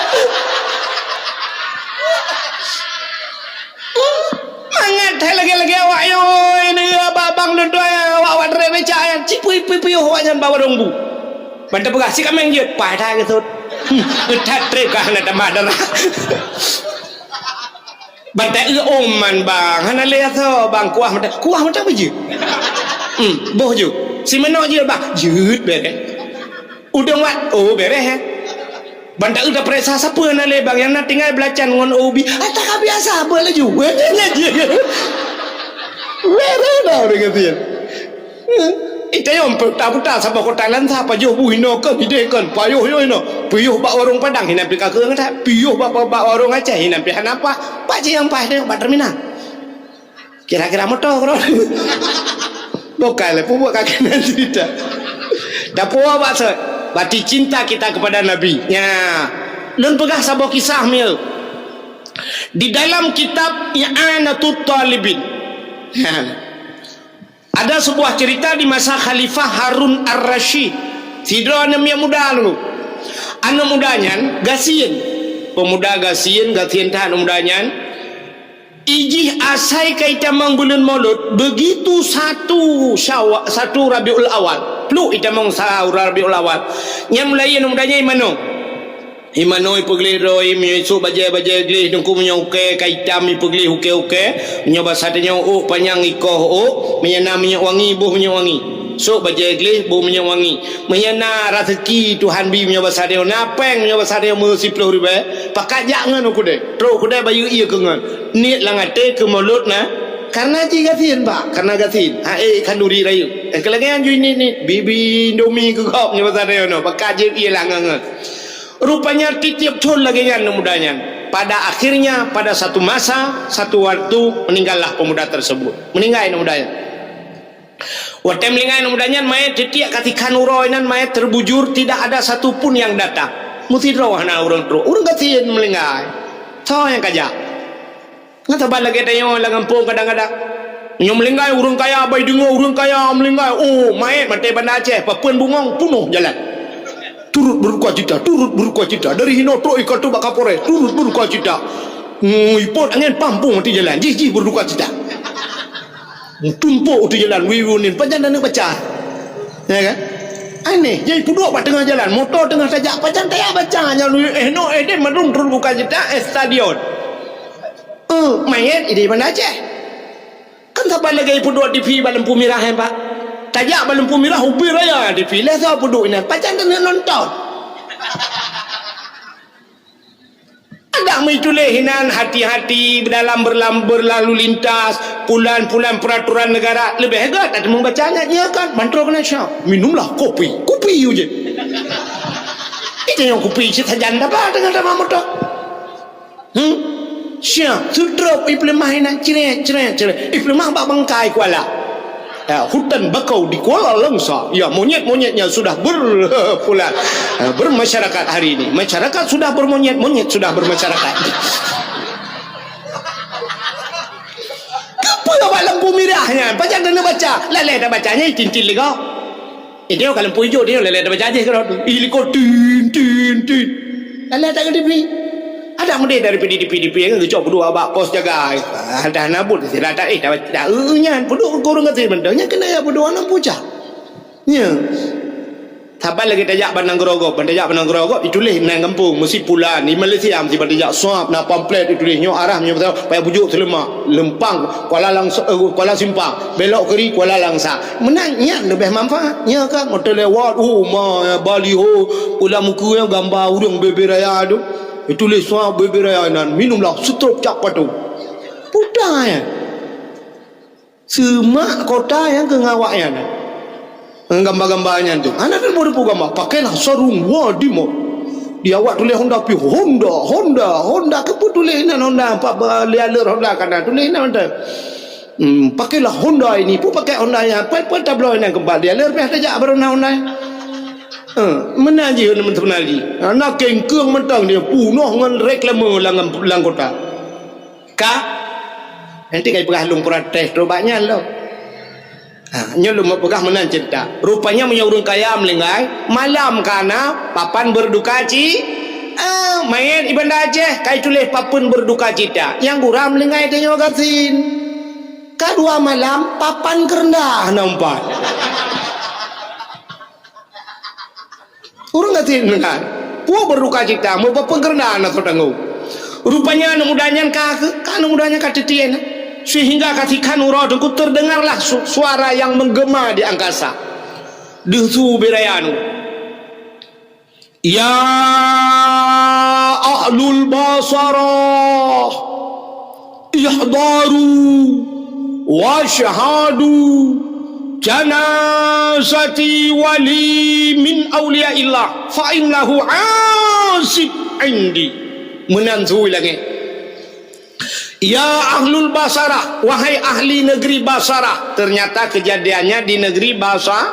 Mangat hai lagèe-lagèe awak nyoe, ini abang-abang lôn tuan, awak-awak trép becak nyan, cit pui-pui piôh awak nyan bak warong bu. Ban tapeugah, "Si kaméng jeuet, paih that geusut." Hmm, that trép ka hana tamah darah. Ban taeu oman bang, hana lé asoe bang, kuah mantong, kuah mantong beujeuet. Hmm, boh jeuet. Si manok jeuet bang, jeuet bereh. Udeueng wat, oh bereh, eh. Ban taeu tapeuriksa sapeue na lé bang, nyang na tinggai beulacan ngon ubi. Ata ka biasa, beuh laju. Bereh dah ureueng gasien. Itayong peuta-peuta saboh kota lansa, pajoh bu hinoe kon, hideh kon, payoh yoh hinoe. Piôh bak warong Padang, hinan pih ka keueng that. Piôh bak, bak, bak warong Aceh, hinan pih hana paih. Pak cit nyang paih teuh bak terminal. Kira-kira moto keudroe. Bukan lah, peubuet ka keunan cerita. Tapuwoe bak sot. Berarti cinta kita kepada Nabi. Nya. Lôn peugah saboh kisah mieu. Di dalam kitab I'anatut Talibin. Ha. Ada sebuah cerita di masa Khalifah Harun Ar-Rasyid. Sidroe aneuk miet muda dulu. Aneuk muda nyan gasien. Pemuda gasien, gasien that aneuk muda nyan. Ijih asai ka itamong buleuen Molot, begitu satu Syawal, satu Rabiul Awal. Pluk itamong sa-, Rabiul Awal. Nyang mulai aneuk muda nyan imanoe. Imanoe ipeugleh droe, meunyoe isôk bajèe-bajèe gleh, teungku meunyoe ukèe ka itam ipeugleh ukèe-ukèe, meunyoe basa tanyoe ôk panyang ikoh ôk, meunyoe na minyeuk wangi, boh minyeuk wangi. Sôk bajèe gleh, boh minyeuk wangi. Meunyoe na raseuki Tuhan bi, meunyoe basa tanyoe na péng, meunyoe basa tanyoe meu siploh ribèe, pakat jak ngon u keudè. Trok u keudè bayeue ié keu ngon. Niet lam até keu Molot na, karena jih gasien, Pak, karena gasien. Ha, eh, khanduri rayeuk. Eh, keu lagèe nyan ju niet-niet. Bi, bi Indomie keu gob, meunyoe basa tanyoe nyoe. Pakat jeuet ié lah ngon-ngon. Rupanya tiep-tiep thôn lagèe nyan aneuk muda nyan. Pada akhirnya, pada satu masa, satu waktu, meninggallah pemuda tersebut. Meninggai aneuk muda nyan. Watèe meuninggai aneuk muda nyan, manyèt teutiek ka tikhan uroe nyan, manyèt terbujur, tidak ada satu pun yang datang. Meusidroe hana ureueng trok. Ureueng gasien meuninggai. Soe nyang ka jak? Ngon saban lagèe tanyoe lam gampông kadang-kadang. Meunyoe meuninggai ureueng kaya, bai deungoe ureueng kaya meuninggai, oh, manyèt maté Banda Aceh, papeuen bungong, peunoh jalan. Turut berduka cita, turut berduka cita. Dari hinoe trok ika teuh bak Kapolres, turut berduka cita. Hmm, ipot angén pampong ateueh jalan, jih-jih berduka cita. Tumpok ateueh jalan, wiwi unin, pajan taneuk baca. Ya kan? Aneh, jadi peuduek bak teungoh jalan, moto teungoh tajak, pajan tajak baca, nyan, eh, no, eh, deh, madum turut berduka cita, eh, stadion. Eh, manyèt idéh Banda Aceh. Kan saban lagèe peuduek TV bak lampu mirah, eh, Pak. Tajak bak lampu mirah, ubé raya TV. Lheuh soe peuduek inan, pajan taneuk nonton. Adak meutuléh inan, hati-hati dalam berlam-, berlalu lintas, pulan-pulan peraturan negara. Leubeh gèt that meubacanya, iya kan? Mantong keunan siap. Minumlah kopi. Kopi ujeh. Itu nyang kopi cit sajan dapat dengan sama motor. Hmm? Siap, seutrop ipeuleumah inan, cret, cret, cret. Ipeuleumah bak bangkai kuala. Ya, hutan bakau di Kuala Langsa. Ya, monyet-monyetnya sudah berpulang, eh, bermasyarakat hari ini. Masyarakat sudah bermonyet, monyet sudah bermasyarakat. Keupeu bak lampu mirah nyan? Pajan taneuk baca. Lalèe tabacanya, tintin lego. Eh, dia kalau lampu ijo, dia lalèe dah baca jih keudroe. Ih, likot, tin, tin, tin. Lalèe tak ke TV. Ada mudeh dari P D, P D, P D, kan geucok peuduek bak pos jaga. Ah, dah nabut, istirahat, eh, dah, dah, eh, nyan, peuduek ke ureueng gasien mantong. Nyan keuneuk ya peuduek aneuk pucak. Ya. Saban lagèe tajak ban nanggroe gob, ban tajak ban nanggroe gob, ituléh nan gampông, meusi pulan, di Malaysia meusi ban tajak swab, na pamflet ituléh nyoe arah, nyoe payah bujok Seuleumak, Leumpang, Kuala Langsa-, eh, Kuala Simpang, belok kiri Kuala Langsa. Meunan nyan leubeh manfaat. Nya kan, meuteulewat, oh, ma, baliho, ulam muka nyang gamba ureueng bebe raya tu. Ituléh swab bebe raya nan, minumlah seutôt cap patung. Puta nyan. Seumak kota nyang keu ngawak nyan. Ngon gamba-gamba nyan tu. Hana teupeu-teupeu gamba. Pakailah sarung Wadimor. Di awak tuléh Honda pih. Honda, Honda, Honda. Keupeue tuléh inan Honda? Empat ba-, lhèe leur Honda ka na. Tuléh inan Honda. Hmm, pakailah Honda ini. Peue pakai Honda nyan? Peue, peue tabloe inan keubah. Lhèe leur pih tajak baru na Honda. Eh, meunan jih, meunan jih. Na kengkeung mantong dia. Punoh ngon reklame lam, lam kota. Ka? Nanti kai peugah lôn protes trok bak nyan lom. Ha, nyoe lôn peugah meunan ceurita. Rupanya meunyoe ureueng kaya meulinggai, malam ka na papan berduka ci-, ah, manyèt i Banda Aceh kai tuléh papan berduka cita. Nyang gura meulinggai tanyoe gasien. Ka dua malam papan keureundah na umpat. Ureueng gasien kan. Peue berduka cita, meupeupeukeureuda na tanggong. Rupanya aneuk muda nyan ka, ka aneuk muda nyan ka teutie na. Sehingga ka sikhan uroe teungku terdengarlah su-, suara yang menggema di angkasa. Deuh su beuraya nu. Ya ahlul Basarah. Ihdaru wasyhadu janazati wali min auliyaillah fa innahu asib indi. Meunan su langét. Ya ahlul Basarah, wahai ahli negeri Basarah. Ternyata kejadiannya di negeri Basa-,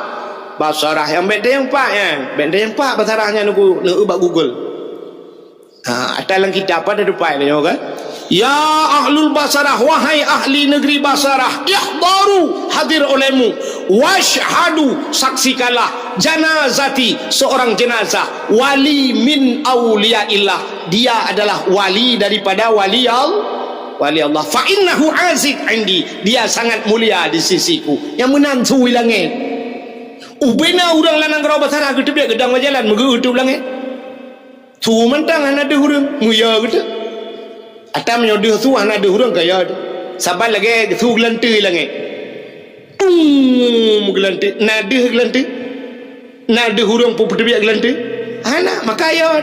Basarah. Nyang bèk teuimpat, ya. Bèk teuimpat Basarah nyan, neueu bak Google. Ha, ata lam kitab pada tupai nyoe kan. Ya ahlul Basarah, wahai ahli negeri Basarah, ihdaru, hadir olehmu, wasyhadu, saksikanlah, janazati, seorang jenazah, wali min auliyaillah, dia adalah wali daripada wali Al-, wali Allah. Fa innahu aziz indi, dia sangat mulia di sisiku. Nyang meunan su langét. Ubena ureueng lam nanggroe Basarah geuteubiet geudong bak jalan meugeuh u langét. Su mantong hana deuh ureueng, muya geuh teuk. Ata meunyoe deuh su hana deuh ureueng, kaya deuh. Saban lagèe su geulanteu langét. Tung! Geulanteu, na deuh geulanteu. Na deuh ureueng peuteubiet geulanteu. Hana, maka ya.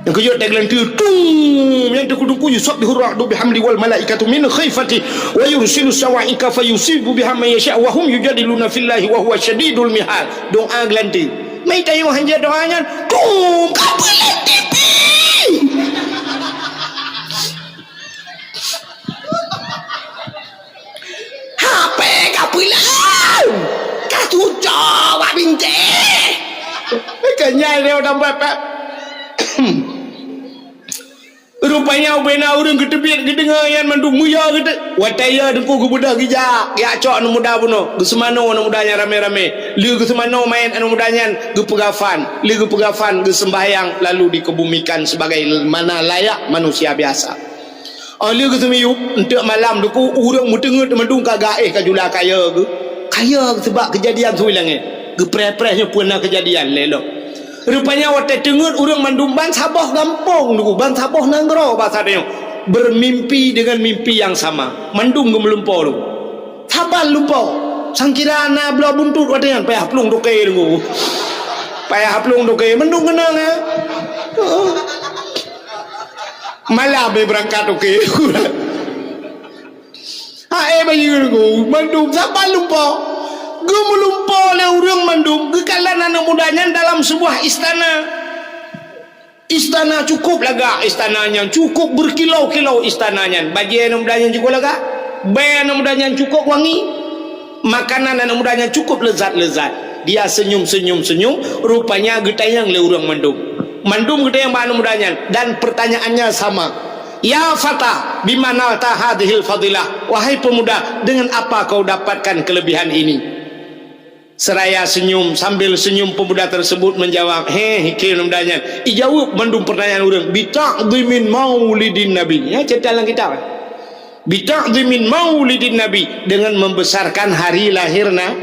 Nyang keujot ta geulanteu, tung! Nyang teungku-teungku, yusabbihu ra'du bihamdi wal malaikatu min khifati wa yursilu sawa'iqa fayusibu biha man yasha wa hum yujadiluna fillahi wa huwa syadidul mihal. Doa geulanteu. Meutanyoe hanjeuet doa nyan, tung, ka peulet T V. H P ka peulet. Ka tucok bak bintéh. Kenyai dia udah buat, Pak. Rupanya ubena ureueng geuteubiet geudeungoe nyan mandum muya geude-, watèe ya teungku geubeudôh geujak, geujak cok aneuk muda bunoe, geuseumanoe aneuk muda nyan ramé-ramé. Lheueh geuseumanoe manyèt aneuk muda nyan, geupeugah fan. Lheueh geupeugah fan, geuseumbahyang, lalu dikebumikan sebagaimana layak manusia biasa. Óh lheueh geuseumiyueb, eunteuk malam teungku, ureueng meuteungeut mandum ka gaéh ka jula kaya geuh. Kaya geuh seubab keujadian su langét. Geupreh-preh nyoe peue na keujadian lé lom. Rupanya watèe teungeut ureueng mandum ban saboh gampông teungku, ban saboh nanggroe basa tanyoe, bermimpi dengan mimpi yang sama. Mandum geumeulumpo teungku. Saban lumpo. Sangkira na bloe buntut watèe nyan payah plueng toke teungku. Payah plueng toke, mandum keunong, eh. Malam, eh, beurangkat toke. Ha, eh, bayeue teungku, mandum saban lumpo. Geumeulumpo lé ureueng mandum, geukalon aneuk muda nyan dalam sebuah istana. Istana cukup lagak, istana nyan cukup berkilau-kilau istana nyan. Bajèe aneuk muda nyan cukup lagak, bèe aneuk muda nyan cukup wangi, makanan aneuk muda nyan cukup lezat-lezat. Dia senyum-senyum-senyum, rupanya geutanyong lé ureueng mandum. Mandum geutanyong bak aneuk muda nyan dan pertanyaannya sama. Ya fata, bima nalta hadhil fadilah? Wahai pemuda, dengan apa kau dapatkan kelebihan ini? Seraya senyum, sambil senyum pemuda tersebut menjawab, "He, hikeu aneuk muda nyan." Ijaweueb mandum pertanyaan ureueng, "Bita'dhimin maulidin Nabi." Ya, cerita dalam kitab. "Bita'dhimin maulidin Nabi," dengan membesarkan hari lahir na-,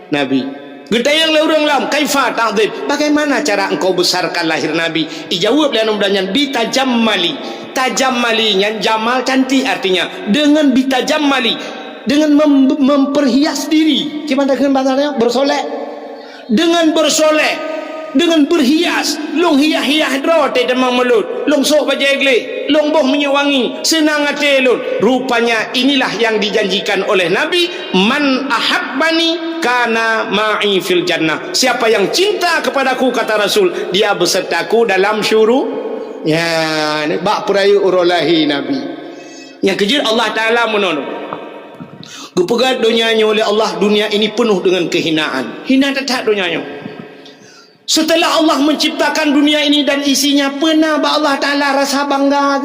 Nabi. Geutanyong lé ureuëng lom, "Kaifa ta'zim? Bagaimana cara engkau besarkan lahir Nabi?" Ijaweueb lé aneuk muda nyan, "Bitajammali." Tajammali nyan jamal, cantik artinya. Dengan bitajammali, dengan mem-, memperhias diri. Kiban takheun bahasa nyoe, bersolek. Dengan bersolek, dengan berhias, lôn hias-hias droe teuh tamong mulod, lôn sôk bajée gleh, lôn boh minyeuk wangi, seunang até lôn. Rupanya inilah yang dijanjikan oleh Nabi, "Man ahabbani kana ma'i fil jannah." Siapa yang cinta kepadaku, kata Rasul, dia besertaku dalam syuru-, ya, bak peurayeuk uroe lahé Nabi. Nyang keujeuet Allah Taala meunoe. Geupeugah donya nyoe lé Allah, dunia ini penuh dengan kehinaan. Hina that-that donya nyoe. Setelah Allah menciptakan dunia ini dan isinya, peuna bak Allah Taala rasa bangga?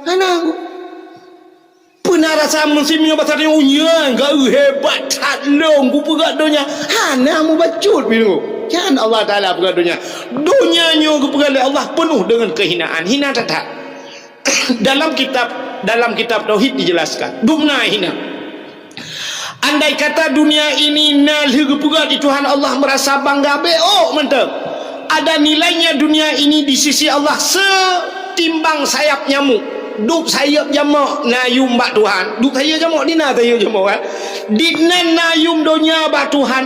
Hana. Peuna rasa meusim nyoe basa nyoe, "Unyang, geu hebat that lôn, kupeugah donya." Hana mubacut bingung. Kan Allah Taala peugah donya. Donya nyoe geupeugah lé Allah penuh dengan kehinaan. Hina that-that. Dalam kitab, dalam kitab tauhid dijelaskan, dumna hina. Andai kata dunia ini na lheueh geupeugah di Tuhan Allah merasa bangga, beok mantong. Ada nilainya dunia ini di sisi Allah setimbang sayap nyamuk. Dub sayap jamok na yum bak Tuhan. Dub sayap jamok, di na sayap jamok, kan? Di nan na yum donya bak Tuhan.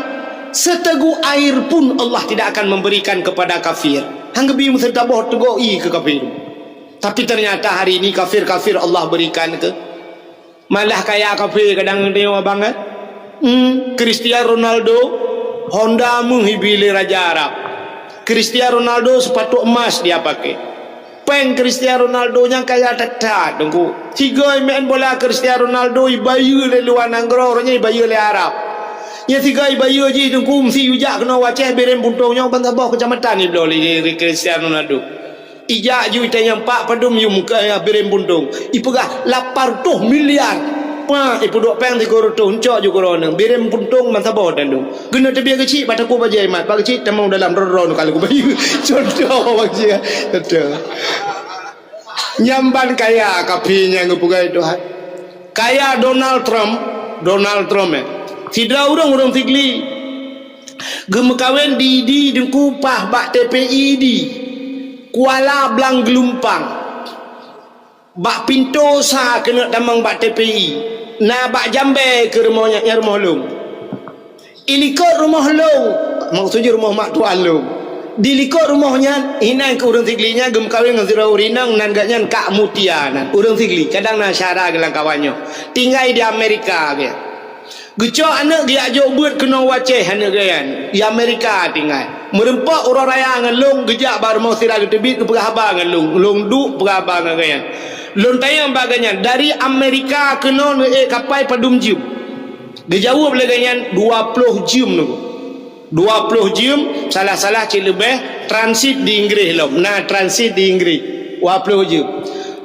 Seteguk air pun Allah tidak akan memberikan kepada kafir. Hang geubri meuseutaboh teugok ie keu kafir. Tapi ternyata hari ini kafir-kafir Allah berikan ke. Malah kaya kafir kadang nyoe abang, eh. Hmm, Cristiano Ronaldo, Honda meuh ibi lé raja Arab. Cristiano Ronaldo sepatu emas dia pakai. Péng Cristiano Ronaldo nyang kaya that-that, Teungku. Sigoe main bola Cristiano Ronaldo ibayeue lé luwa nanggroe, roh nyan ibayeue lé Arab. Nyang sigoe ibayeue jih, Teungku, meusi ijak keunoe u Aceh, Bireuen Puntông nyoe ban saboh keucamatan ibloe lé Cristiano Ronaldo. Ijak ju itanyong, "Pak, padum yum keu Bireuen Puntông?" Ipeugah, "Lapan reutôh miliar." Pak, ipeuduek péng sigoe reutôh, euncok ju keudroe nyan. Bireuen Puntông ban saboh dan dum. Keuneuk teubiet keuchik, bak takue bajée mat. Bak keuchik tamong dalam, droe-droe ka lheueh kubayeue. Contoh, bak keuchik. Contoh. Nyan ban kaya kafir nyang geupeugah Tuhan. Kaya Donald Trump, Donald Trump, eh. Sidroe ureuëng, ureuëng Sigli. Geumeukawen di, di Teungku, paih bak T P I di Kuala Blang Geulumpang. Bak pintoe sa keuneuk tamong bak T P I. Na bak Jambée keu rumoh nyan, nyan rumoh lôn. Ilikot rumoh lôn, maksud jih rumoh mak tuan lôn. Dilikot rumoh nyan, inan keu ureuëng Sigli nyan geumeukawen ngon sidroe ureuëng inong nan geuh nyan Kak Mutia nan. Ureuëng Sigli, kadang na syedara geuh lam kawan nyoe. Tinggai di Amerika geuh. Geucok aneuëk geujak jok beuet keunoe u Aceh aneuëk geuh nyan. Di Amerika tinggai. Meureumpok uroe raya ngon lôn geujak bak rumoh sira geuteubiet geupeugah haba ngon lôn. Lôn duek peugah haba ngon geuh nyan. Lôn tanyong bak geuh nyan, dari Amerika keunoe neuék kapai padum jeuem? Geujaweueb lé geuh nyan, "Dua ploh jeuem nunggu." Dua ploh jeuem, salah-salah cit leubeh, transit di Inggris lom. Na transit di Inggris, dua ploh jeuem.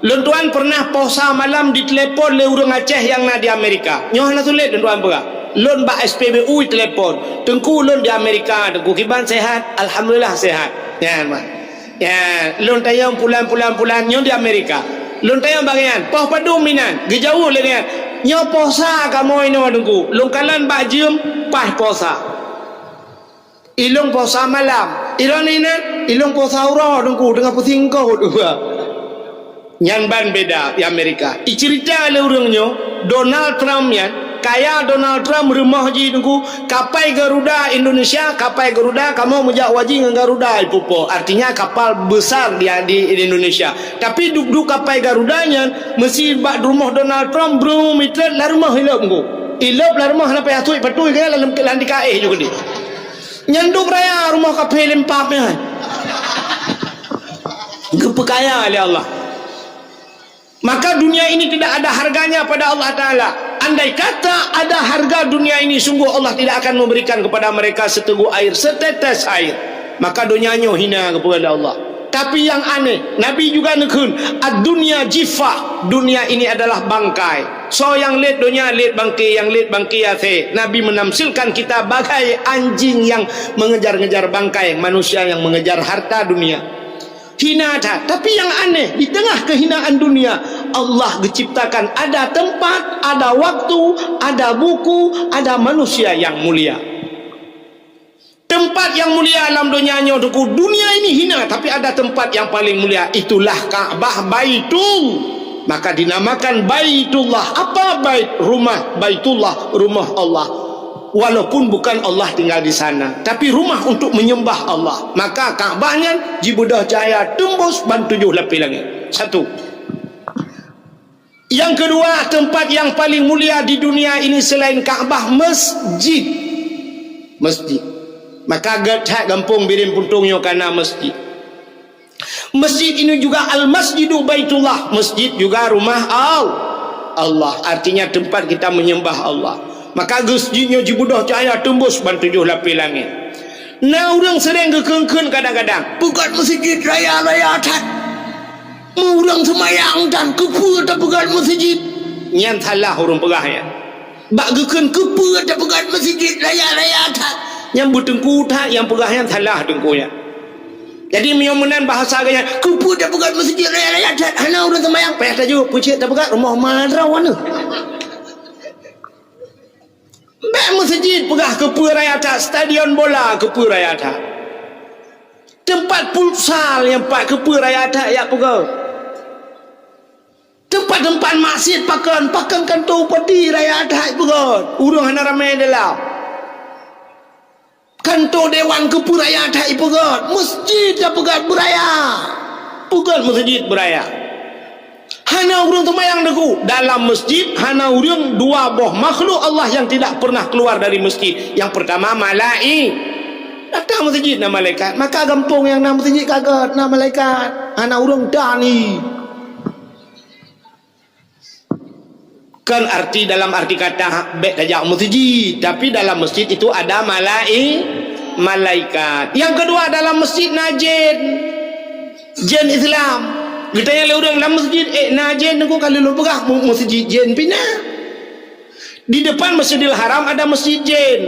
Lôn tuan pernah poh sa malam ditelepon lé ureuëng Aceh nyang na di Amerika. Nyoe hana sulet lôn tuan peugah. Lôn bak S P B U telepon. "Teungku, lôn di Amerika, Teungku. Kiban sehat?" "Alhamdulillah sehat." Nyan, mak. Ya, lôn tanyong pulan, pulan, pulan, nyoe di Amerika. Lôn tanyong bak geuh nyan, "Poh padum inan?" Geujaweueb lé geuh nyan, "Nyoe poh sa kamoe inoe, Teungku. Lôn kalon bak jeuem, paih poh sa." Ilôn poh sa malam. Ilôn inan, ilôn poh sa uroe, Teungku, teungoh pusing kot. Nyan ban beda di Amerika. Icerita lé ureuëng nyoe, Donald Trump nyan, kaya Donald Trump, rumoh jih, Teungku, kapai Garuda Indonesia, kapai Garuda, kamoe meujak haji ngon Garuda ipupo. Artinya kapal besar di, di Indonesia. Tapi duek-duek kapai Garuda nyan, meusi bak rumoh Donald Trump, brum, itrép lam rumoh ilop, Teungku. Ilop lam rumoh, hana payah tuek, patui keu lam, lam dikaéh ju keudeh. Nyan duek raya rumoh kaphé lempap nyan. Geupeukaya lé Allah. Maka dunia ini tidak ada harganya pada Allah Taala. Andai kata ada harga dunia ini, sungguh Allah tidak akan memberikan kepada mereka seteguk air, setetes air. Maka dunia nyoe hina geupeugah lé Allah. Tapi nyang aneh, Nabi juga neukheun, "Ad-dunya jiffah." Dunia ini adalah bangkai. Soe nyang lét donya, lét bangke, nyang lét bangke asée. Nabi menamsilkan kita bagai anjing yang mengejar-ngejar bangkai, manusia yang mengejar harta dunia. Hina that. Tapi nyang aneh, di tengah kehinaan dunia, Allah geuciptakan ada tempat, ada waktu, ada buku, ada manusia yang mulia. Tempat yang mulia alam dunia nyoe, Teungku. Dunia ini hina, tapi ada tempat yang paling mulia, itulah Ka'bah Baitul. Maka dinamakan Baitullah. Apa bait? Rumah Baitullah, rumah Allah. Walaupun bukan Allah tinggal di sana, tapi rumah untuk menyembah Allah. Maka Ka'bah nyan jibeudôh cahaya tembus ban tujoh lapéh langét. Satu. Yang kedua, tempat yang paling mulia di dunia ini selain Ka'bah, masjid. Masjid. Maka gét that gampông Bireuen Puntông nyoe ka na masjid. Masjid ini juga Al-Masjidu Baitullah, masjid juga rumah Al-, Allah. Artinya tempat kita menyembah Allah. Maka geusjid nyoe jibeudôh cahaya tembus ban tujoh lapéh langét. Na ureuëng sering geukheun-kheun kadang-kadang, "Peugét meuseujid raya-raya that." Meureuëng seumayang dan keupeue tapeugét meuseujid? Nyan salah ureuëng peugah nyan. Bak geukheun keupeue tapeugét meuseujid raya-raya that? Nyan beuteungku that nyang peugah nyan salah teungku nyan. Jadi meunyoe meunan bahasa geuh nyan, "Keupeue tapeugét meuseujid raya-raya that? Hana ureuëng seumayang." Payah tajaweueb, "Peue cit tapeugét rumoh ma droeneuh?" Bèk meuseujid peugah keupeue raya that, stadion bola keupeue raya that. Teumpat futsal nyang pat keupeue raya that jak peugét. Teumpat-teumpat masjid pakon, pakon kantô bupati raya that peugét. Ureuëng hana ramé dalam. Kantô dewan keupeue raya that peugét. Masjid tapeugét beuraya. Peugét meuseujid beuraya. Hana ureuëng seumayang Teungku. Dalam masjid hana ureuëng, dua boh makhluk Allah yang tidak pernah keluar dari masjid. Yang pertama, malai-, datang masjid na malaikat. Maka gampông nyang na masjid ka gét, na malaikat. Hana ureuëng dani. Kan arti, dalam arti kata bèk tajak masjid, tapi dalam masjid itu ada malai-, malaikat. Yang kedua, dalam masjid na jén. Jén Islam. Geutanyong lé ureuëng lam masjid, "Eh, na jén?" Teungku ka lheueh lôn peugah, mu-, meuseujid jén pih na. Di depan Masjidil Haram ada masjid jén.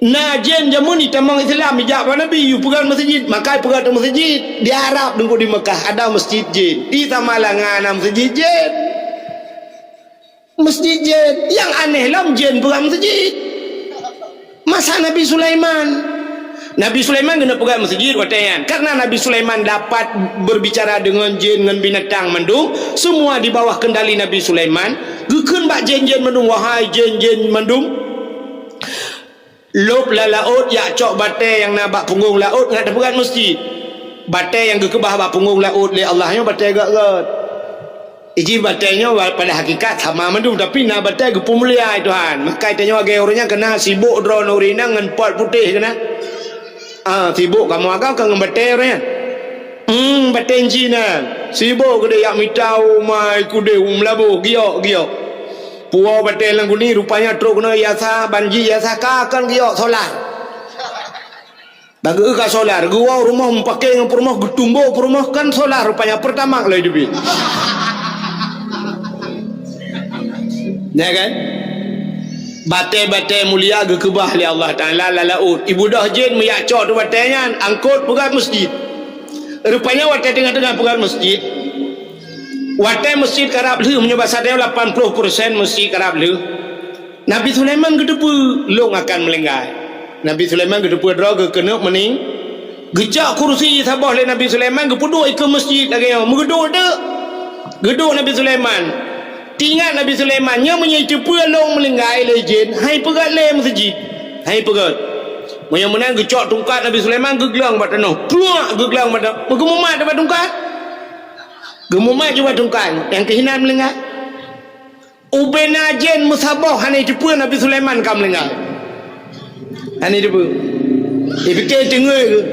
Na jén jameun itamong Islam, ijak bak Nabi, yue peugét meuseujid, maka ipeugét meuseujid. Di Arab Teungku, di Mekah ada masjid jén. Di Samalanga na meuseujid jén. Masjid jén. Nyang aneh lom jén peugét meuseujid. Masa Nabi Sulaiman. Nabi Sulaiman keuneuk peugét meuseujid watèe nyan. Karena Nabi Sulaiman dapat berbicara dengan jin, ngon binatang mandum, semua di bawah kendali Nabi Sulaiman. Geukheun bak jén-jén mandum, "Wahai jén-jén mandum, lôb lam laôt, jak cok batèe nyang na bak punggông laôt, ngat tapeugét meuseujid." Batèe nyang geukeubah bak punggông laôt lé Allah nyoe batèe gét-gét. Iji batèe nyoe pada hakikat sama mandum, tapi na batèe geupeumulia Tuhan. Maka tanyoe lagèe ureuëng nyang keunan sibôk droeneuh ureuëng inong ngon pot putéh keunan. Ah, sibôk kamoe agam ka ngon batèe ureuëng nyan. Hmm, batèe Cina. Sibôk keudéh jak mita umai keudéh u Meulaboh, giok-giok. Puwoe batèe lam guni, rupanya trok keunoe ijasa, ban jih ijasa ka kon giok solar. Bak geu-eu ka solar, geuwoe rumoh mupakè ngon peurumoh, geutumbo peurumoh, kan solar rupanya, Pertamax lom teubiet. Ya kan? Batèe-batèe mulia geukeubah lé Allah Taala lam laôt. Ibeudôh jén meujak cok batèe nyan, angkot peugét meuseujid. Rupanya watèe teungoh-teungoh peugét meuseujid, watèe meuseujid karab lheueh, meunyoe basa tanyoe lapan ploh persen meuseujid karab lheueh. Nabi Sulaiman geuteupeue, "Lôn akan meulinggai." Nabi Sulaiman geuteupeue droe geuh keuneuk meuning-, geucok kursi saboh lé Nabi Sulaiman, geupeuduek ikeue meuseujid lagèe nyoe. Meugeuduek teuk. Geuduek Nabi Sulaiman. Teuingat Nabi Sulaiman, nyoe meunyoe iteupeue lôn meulinggai lé jén, han ipeugét lé meuseujid. Han ipeugét. Meunyoe meunan geucok tungkat Nabi Sulaiman, geugleueng bak tanoh. Pluak, geugleueng bak tanoh. Meugeuh mumat bak tungkat. Geumumat ju bak tungkat. Nyang keuh inan meulinggai. Ubena jén meusaboh hana iteupeue Nabi Sulaiman ka meulinggai. Hana iteupeue. Ipike teungeut keuh.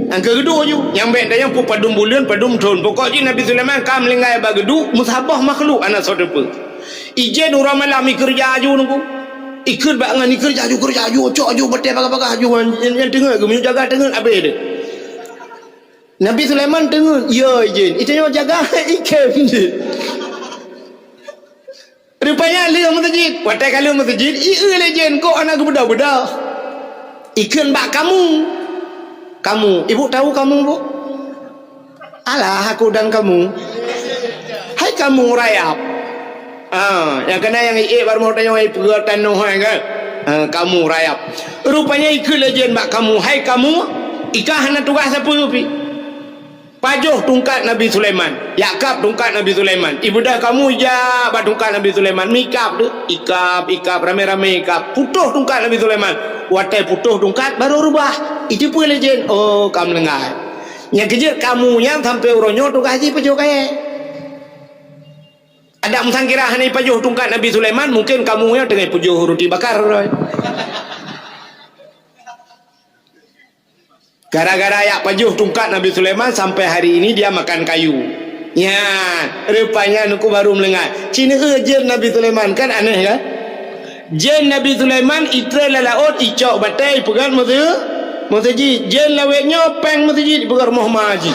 Nyang keuh geuduek ju. Nyang bèk tanyong peue padum buleuen, padum thôn. Pokok jih Nabi Sulaiman ka meulinggai bak geuduek, meusaboh makhluk hana soe teupeue. Ijén uroe malam ikeureuja ju Teungku. Ikheun bak ngon ikeureuja ju, keureuja ju, cok ju, batèe bagah-bagah ju. Nyan, nyan teungeut keuh, meunyoe jaga teungeut, abéh deh. Nabi Sulaiman teungeut, "Yo, jén, itanyoe jaga ikhem jih." Rupanya lheueh meuseujid. Watèe ka lheueh meuseujid, i-eu lé jén, kok hana geubeudôh-beudôh. Ikheun bak kamu. Kamu, ibu tahu kamu, Bu? Alah, aku dan kamu. Hai kamu rayap. Ah, nyang keunan nyang i-ék bak rumoh tanyoe, ipeugöt tanoh, hai kan? Ha, kamoe rayap. Rupanya ikheun lé jén bak kamoe, "Hai kamoe, i kah hana tugaih sapeue pih." Pajoh tungkat Nabi Sulaiman, jak kab tungkat Nabi Sulaiman. Ibeudôh kamoe jak bak tungkat Nabi Sulaiman, meuikab tu. Ikab, ikab, ramé-ramé ikab. Putôh tungkat Nabi Sulaiman. Watée putôh tungkat, barô reubah. Iteupeue lé jén, "Oh, ka meulinggai." Nyang keujeuet kamoe nyan sampoe uroe nyoe tugaih jih pajoh kayée. Adak meusangkira hana ipajoh tungkat Nabi Sulaiman, mungken kamoe nyan teungoh pajoh ruti bakar. Gara-gara jak pajoh tungkat Nabi Sulaiman, sampai hari ini dia makan kayu. Nyan, rupanya nuku baru meulinggai. Ci neueu jén Nabi Sulaiman, kan aneh kan? Jén Nabi Sulaiman itré lam laôt, icok batée, ipeugét meuseu-, meuseuji. Jén lawét nyoe péng meuseuji, ipeugét rumoh ma jih.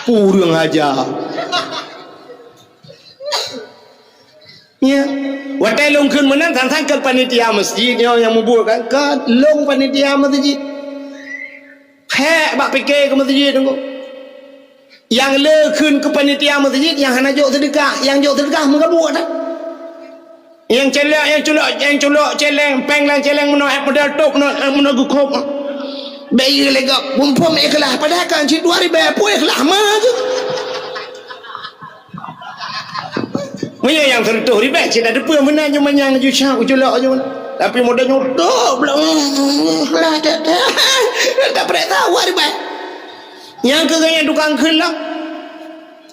Kurang ajar. Ya. Watée lôn kheun meunan, sang-sang keu panitia masjid nyoe nyang mubuet kan, ka lôn panitia masjid. Hék bak pike keu masjid nyoe. Nyang le kheun keu panitia masjid nyang hana jok seudeukah, nyang jok seudeukah meugabuek dah. Nyang celak, nyang culok, nyang culok celeng, péng lam celeng meunoe, eh, modal top meunoe, eh, meunoe geukhop. Bék yue lé gob, muphom ikhlas, padahai kan cit dua ribée pun ikhlas mah tu. Meunyoe nyang seureutôh ribée, cit na teupeue meunan nyoe manyang ju syak, ju lok nyoe. Tapi modal nyoe tok, belum, lah, dah, dah. Dah prek tahu ribée. Nyang keu gaya tukang kheun lah.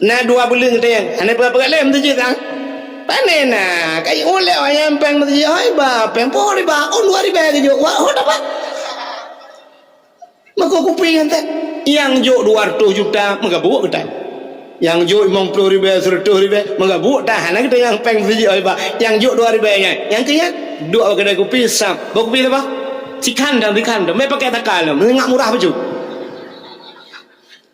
Na dua buleuen teuh. Hana peugah-peugah lé meuseujid ah. Pane na, kai ulée wayang péng meuseujid, hoi ba, péng po ribée, oh, dua ribée geujok. Wah, oh, dapat. Mako kupi nyan teuh, nyang jok dua reutôh juta, meugabuek geutanyoe. Nyang jok limong ploh ribée, seureutôh ribée, meugabuek dah. Hana geutanyoe nyang péng sijik, oi, bah. Nyang jok dua ribée nyan, nyang keu nyan, duek bak keudai kupi, sab. Bak kupi apa? Sikhan dang, sikhan dang. Mé pakai takal, meungak murah bacut.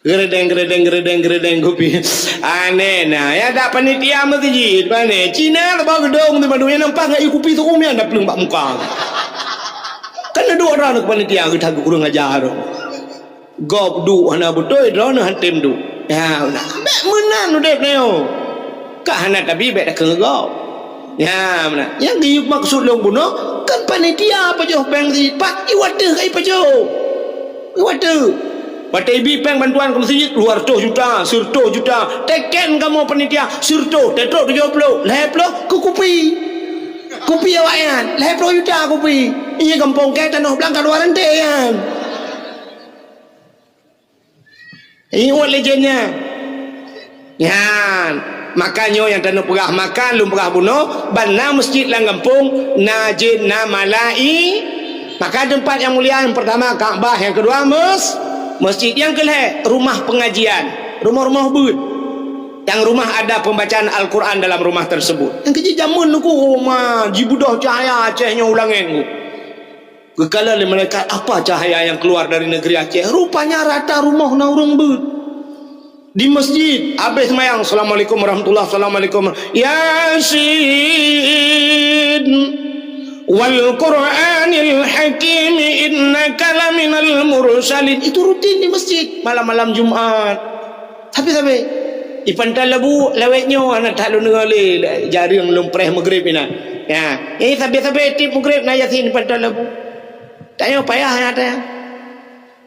Geredeng, geredeng, geredeng, geredeng kupi. Aneh na, ya dak panitia masjid, pane. Cina teuba geudong tu, bandum nyang nampak ngon ié kupi tu, nyan dah plueng bak muka. Kan duek droe panitia, geutanyoe kurang ajar. Gob duek hana beutôi, droeneuh han tem duek. Ya, na, bék meunan udép nyoe. Ka hana tabi bék takheun gob. Ya, meunan. Nyang di maksud lôn bunoe kan panitia pajoh péng di pat, iwat teuh ka ipajoh. Iwat teuh. Watée ibi péng bantuan keu meuseujid, dua reutôh juta, seureutôh juta. Teken kamoe panitia, seureutôh, teutrok tujoh ploh, lhée ploh keu kupi. Kupi awaknyan, lhée ploh juta kupi. Ié gampông kée tanoh blang ka dua rante nyan. Ingat lé jén nyan. Nyan, maka nyoe nyang taneuk peugah, maka lôn peugah bunoe, ban na masjid lam gampông, na jén, na malai-, maka teumpat nyang mulia nyang peurtama Ka'bah, nyang keudua mes-, masjid, nyang keulhée rumah pengajian, rumoh-rumoh beuet. Nyang rumah ada pembacaan Al-Quran dalam rumah tersebut. Nyang keujeuet jameun nyoe ku, oh ma, jibeudôh cahya Aceh nyoe u langét nyoe. Geukalon lé malaikat, "Apa cahaya yang keluar dari negeri Aceh?" Rupanya rata rumoh na ureuëng beuet. Di masjid, habéh seumayang, "Assalamualaikum warahmatullah, assalamualaikum." "Yasin, wal Qur'anil Hakim, innaka laminal mursalin." Itu rutin di masjid, malam-malam Jumat. Sabe-sabe. Ipantan labu, lawét nyoe hana that lôn deungoe lé, jareueng lôn preh Maghrib inan. Ya, eh, sabe-sabe tiep Maghrib na Yasin ipantan labu. Tanyoe payah nyan, tanyoe.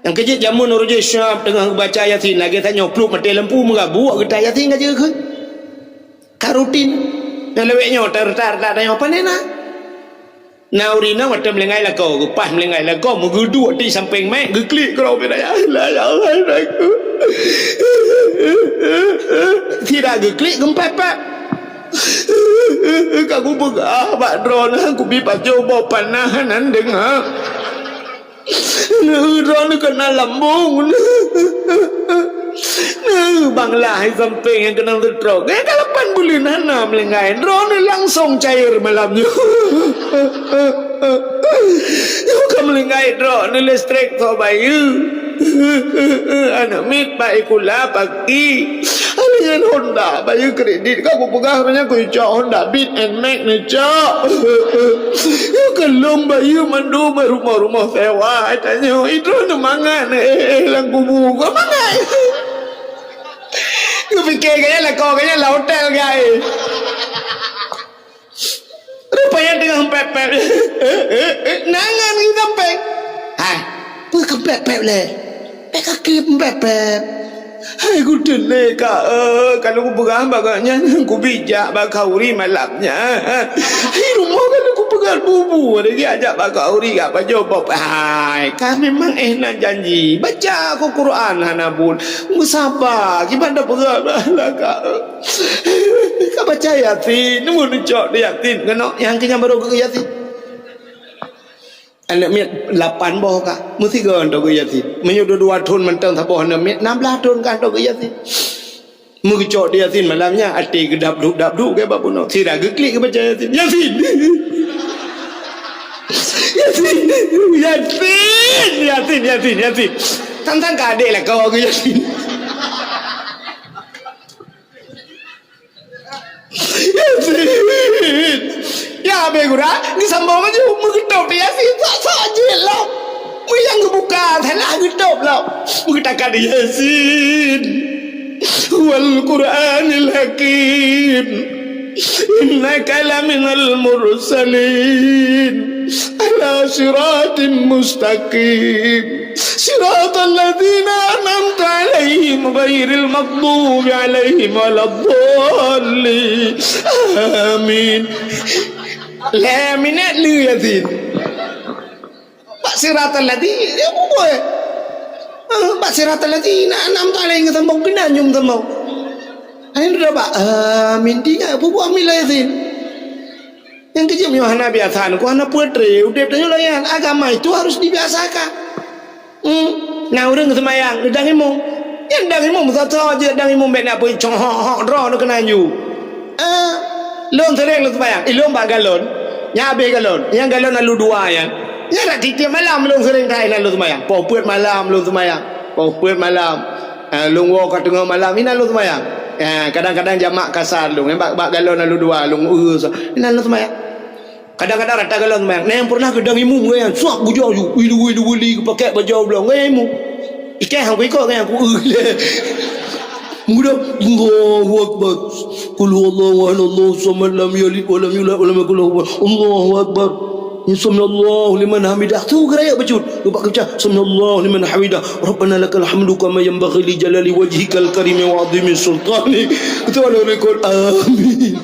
Nyang keujeuet jameun uroe jih siap teungoh geubaca Yasin, lagée tanyoe pluek maté lampu, meugabuek geuta Yasin ka jeuet kheun. Ka rutin. Nyang lawét nyoe, tar-tar-tar tanyoe, pane na? Na ureuëng inong watée meulinggai lakoe, geupaih meulinggai lakoe, meugeuduek di sampéng mak, geuklik keudroe pih dayah. La ilaha illallah. Sira geuklik geumpép-pép. Ka kupeugah bak droeneuh, kubi pajoh boh panah nan deungoe. Neueu droeneuh keunan lambong. Neueu banglah di sampéng nyang keunong seutrok. Gaya ka lapan buleuen hana meulinggai. Droeneuh langsong cair malam nyoe. Nyoe ka meulinggai droeneuh listrik soe bayeue. Aneuk miet bak sikula paki. Alinyan Honda bayeue kredit ka kupeugah, meunyoe kucok Honda Beat N-Max neucok. Nyoe keu lôn bayeue mandum rumoh-rumoh sewa. Tanyoe, droeneuh mangat, eh, eh, lam kubu. Kok mangat? Geupike gaya lakoe gaya lam hotel, gai. Rupanya teungoh pép-pép. Eh, eh, eh, nangan geuh sampéng. Hai, peue keumpét-pét lé? Pék kaki peumpét-pét. Hai, geuteun lé ka, eh, ka lôn kupeugah bak gobnyan, kubijak bak khauri malam nyan. Hai, rumoh ka lôn kupeugah bubu, lagèe ajak bak khauri ka pajoh bob. Hai, ka memang eh na janji. Baca keu Quran hana buet. Meusaba, kiban tapeugah lah ka. Ka baca Yasin, neumeucok di Yasin. Keunoe nyang keu nyan barô keu Yasin. Aneuk miet lapan boh ka, meusigoe hantom geu Yasin. Meunyoe dua-dua thon mantong saboh aneuk miet, nam blaih thon ka hantom geu Yasin. Meugeucok di Yasin malam nyan, até geudap dup-dap dup keu bak bunoe. Sira geuklik geubaca Yasin. Yasin! Yasin! Yasin! Yasin! Yasin! Yasin! Tang-tang ka adék lakoe geu Yasin. Yasin! Ya, abéh gura, geusambong laju, meugeutôb di Yasin, sok-sok jeuet lom. Meunyo geubuka, salah geutôb lom. Meugeutakan Yasin. Wal Qur'anil Hakim. Innaka laminal mursalin. Ala siratim mustaqim. Siratal ladzina an'amta 'alaihim ghairil maghdubi 'alaihim waladdallin. Amin. Lhèe minèt lheuh Yasin. Bak siratal ladzi, ya, bubuih. Ah, bak siratal ladzina an'amta 'alaihim, sambông keunan nyoe sambông. Akhé udah bak, amin, tiga, bubuih amin lheuh Yasin. Nyang keujeuet meunyoe hana biasa, nyan hana peutré, udép tanyoe layan. Agama itu harus dibiasakan. Hmm. Na ureueng seumayang, dang imum. Nyan dang imum, satu jeuet dang imum, bèk na peucong hok-hok droe keunan ju. Ah, lôn sering lôn seumayang, ilôn bak galon. Nyan abéh galon, nyang galon alue dua nyan. Nyan rak tiep-tiep malam lôn sering that inan lôn seumayang. Poh peuet malam lôn seumayang. Poh peuet malam. Ah, lôn woe ka teungoh malam, inan lôn seumayang. Ah, kadang-kadang jamak kasar lôn, bak, bak galon alue dua lôn, uh, inan lôn seumayang. Kadang-kadang rata galon seumayang. Nah, nyang pernah keudang imum geuh nyan, suak bujang ju. Wili, wili, wili, geupakèk bajèe blang. Geuh imum. Ikai hang kuikot geuh nyan, ku, uh, lé. Mudah, Allahu Akbar. Qul huwallahu ahad, Allahu samad, lam yalid wa lam yulad wa lam yakul lahu kufuwan. Allahu Akbar. Sami'allahu liman hamidah. Tu geurayeuk bacut. Lepas keucah, sami'allahu liman hamidah. Rabbana lakal hamdu kama yanbaghi li jalali wajhikal karimi wa azimi sultani. Itu ada rekod. Amin.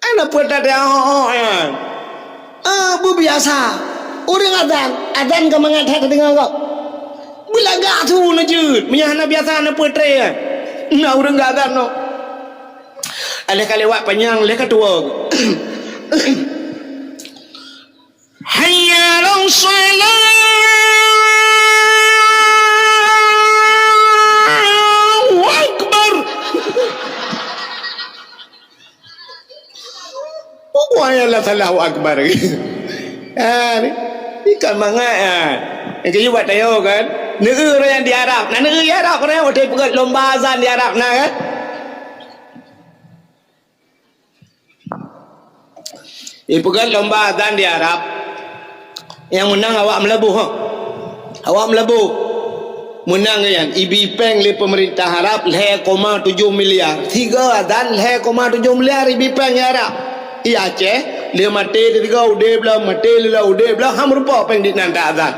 Hana peue that, oh, oh, oh, ya. Ah, beubiasa. Ureueng azan, azan ka mangat that tadeungoe gob. Beulagak su neujeuet, meunyo hana biasa hana peutré, ya. Na ureueng geuazan noh. Aléh ka lewat panyang, lé ka tuwoe. Hayya 'alas shalah. Allahu Akbar. Pokok ayat lah Allahu Akbar. Ha, ni, ni kan mangat, ha. Nyang keujeuet buat tayo kan. Neu-eu orang yang di Arab. Nah, neu-eu di Arab, orang yang watèe peugöt lomba azan di Arab, nah kan. Ipeugöt lomba azan di Arab. Nyang meunang awak meulaboh, ha. Awak meulaboh. Meunang nyan, ibi péng lé peumeurintah Arab lhèe koma tujoh miliar. Sigoe azan lhèe koma tujoh miliar ibi péng lé Arab. I Aceh, lé maté sigoe udép lom, maté lé lom udép lom, han meurumpok péng di nan ta azan.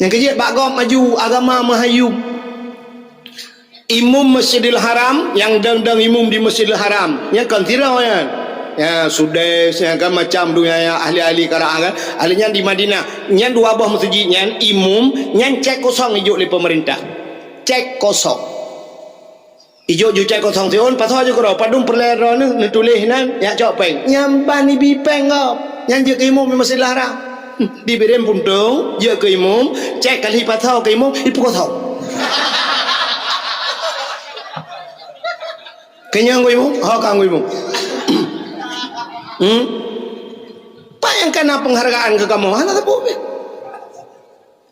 Nyang keujeuet bak gob maju, agama meuhayum. Imum Masjidil Haram, nyang dang-dang imum di Masjidil Haram, nyan kon sidroe nyan. Ya, Sudais, nyan kan macam tu, ya, ya, ahli-ahli Quran kan. Ahli nyan di Madinah. Nyan dua boh meuseujid nyan, imum, nyan cèk kosong ijok lé peumeurintah. Cèk kosong. Ijok ju cèk kosong siôn, pasoe ju keudroe, padum peureulèe droeneuh, neutuléh nan, jak cok péng. Nyan ban ibi péng gob. Nyan jeuet keu imum di Masjidil Haram. Dibirém puntông, jeuet keu imum, cèk kali pasoe keu imum, ipeu kosong. Keunong keu imum, ho ka keu imum. Hmm? Pat nyang kana peunghargaan keu kamoe, hana sapeue pih.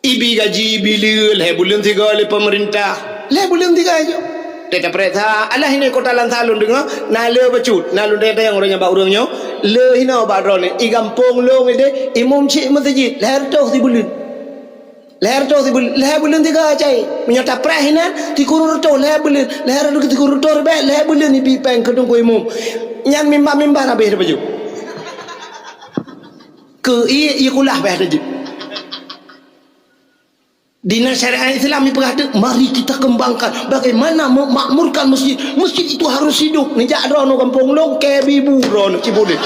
Ibi gaji, ibi lé, lhèe buleuen sigoe lé peumeurintah. Lhèe buleuen sigoe ijok. Teuka peuriksa, alah ini kota Lansa lôn deungö, na le bacut, na lôn tanyong-tanyong ureueng nyan bak ureueng nyoe, le hinoe bak droeneuh, i gampông lôn idéh, imum cit meuseujid, lhèe reutôh sibuleuen. Lhèe reutôh sibuleuen, lhèe buleuen sigoe cai. Meunyoe tapreh inan, sikureueng reutôh lhèe buleuen, lhèe reutôh sikureueng reutôh ribèe, lhèe buleuen ibi péng keu teungku imum. Nyan mimbar-mimbar habéh tapajoh. Keu ié, ié kulah beh teujeuet. Di na syariat Islam ipeugah teuk, mari kita kembangkan bagaimana memakmurkan masjid. Masjid itu harus hidup. Neujak droeneuh gampông lôn, keu bi bu droeneuh Cibudép.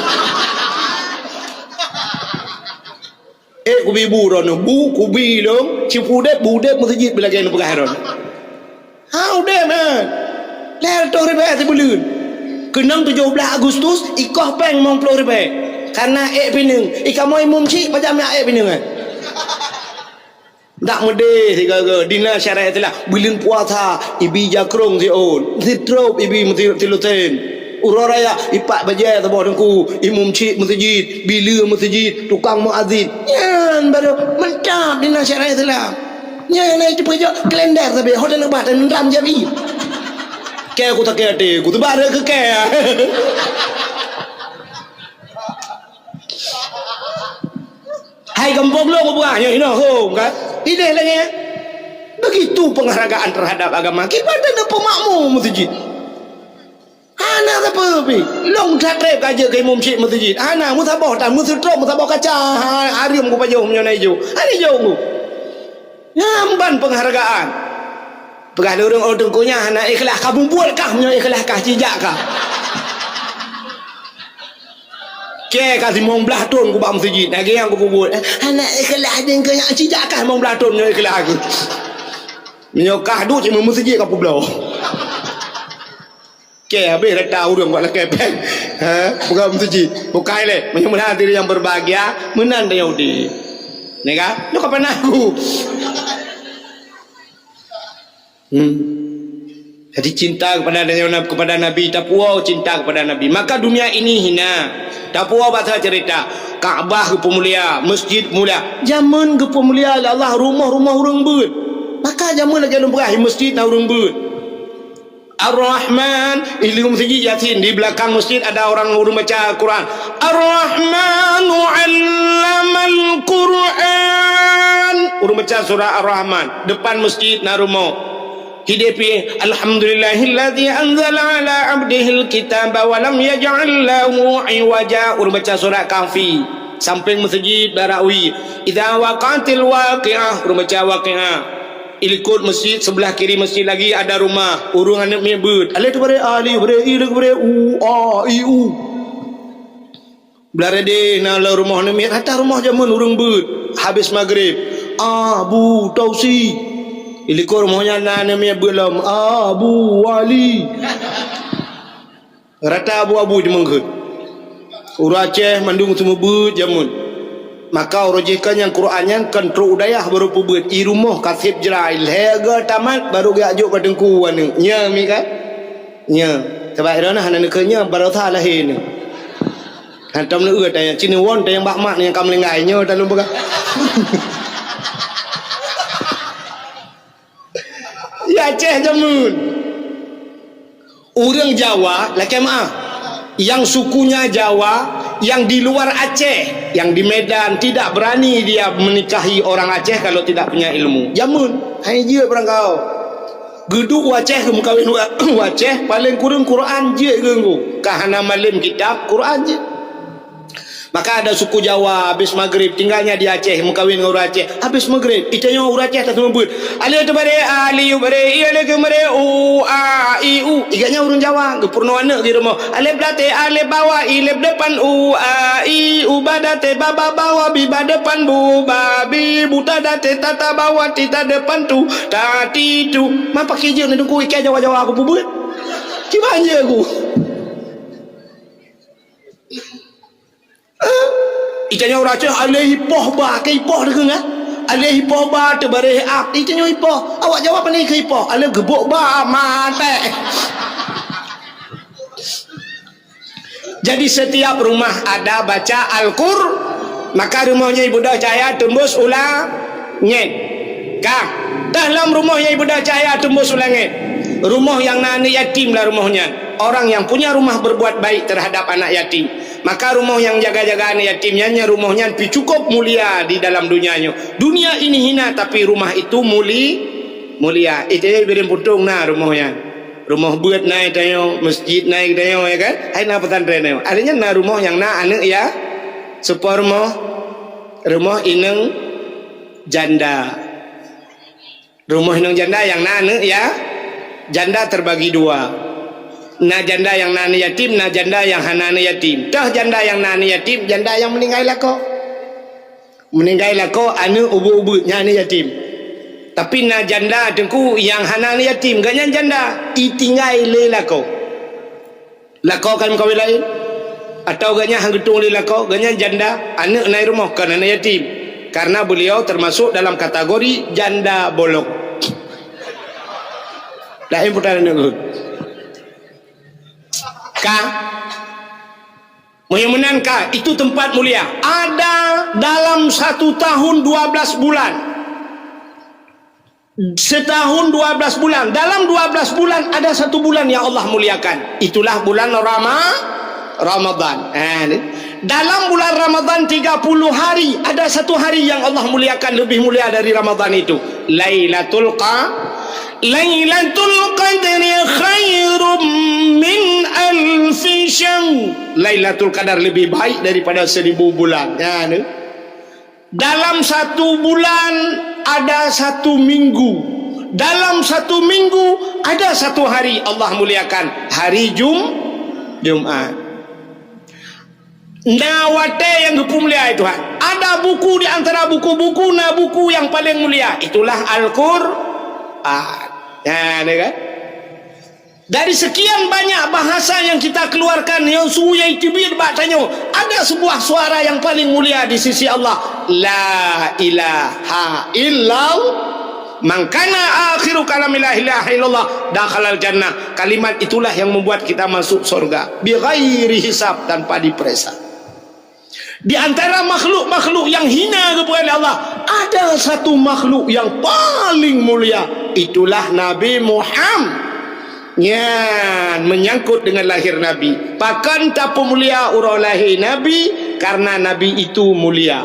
Eh, kubi bu droeneuh, bu, kubi lôn, Cibudép, Budép meuseujid beulagèe neupeugah droeneuh. Ha, udép, ha. Lhèe reutôh ribèe sibuleuen. Keunong tujoh blah Agustus, ikoh péng limong ploh ribèe. Karena ék pineung. Ikamoe imum chik, pajan jak ék pineung, eh? Dak meudeh sigoe-goe, di na syariat Islam. Buleuen puasa, ibi jakrong siôn. Sitrop ibi meusi-, silusen. Uroe raya, ipat bajèe saboh teungku. Imum chik meuseujid, bileue meuseujid, tukang muazin. Nyan baru mantap di na syariat Islam. Nyan na itu peujok kalender sabe, hotel leubah dan ram jam i. Keu aku sakét até, aku teubare keu keu. Hai gampông lôn buah nyoe inoe hom kan. Ideh lagèe. Begitu penghargaan terhadap agama. Kiban dan peumakmu meuseujid. Hana sapeue pih. Lôn that trép ka jeuet keu imum chik meuseujid. Hana, meusaboh tan, meuseutrom, meusaboh kaca. Ha, hareuem kupajoh meunyoe na ijo. Hana ijo ku. Nyan ban penghargaan. Peugah lé ureueng, "Oh, teungku nyan hana ikhlas. Ka mubuet kah meunyoe ikhlas kah, cijak kah?" Keu ka limong blah thon kubak meuseujid. Lagèe nyang kububuet. Hana ikhlas teungku nyan, cijak kah limong blah thon meunyoe ikhlas kah. Meunyoe kah duek cit meuseujid ka peubloe. Keu habéh rata ureueng bak lakèe péng. Ha, peugah meuseujid. Bukai lé. Meunyoe meunan hadirin yang berbahagia, meunan tanyoe udép. Nyan ka? Nyoe ka pernah aku. Hmm. Jadi cinta kepada, kepada Nabi, tapuwoe cinta kepada Nabi. Maka dunia ini hina. Tapuwoe basa cerita. Ka'bah geupeumulia, masjid mulia. Jameun geupeumulia lé Allah rumoh-rumoh ureueng beuet. Maka jameun lagèe lôn peugah, masjid na ureueng beuet. Ar-Rahman, di leuhô meuseujid Yasin, di belakang masjid ada orang ureueng baca Al-Quran. Ar-Rahmanu 'allamal Quran. Ureueng baca surah Ar-Rahman, depan masjid na rumoh. Hidéh pih, "Alhamdulillahilladzi anzala 'ala 'abdihil kitaba wa lam yaj'al lahu 'iwaja." Ureueng baca surah Kahfi, sampéng meuseujid Barawi. "Idza waqa'atil waqi'ah." Ureueng baca Waqi'ah. Ilikot masjid, sebelah kiri masjid lagi ada rumah. Ureueng aneuk miet beuet. Alèh tu baré a, alèh baré i, lé baré u, a, i, u. Blah reudéh na lam rumoh aneuk miet, rata rumoh jameun ureueng beuet. Habéh maghrib, Abu Tausi. Ilikot rumoh nyan na aneuk miet beuet lom, Abu Wali. Rata abu-abu jimeungkeut. Ureueng Aceh mandum seumeubeuet jameun. Maka uroe jih kan nyang Quran nyan kan trok u dayah baru peubeuet. I rumoh ka sép jrai, lhèe goe tamat baru geujak jok bak teungku aneuk. Nyoe mi kan? Nyoe. Sabab droeneuh hana neukheun nyoe barosa lahé nyoe. Hantom neueu tanyong, ci neuwon tanyong bak mak nyang ka meuninggai nyoe talôn peugah. Ya Aceh jameun. Ureueng Jawa, lakèe meu'ah, yang sukunya Jawa, yang di luar Aceh, yang di Medan, tidak berani dia menikahi orang Aceh kalau tidak punya ilmu. Jameun, hai jeuet barangkaho. Geuduek u Aceh, geumeukawen u Aceh, paleng kureueng Quran jeuet geunggu. Ka hana malem kitab, Quran jeuet. Maka ada suku Jawa, habis maghrib, tinggalnya di Aceh, meukawen ngon ureueng Aceh. Habis maghrib, itanyoe ureueng Aceh taseumeubeuet. Alèh teubaré a, alèh yubaré i, alèh geumeuré u, a, i, u. Igaknya ureueng Jawa, geupeurunoe aneuk di rumoh. Alèh blaté a, alèh bawa i, alèh depan u, a, i, u, ba daté ba, ba bawa bi, ba depan bu, ba bi, bu ta daté ta, ta bawa ti, ta depan tu, ta ti tu. Ma pakè jeuet neudeungoe iké Jawa-Jawa aku peubeuet. Kiban jeuet aku. Itanyoe ureueng Aceh, alèh ipoh ba, keu ipoh teukeungat. Alèh ipoh ba, teubaré ap. Itanyoe ipoh. Awak Jawa pandai keu ipoh. Alèh geubok ba, maté. Jadi, setiap rumah ada baca Al-Qur, maka rumoh nyan ibeudôh cahya teumbus u langèt. Ka, teuh lom rumoh nyan ibeudôh cahya teumbus u langèt. Rumoh nyang na aneuk yatim lam rumoh nyan. Orang yang punya rumah berbuat baik terhadap anak yatim. Maka rumoh nyang jaga-jaga aneuk yatim nyan, nyan rumoh nyan pih cukup mulia di dalam dunia nyoe. Dunia ini hina, tapi rumah itu muli-, mulia. Itu biring putong na rumoh nyan. Rumoh beuet na tanyoe, masjid na tanyoe, ya kan? Hai na pesantren tanyoe. Artinya na rumoh nyang na aneuk ya, seupôt rumoh, rumoh inong janda. Rumoh inong janda nyang na aneuk ya, janda terbagi dua. Na janda nyang na aneuk yatim, na janda nyang hana aneuk yatim. Toh janda nyang na aneuk yatim, janda nyang meuninggai lakoe. Meuninggai lakoe aneuk ubeuet-ubeuet nyan aneuk yatim. Tapi na janda teungku nyang hana aneuk yatim, gobnyan janda, itinggai lé lakoe. Lakoe kan meukawen laén. Atawa gobnyan han geutueng lé lakoe, gobnyan janda, aneuk na i rumoh kon aneuk yatim. Karena beliau termasuk dalam kategori janda bolong. Laén putara aneuk geuh. Ka Meunan ka, itu tempat mulia. Ada dalam satu tahun dua belas bulan. Setahun dua belas bulan. Dalam dua belas bulan ada satu bulan yang Allah muliakan. Itulah bulan Rama-, Ramadan. Ha, ni. Dalam bulan Ramadan tiga puluh hari, ada satu hari yang Allah muliakan, lebih mulia dari Ramadan itu. Lailatul Qa-, Lailatul Qadri khairum min alfi syahr. Lailatul Qadar lebih baik daripada seribu bulan. Ya, ni. Dalam satu bulan ada satu minggu. Dalam satu minggu ada satu hari Allah muliakan. Hari Jum-, Jumat. Na watée nyang geupeumulia Tuhan. Ada buku di antara buku-buku, na buku nyang paleng mulia. Itulah Al-Qur'an. Nah, ni kan? Dari sekian banyak bahasa yang kita keluarkan, nyang su nyang teubiet bak tanyoe, ada sebuah suara yang paling mulia di sisi Allah. La ilaha illallah. Man kana akhiru kalami la ilaha illallah dakhalal jannah. Kalimat itulah yang membuat kita masuk surga. Bighairi hisab, tanpa diperiksa. Di antara makhluk-makhluk yang hina kepada Allah, ada satu makhluk yang paling mulia. Itulah Nabi Muhammad. Nyan, menyangkut dengan lahir Nabi. Pakon tapeumulia uroe lahé Nabi? Karena Nabi itu mulia.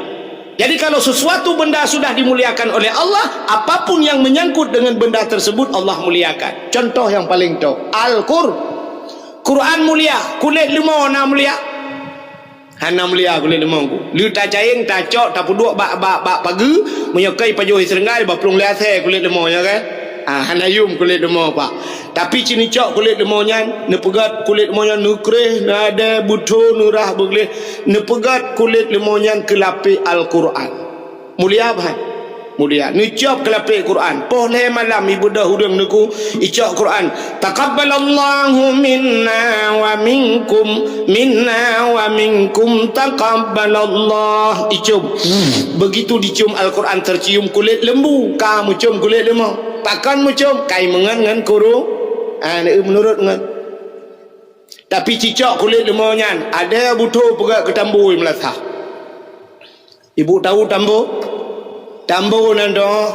Jadi, kalau sesuatu benda sudah dimuliakan oleh Allah, apapun yang menyangkut dengan benda tersebut, Allah muliakan. Contoh yang paling toh, Al-Qur-, Quran mulia, kulét leumô na mulia? Hana mulia kulét leumô ku. Lheueh tacayeng, tacok, tapeuduek bak, bak, bak pageue, meunyoe keu pajoh i seureuenggai, bak plueng lhèe asèe kulét leumô nyan, kan? Ah, hana yum kulét leumô, Pak. Tapi ci neucok kulét leumô nyan, neupeugöt kulét leumô nyan, neukreh, neuadèe, beutho, neurah, beugleh, neupeugöt kulét leumô nyan keu lapék Al-Quran. Mulia, bah? Mulia. Neucok keu lapék Quran. Poh lhèe malam ibeudôh ureueng neuku, icok Quran. Taqabbalallahu minna wa minkum, minna wa minkum taqabbalallah. Icum. Begitu dicium Al-Quran, tercium kulét lembu. Ka meucium kulét leumô. Pakon meucium? Kai meungon ngon kuru. Ah, meunurot ngon. Tapi cicok kulét leumô nyan, adèe beutho peugöt keu tambu i meulasah. Ibu tau tambu? Tambu nan doh.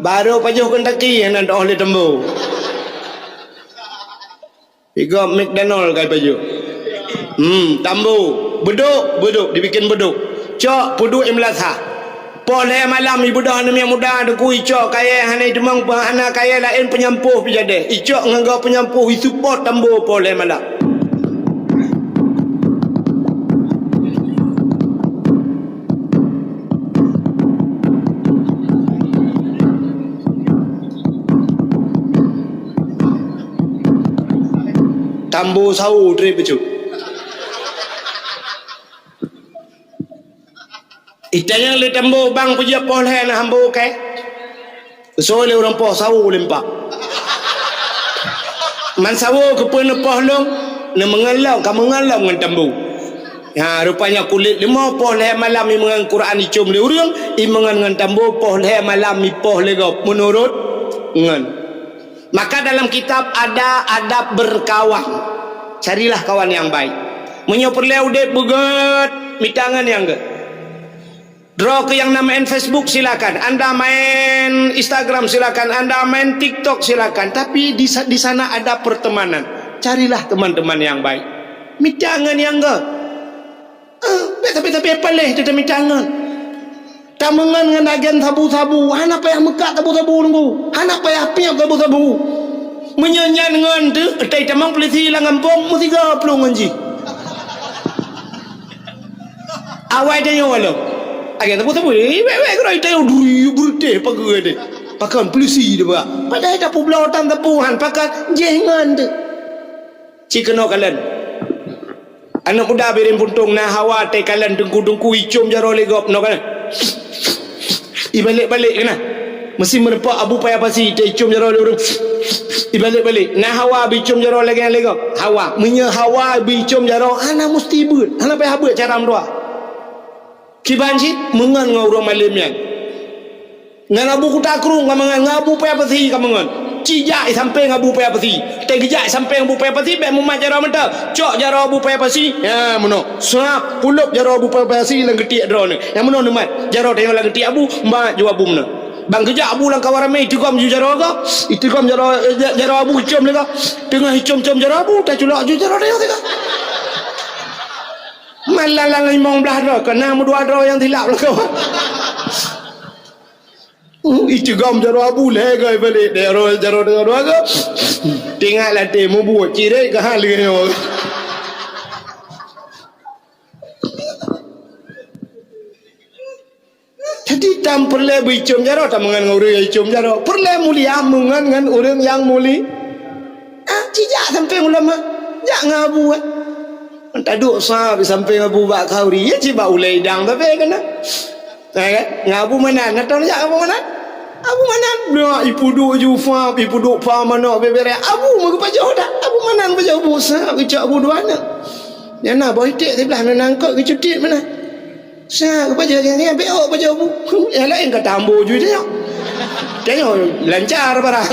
Barô pajoh Kentucky nan doh lé tambu. Pigop McDonald kai pajoh. Hmm, tambu. Beudôk, beudôk, dibikin beudôk. Cok, peuduek i meulasah. Poh lhèe malam ibeudôh aneuk muda teungku, icok kayèe hana iteumong, hana kayèe laén, peunyampôh pih jadèh. Icok ngon gob peunyampôh, iseupôt tambu poh lhèe malam. Tambu sawo trép bacut. Itanyong lé tambu, bang, peue jeuet poh lhèe na tambu kèe? Geusôi lé ureueng poh sawo limpak. Man sawo keupeue neupoh lom, neumeungon lom, ka meungon lom ngon tambu. Ha, rupanya kulét leumô poh lhèe malam imeungon Quran icôm lé ureueng, imeungon ngon tambu poh lhèe malam ipoh lé gob, meunurot ngon. Maka dalam kitab ada adab berkawan. Carilah kawan yang baik. Meunyoe peureulèe udép beugèt, mita ngon nyang gèt. Droe keu nyang na main Facebook, silakan. Anda main Instagram, silakan. Anda main TikTok, silakan. Tapi di sa-, di sana ada pertemanan. Carilah teman-teman yang baik. Mita ngon nyang gèt. Eh, tapi, tapi paléh teuh tamita ngon. Tameungon ngon agen sabu-sabu, hana payah meukat sabu-sabu nunggu, hana payah piep sabu-sabu. Meunyoe nyan ngon teuh, teutamong polisi lam gampông, meusigoe plueng ngon jih. Awai tanyoe walong. Agai sapeue-sapeue, wék-wék keudroe tanyoe duri beureutéh pageue deh. Pakon polisi deh, bah. Padahai tapeubloe tam sapeue han, pakon jéh ngon teuh. Ci keunoe kalon. Aneuk muda Bireuen Puntông na hawa teukalon teungku-teungku icôm jaroe lé gob, noe kana. Ibalek-balek kana. Meusi meureumpok Abu Paya Pasi teuicôm jaroe lé ureueng. Ibalek-balek. Na hawa bicôm jaroe lagèe lé gob. Hawa. Meunyoe hawa bicôm jaroe, hana musti beuet. Hana payah beuet cara meutuah. Kiban cit meungon ngon ureueng malem nyan. Ngon Abu Kuta Krueng ka meungon, ngon Abu Paya Pasi ka meungon. Ci jak i sampéng Abu Paya Pasi. Teugeujak i sampéng Abu Paya Pasi, bèk mumat jaroe mantong. Cok jaroe Abu Paya Pasi, ya meunoe. Seuhab, kulôb jaroe Abu Paya Pasi lam geutiek droeneuh. Nyang meunoe neumat. Jaroe tanyoe lam geutiek Abu, mat ju Abu meunoe. Ban geujak Abu lam kawan ramé, iteugom ju jaroe ka. Iteugom jaroe, eh, ja-, jaroe Abu icôm lé ka. Teungoh icôm-côm jaroe Abu, taculok ju jaroe tanyoe teuka. Malam lam limong blaih droe, keunan meudua droe nyang silap lakoe. Hmm, iteugom jaroe Abu lhèe goe balek, jaroe, jaroe, jaroe, jaroe. Teuingat lam até mubuet, cirét ka hana lé nyoe. Jadi, tam peureulèe beuicôm jaroe, tam meungon ngon ureueng nyang icôm jaroe. Peureulèe mulia meungon ngon ureueng nyang muli-, ah, ci jak sampéng ulama, jak ngon Abu, eh. Taduek sa di sampéng Abu bak khauri, ya, ci bak ulèe idang sabe kana. Eh, kan? Ngon Abu Manan, na tau jak Abu Manan? Abu Manan, na ipeuduek ju fa, ipeuduek fa manok bebere. Abu meugeupajôh dak? Abu Manan pajôh bu sa, geucok Abu dua aneuk. Nyang na boh iték siblah, na angkot geucutit meunan. Sa geupajoh nyang nyan, bèk ôk pajoh bu. Nyang laén ka tambo ju tanyoe. Tanyoe lancar barang.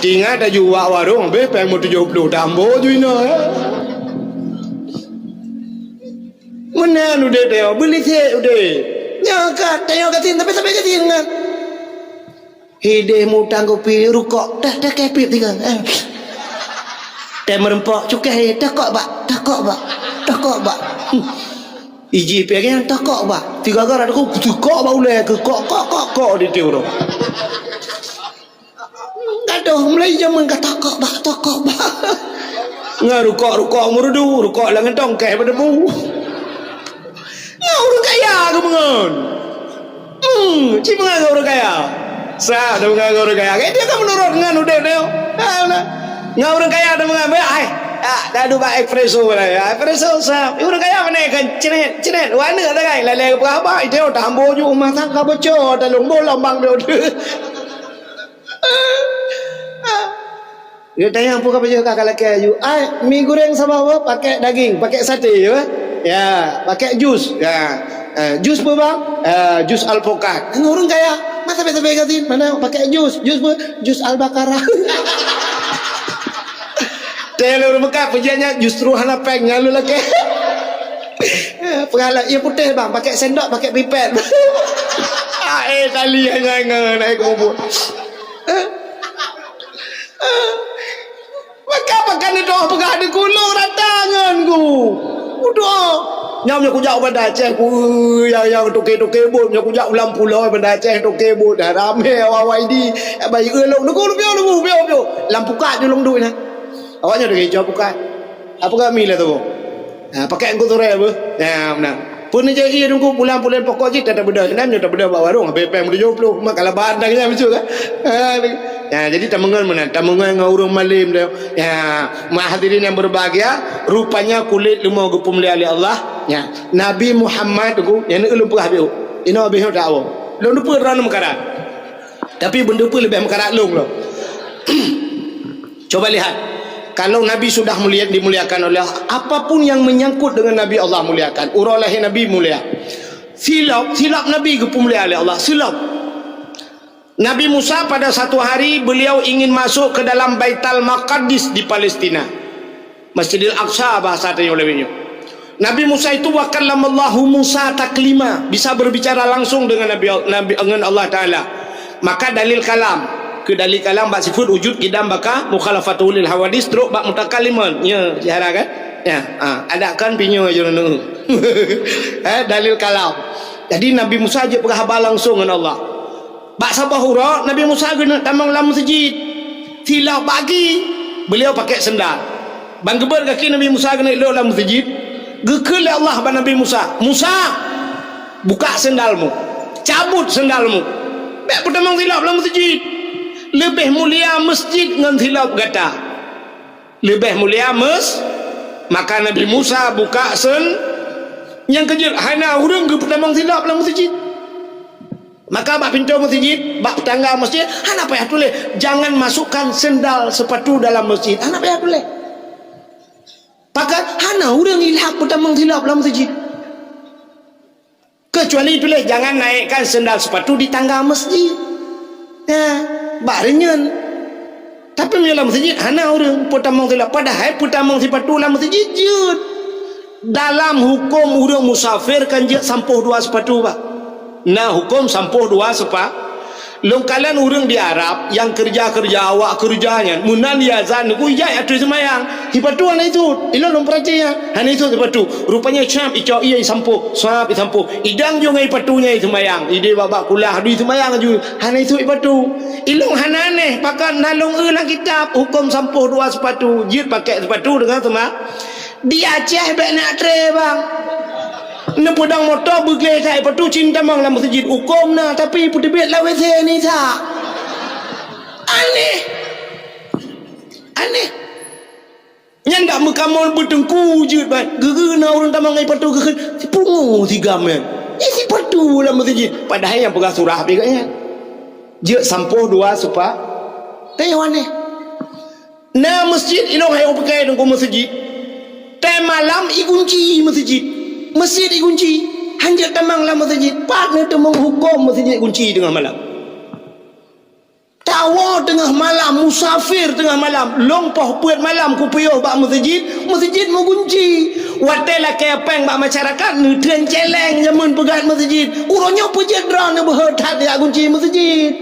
Tingat aju wak warong, beh, péng meutujoh ploh tambo ju inoe, ya. Meunan udép tanyoe, beulisek udép. Nyoe ka tanyoe gasien, tapi sabe gasien nyan. Hideh mutang kupi rukok, dah, dah kepit tiga. Eh. Teh meureumpok, cukai, tokok bak, tokok bak, tokok bak. Hmm. Iji piagéng tokok bak. Tiga gara aku tokok bak ulèe keu kok, kok, kok, kok di tiurong. Gadoh mulai jameun ka tokok bak, tokok bak. Ngon rukok, rukok meurudu, rukok lam gantong keh beudebu. Ngon ureueng kaya keumeungon. Hmm, ci meungon ngon ureueng kaya. Sa, deungon ngon ureueng kaya. Kayak dia kan menurut ngon udép dia. Ha, nah. Ngon ureueng kaya deungon, ai. Ah, dah duba espresso lah ya. Espresso sa. Ureueng kaya mana kan cenet, cenet. Wah, ni ada kan. Lalai ke apa? Itu dah ambo ju rumah tangga bocor, dah lombo lombang dia. Dia tanya, "Apa kau pakai kau lakèe aju?" "Ai, mi goreng sama apa? Pakai daging, pakai sate, ya? Ya, pakai jus. Ya. Eh, jus apa, bang? Eh, jus alpukat." Ngon ureueng kaya, masa biasa-biasa sih, mana pakai jus? Jus apa? Jus al-baqarah. Teh lôn meukat peujanya justru hana péng nyan lôn lakèe. Peugah lom, "Iya putéh, bang, pakai sendok, pakai pipet." Ah, eh, tali hanya ngon naik kubur. Maka pakai neudoh peugah di kulo rata ngon ku. Udoh. Nyam nyoe kujak u Banda Aceh, pu, ya, ya, toke-toke bot, nyoe kujak ulam pulo Banda Aceh, toke bot, dah ramé awai-awai di, bayi e lok, nunggu, nunggu, nunggu, nunggu, nunggu. Lam pukat je lom duit nah. Awak nyoe degei jaweueb bukan? Apa kami lah tu? Ha, pakai angkut sore apa? Ya, benar. Pun ni jadi tunggu bulan-bulan pokok cit tak bedah. Nam nyoe tak bedah bak warung, habis peng tujuh puluh. Mak kalau bahan dah kenyang lucu kan? Ha, ni. Ya, jadi tameungon meunan, tameungon ngon ureueng malem tu. Ya, mak hadirin yang berbahagia, rupanya kulit leumo geupeumulia oleh Allah. Ya, Nabi Muhammad tu, yang ni ulun peugah biu. Ino habis tak awak. Lôn dupeue droeneuh meukarat. Tapi beuneupeue leubeh meukarat lôn lom. Coba lihat, kalau Nabi sudah mulia, dimuliakan oleh Allah, apapun yang menyangkut dengan Nabi, Allah muliakan. Uroe lahé Nabi mulia. Silop, silop Nabi geupeumulia oleh Allah. Silop. Nabi Musa pada satu hari beliau ingin masuk ke dalam Baitul Maqdis di Palestina. Masjidil Aqsa bahasa tanyoe lawét nyoe. Nabi Musa itu, wa kallamallahu Musa taklima, bisa berbicara langsung dengan Nabi, Nabi, dengan Allah Taala. Maka dalil kalam, keu dalil kalam bak sifeut wujud, qidam, baqa, mukhalafatul lil hawadis, trok bak mutakalliman. Ya, sihara kan? Ya, ha, ada kan pinyo aja neu. Eh, dalil kalam. Jadi Nabi Musa jeuet peugah haba langsung ngon Allah. Bak saboh uroe Nabi Musa geuneuk tamong lam meuseujid. Tilôp bak gaki, beliau pakai sendal. Ban geubeuet gaki Nabi Musa keuneuk lhok lam meuseujid, geukheun lé Allah bak Nabi Musa, "Musa, buka sendalmu, cabut sendalmu. Bèk peutamong silop lam meuseujid. Leubeh mulia meuseujid ngon silop gata." Leubeh mulia meus-, maka Nabi Musa buka sen-, nyang keujeuet hana ureueng geupeutamong silop lam meuseujid. Maka bak pintoe meuseujid, bak tangga meuseujid, hana payah tuléh, "Jangan masukkan sendal sepatu dalam masjid." Hana payah tuléh. Pakat hana ureueng ilhak peutamong silop lam meuseujid. Keucuali tuléh, "Jangan naikkan sendal sepatu di tangga masjid." Ya, bak reunyeun. Tapi meunyoe lam meuseujid hana ureueng peutamong silop, padahai peutamong sipatu lam meuseujid jeuet. Dalam huköm ureueng musafir kan jeuet sampôh dua sipatu, bah. Na huköm sampôh dua sipa-, lôn kalon ureueng di Arab nyang keureuja-keureuja awak keureuja nyan, meunan di azan, ku ijak ateueh seumayang. Sipatu hana isut. Ilôn lôn peurati nyan, hana isut sipatu. Rupanya cap icok ie isampôh, sap isampôh. Idang jong ngon sipatu nyan iseumayang. Ideh bak-bak kulah, di seumayang ju, hana isut sipatu. Ilôn hana aneh, pakat na lôn eu lam kitab, huköm sampôh dua sipatu, jeuet pakai sipatu deungon seuma-, di Aceh bèk na tré, bang. Neupeudong moto beugleh that sipatu cit tamong lam meuseujid, huköm na, tapi peuteubiet lam W C nisa. Aneh. Aneh. Nyan dak meukamoe beuteungku jeuet ban. Geu-geu na ureueng tamong ngon sipatu geukheun, "Sipungo sigam nyan. Nyan sipatu lam meuseujid." Padahai nyang peugah surah pih gobnyan. Jeuet sampôh dua sipa-, teuh aneh. Na meuseujid ilôn hayeu peukai teungku meuseujid. Time malam igunci meuseujid. Meuseujid igunci. Hanjeuet tamong lam meuseujid. Pat neuteumong huköm meuseujid gunci teungoh malam. Tawoe teungoh malam, musafir teungoh malam, lôn poh peuet malam kupiôh bak meuseujid, meuseujid meugunci. Watèe lakèe péng bak masyarakat, neutreun céléng jameun peugöt meuseujid. Uroe nyoe peue jeuet droeneuh beuhe that jak gunci meuseujid.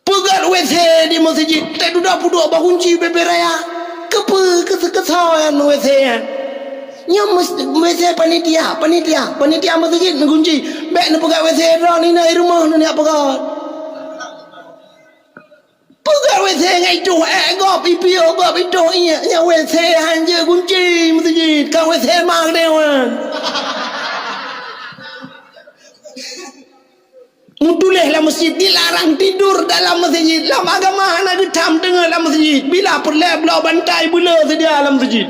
Peugöt W C di meuseujid, teududoe peuduek bak gunci bèe-bèe raya. Keupeue keuseukeusoe nyan W C nyan? Nyoe mes-, W C panitia, panitia, panitia meuseujid neugunci. Bèk neupeugöt W C droeneuh, inan i rumoh neuneuk peugöt. Peugöt W C ngon itoh èk gob, ipiôh gob itoh iék, nyan W C hanjeuet gunci meuseujid, ka W C ma geutanyoe nyan. Meutuléh lam meuseujid, dilarang tidur dalam meuseujid. Lam agama hana geutham teungeut lam meuseujid. Bila peureulèe bloe bantai beuleu seudia lam meuseujid.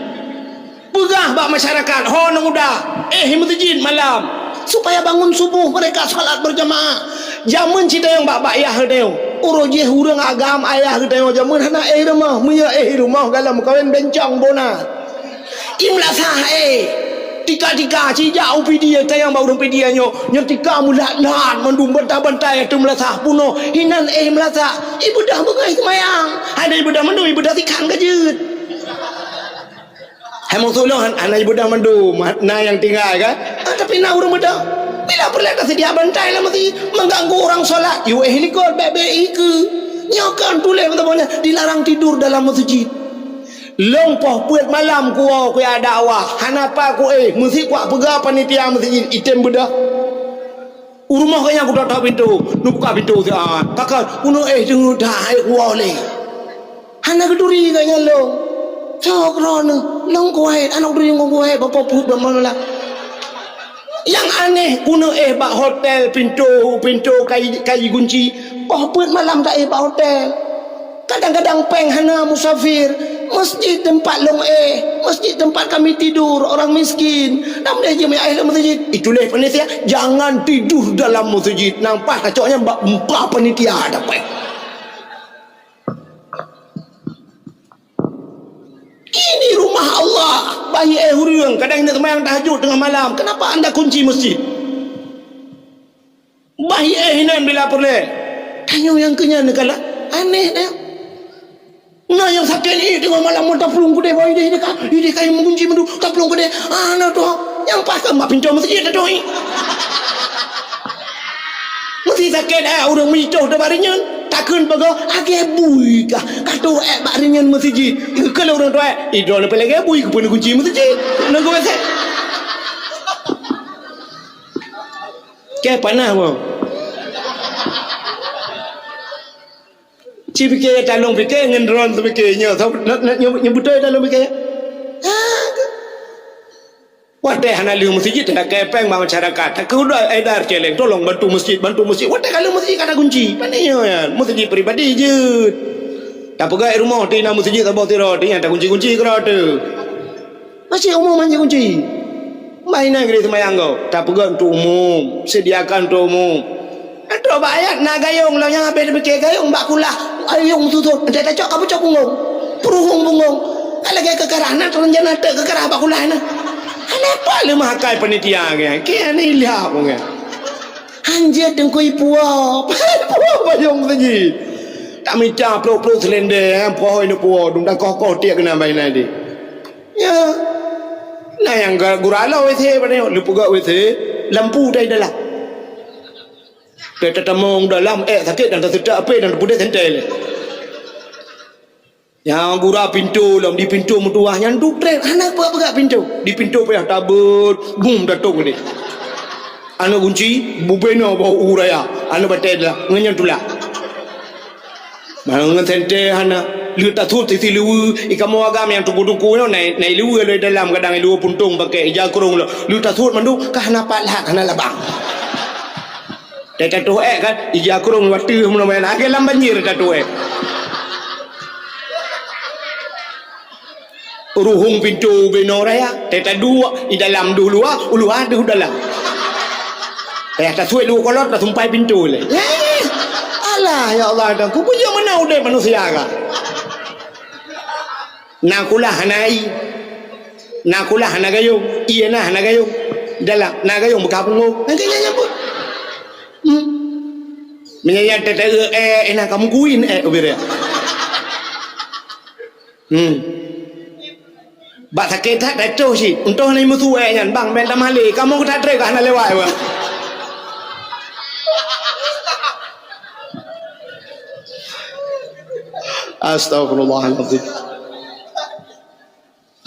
Peugah bak masyarakat, ho aneuk muda, éh meuseujid malam, supaya bangun suboh mereka salat berjamaah. Jameun cit tanyoe bak, bak yah tanyoe. Uroe jih ureueng agam ayah geutanyoe jameun hana éh rumoh. Meunyoe éh rumoh galom meukawen bencong bona. I meulasah, eh. Tika-tika, sijak u Pidie, tayang bak ureueng Pidie nyoe. Nyoe tika meulat-lat, mandum bantai-bantai ateueh meulasah, peunoh. Inan, eh, meulasah. Ibeudôh beungèh seumayang. Hana ibeudôh mandum, ibeudôh sikhan ka jeuet. Hai maksud lôn, han-, hana ibeudôh mandum, na nyang tinggai kan? Ah, tapi na ureueng beudôh. Bila peureulèe taseudia bantai lam meuseujid, mengganggu orang salat, yue eh likot, bèk-bèk ikeue. Nyoe kan tuléh meutabông nyan, dilarang tidur dalam meuseujid. Lôn poh peuet malam kuwoe kuya dakwah, hana pat kuéh, meusi kupeugah panitia meuseujid item beudôh. U rumoh gobnyan kutok-tok pintoe, neubuka pintoe siat. Pakon, keuneuk éh deungon that hai kuwoe lé. Hana geuturi gobnyan lôn. Soe keudroe neuh, lôn kuwai, aneuk turi lôn kuwai, bapak peuet ban malam. Nyang aneh, keuneuk éh bak hotel pintoe, pintoe kai, kai gunci. Poh peuet malam taéh bak hotel. Kadang-kadang péng hana musafir, masjid tempat lôn éh, masjid tempat kami tidur, orang miskin. Nam deh jeuet meuéh lam masjid. Itulah panitia, jangan tidur dalam masjid. Nampak kacoknya bak muka panitia ada péng. Ini rumah Allah. Bahi éh ureueng, kadang hana seumayang tahajud tengah malam. Kenapa anda kunci masjid? Bahi éh inan bila peureulèe. Tanyoe nyang keunyan neukalon. Aneh deh. Na nyang sakét ié teungoh malam, taplueng keudéh, bak idéh, idéh ka, idéh ka meugunci mandum, taplueng keudéh. Ana tuha, nyang paih ka mak pintoe meuseujid tatuh ié. Meusti sakét, eh, ureueng meuitoh bak reunyeun, takheun peugah, lagèe bui kah, ka tuh, eh, bak reunyeun meuseujid. Keu lôn ureueng tuha, eh, idroe leupah lagèe bui keupeue neugunci meuseujid. Nunggu masa. Kèe panah, bang. Ci pike, talong pike, ngon droeneuh pike, nyoe, nyoe, nyoe beutôi talong pike. Ha, watèe hana lheueh meuseujid, lakèe pèng bak masyarakat. Takeuh udah edar céléng, tolong bantu meuseujid, bantu meuseujid. Watèe ka lheueh meuseujid ka takunci. Pane nyoe nyan, meuseujid pribadi jeuet. Tapeugah rumoh ti na meuseujid saboh sidroe, ti nyan takunci-kunci keudroe teuh. Masjid umum hana kunci. Bah inan keudeh seumayang gob, tapeugah untuk umum, sediakan untuk umum. Trok bak ayat na gayong, lom nyang habéh tapike gayong bak kulah. Ayong susut, entah tacok ka pucok punggong. Peruhong punggong. Ka lagèe keukarah na, rencana teuk keukarah bak kulah na. Hana pat lé meuhakai panitia nyan. Keu nyan ilap nyan. Hanjeuet teungku ipuwoe. Ipuwoe bayong saji. Tamita plôk-plôk seulendé, eh, poh ineuk puwoe, dum dan koh-koh tiek keunan bak inan deh. Ya. Na nyang ga-, gura lom W C pada nyoe, leupeugah W C, lampu tai dalam. Teutamong dalam, eh, sakét dan teuseutak apé dan teupudeh sentei lé. Nyang gura pintoe lom, di pintoe meutuwah, nyan duek trép, hana peugah-peugah pintoe. Di pintoe payah tabeuet, bum, datong deh. Aneuk gunci, bubena bak u raya, aneuk batèe dalam, ngon nyan tulak. Ngon sentée hana. Lheueh tasut sisi liweue, i kamoe agam nyang teungku-teungku nyoe, na, na i liweue lom dalam, kadang i liweue puntông pakai ija krông lom. Lheueh tasut mandum, ka hana pat lhak, hana labang. Tatoh ék kan, ija krông watèe meunan, lagèe lam banjir tatoh ék. Ruhông pintoe bubena raya, teuka duek, i dalam deuh luwa, u luwa deuh dalam. Payah tasuet dua kolot, tasumpai pintoe lé. Eh, alah, ya Allah, dan kupeujeuet meunan udép manusia ka. Na kulah hana ie. Na kulah hana gayông, ie na hana gayông. Dalam, na gayông beukah pungo. Nyan keuh nyan pun. Hmm. Meunyo nyan teuka, eh, eh, na kamu kuin, eh, ubé raya. Hmm. Bak sakét that, that toh cit. Untông hana meusu ék nyan, bang, bèk tamah lé. Kamoe that trép ka hana lewat, bang. Astagfirullahalazim.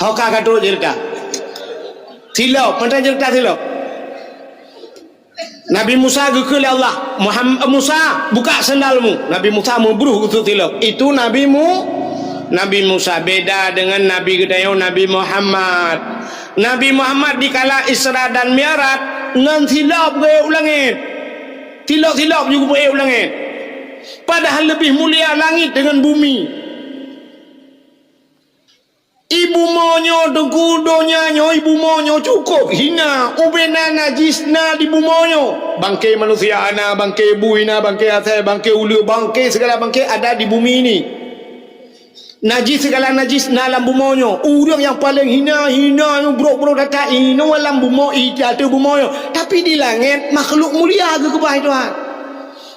Ho ka ka trok ceurita. Silop, mantong ceurita silop. Nabi Musa geukheun lé Allah, "Muham-, Musa, buka sandalmu." Nabi Musa meubruh geusut silop. Itu Nabi Mu-, Nabi Musa beda dengan Nabi geutanyoe, Nabi Muhammad. Nabi Muhammad dikala Isra dan Mi'raj ngon silop geuyue u langét. Silop-silop ju geupeuék u langét. Padahal leubeh mulia langét dengan bumi. I bumoe nyoe, teungku, donya nyoe, i bumoe nyoe cukôp hina. Ubé na najis na di bumoe nyoe. Bangke manusia na, bangke bui na, bangke asèe, bangke uleue, bangke segala bangke ada di bumi ini. Najis segala najis na lam bumoe nyoe. Ureueng nyang paleng hina, hina nyoe, brok-brok that-that, inoe lam bumoe, i ateueh bumoe nyoe. Tapi di langét, makhluk mulia geukeubah Tuhan.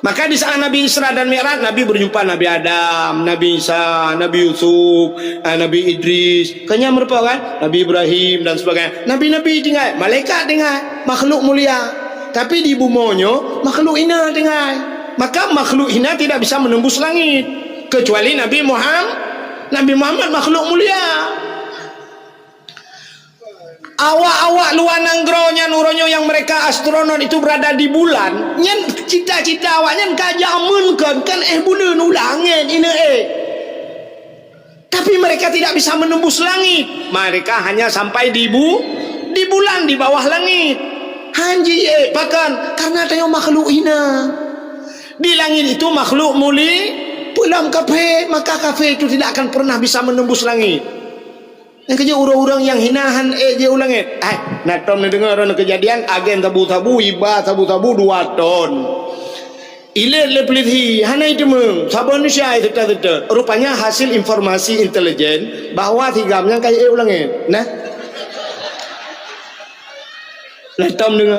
Maka di saat Nabi Isra dan Mi'raj, Nabi berjumpa Nabi Adam, Nabi Isa, Nabi Yusuf, eh, Nabi Idris. Kan nyan meurupa kan? Nabi Ibrahim dan sebagainya. Nabi-nabi tinggai, malaikat tinggai, makhluk mulia. Tapi di bumoe nyoe, makhluk hina tinggai. Maka makhluk hina tidak bisa menembus langit. Kecuali Nabi Muham-, Nabi Muhammad makhluk mulia. Awak-awak luwa nanggroe nyan, uroe nyoe nyang mereka astronot itu berada di bulan, nyan cita-cita awak nyan ka jameun kon, kan éh buleuen u langét ineuk éh. Tapi mereka tidak bisa menembus langit. Mereka hanya sampai di bu-, di bulan di bawah langit. Hanji éh, pakon? Karena tanyoe makhluk hina. Di langit itu makhluk muli-, peue lom kafé, maka kafé itu tidak akan pernah bisa menembus langit. Nyang keujeuet ureueng-ureueng nyang hina han ék jeuet u langét. Hai, na tom neudeungoe droeneuh keujadian agen sabu-sabu, iba sabu-sabu dua ton. Ilét lé pulisi, hana iteumeung, saboh Indonesia seutôt-seutôt. Rupanya hasil informasi intelijen bahwa si gam nyan ka ék u langét. Nah. Na tom deungoe.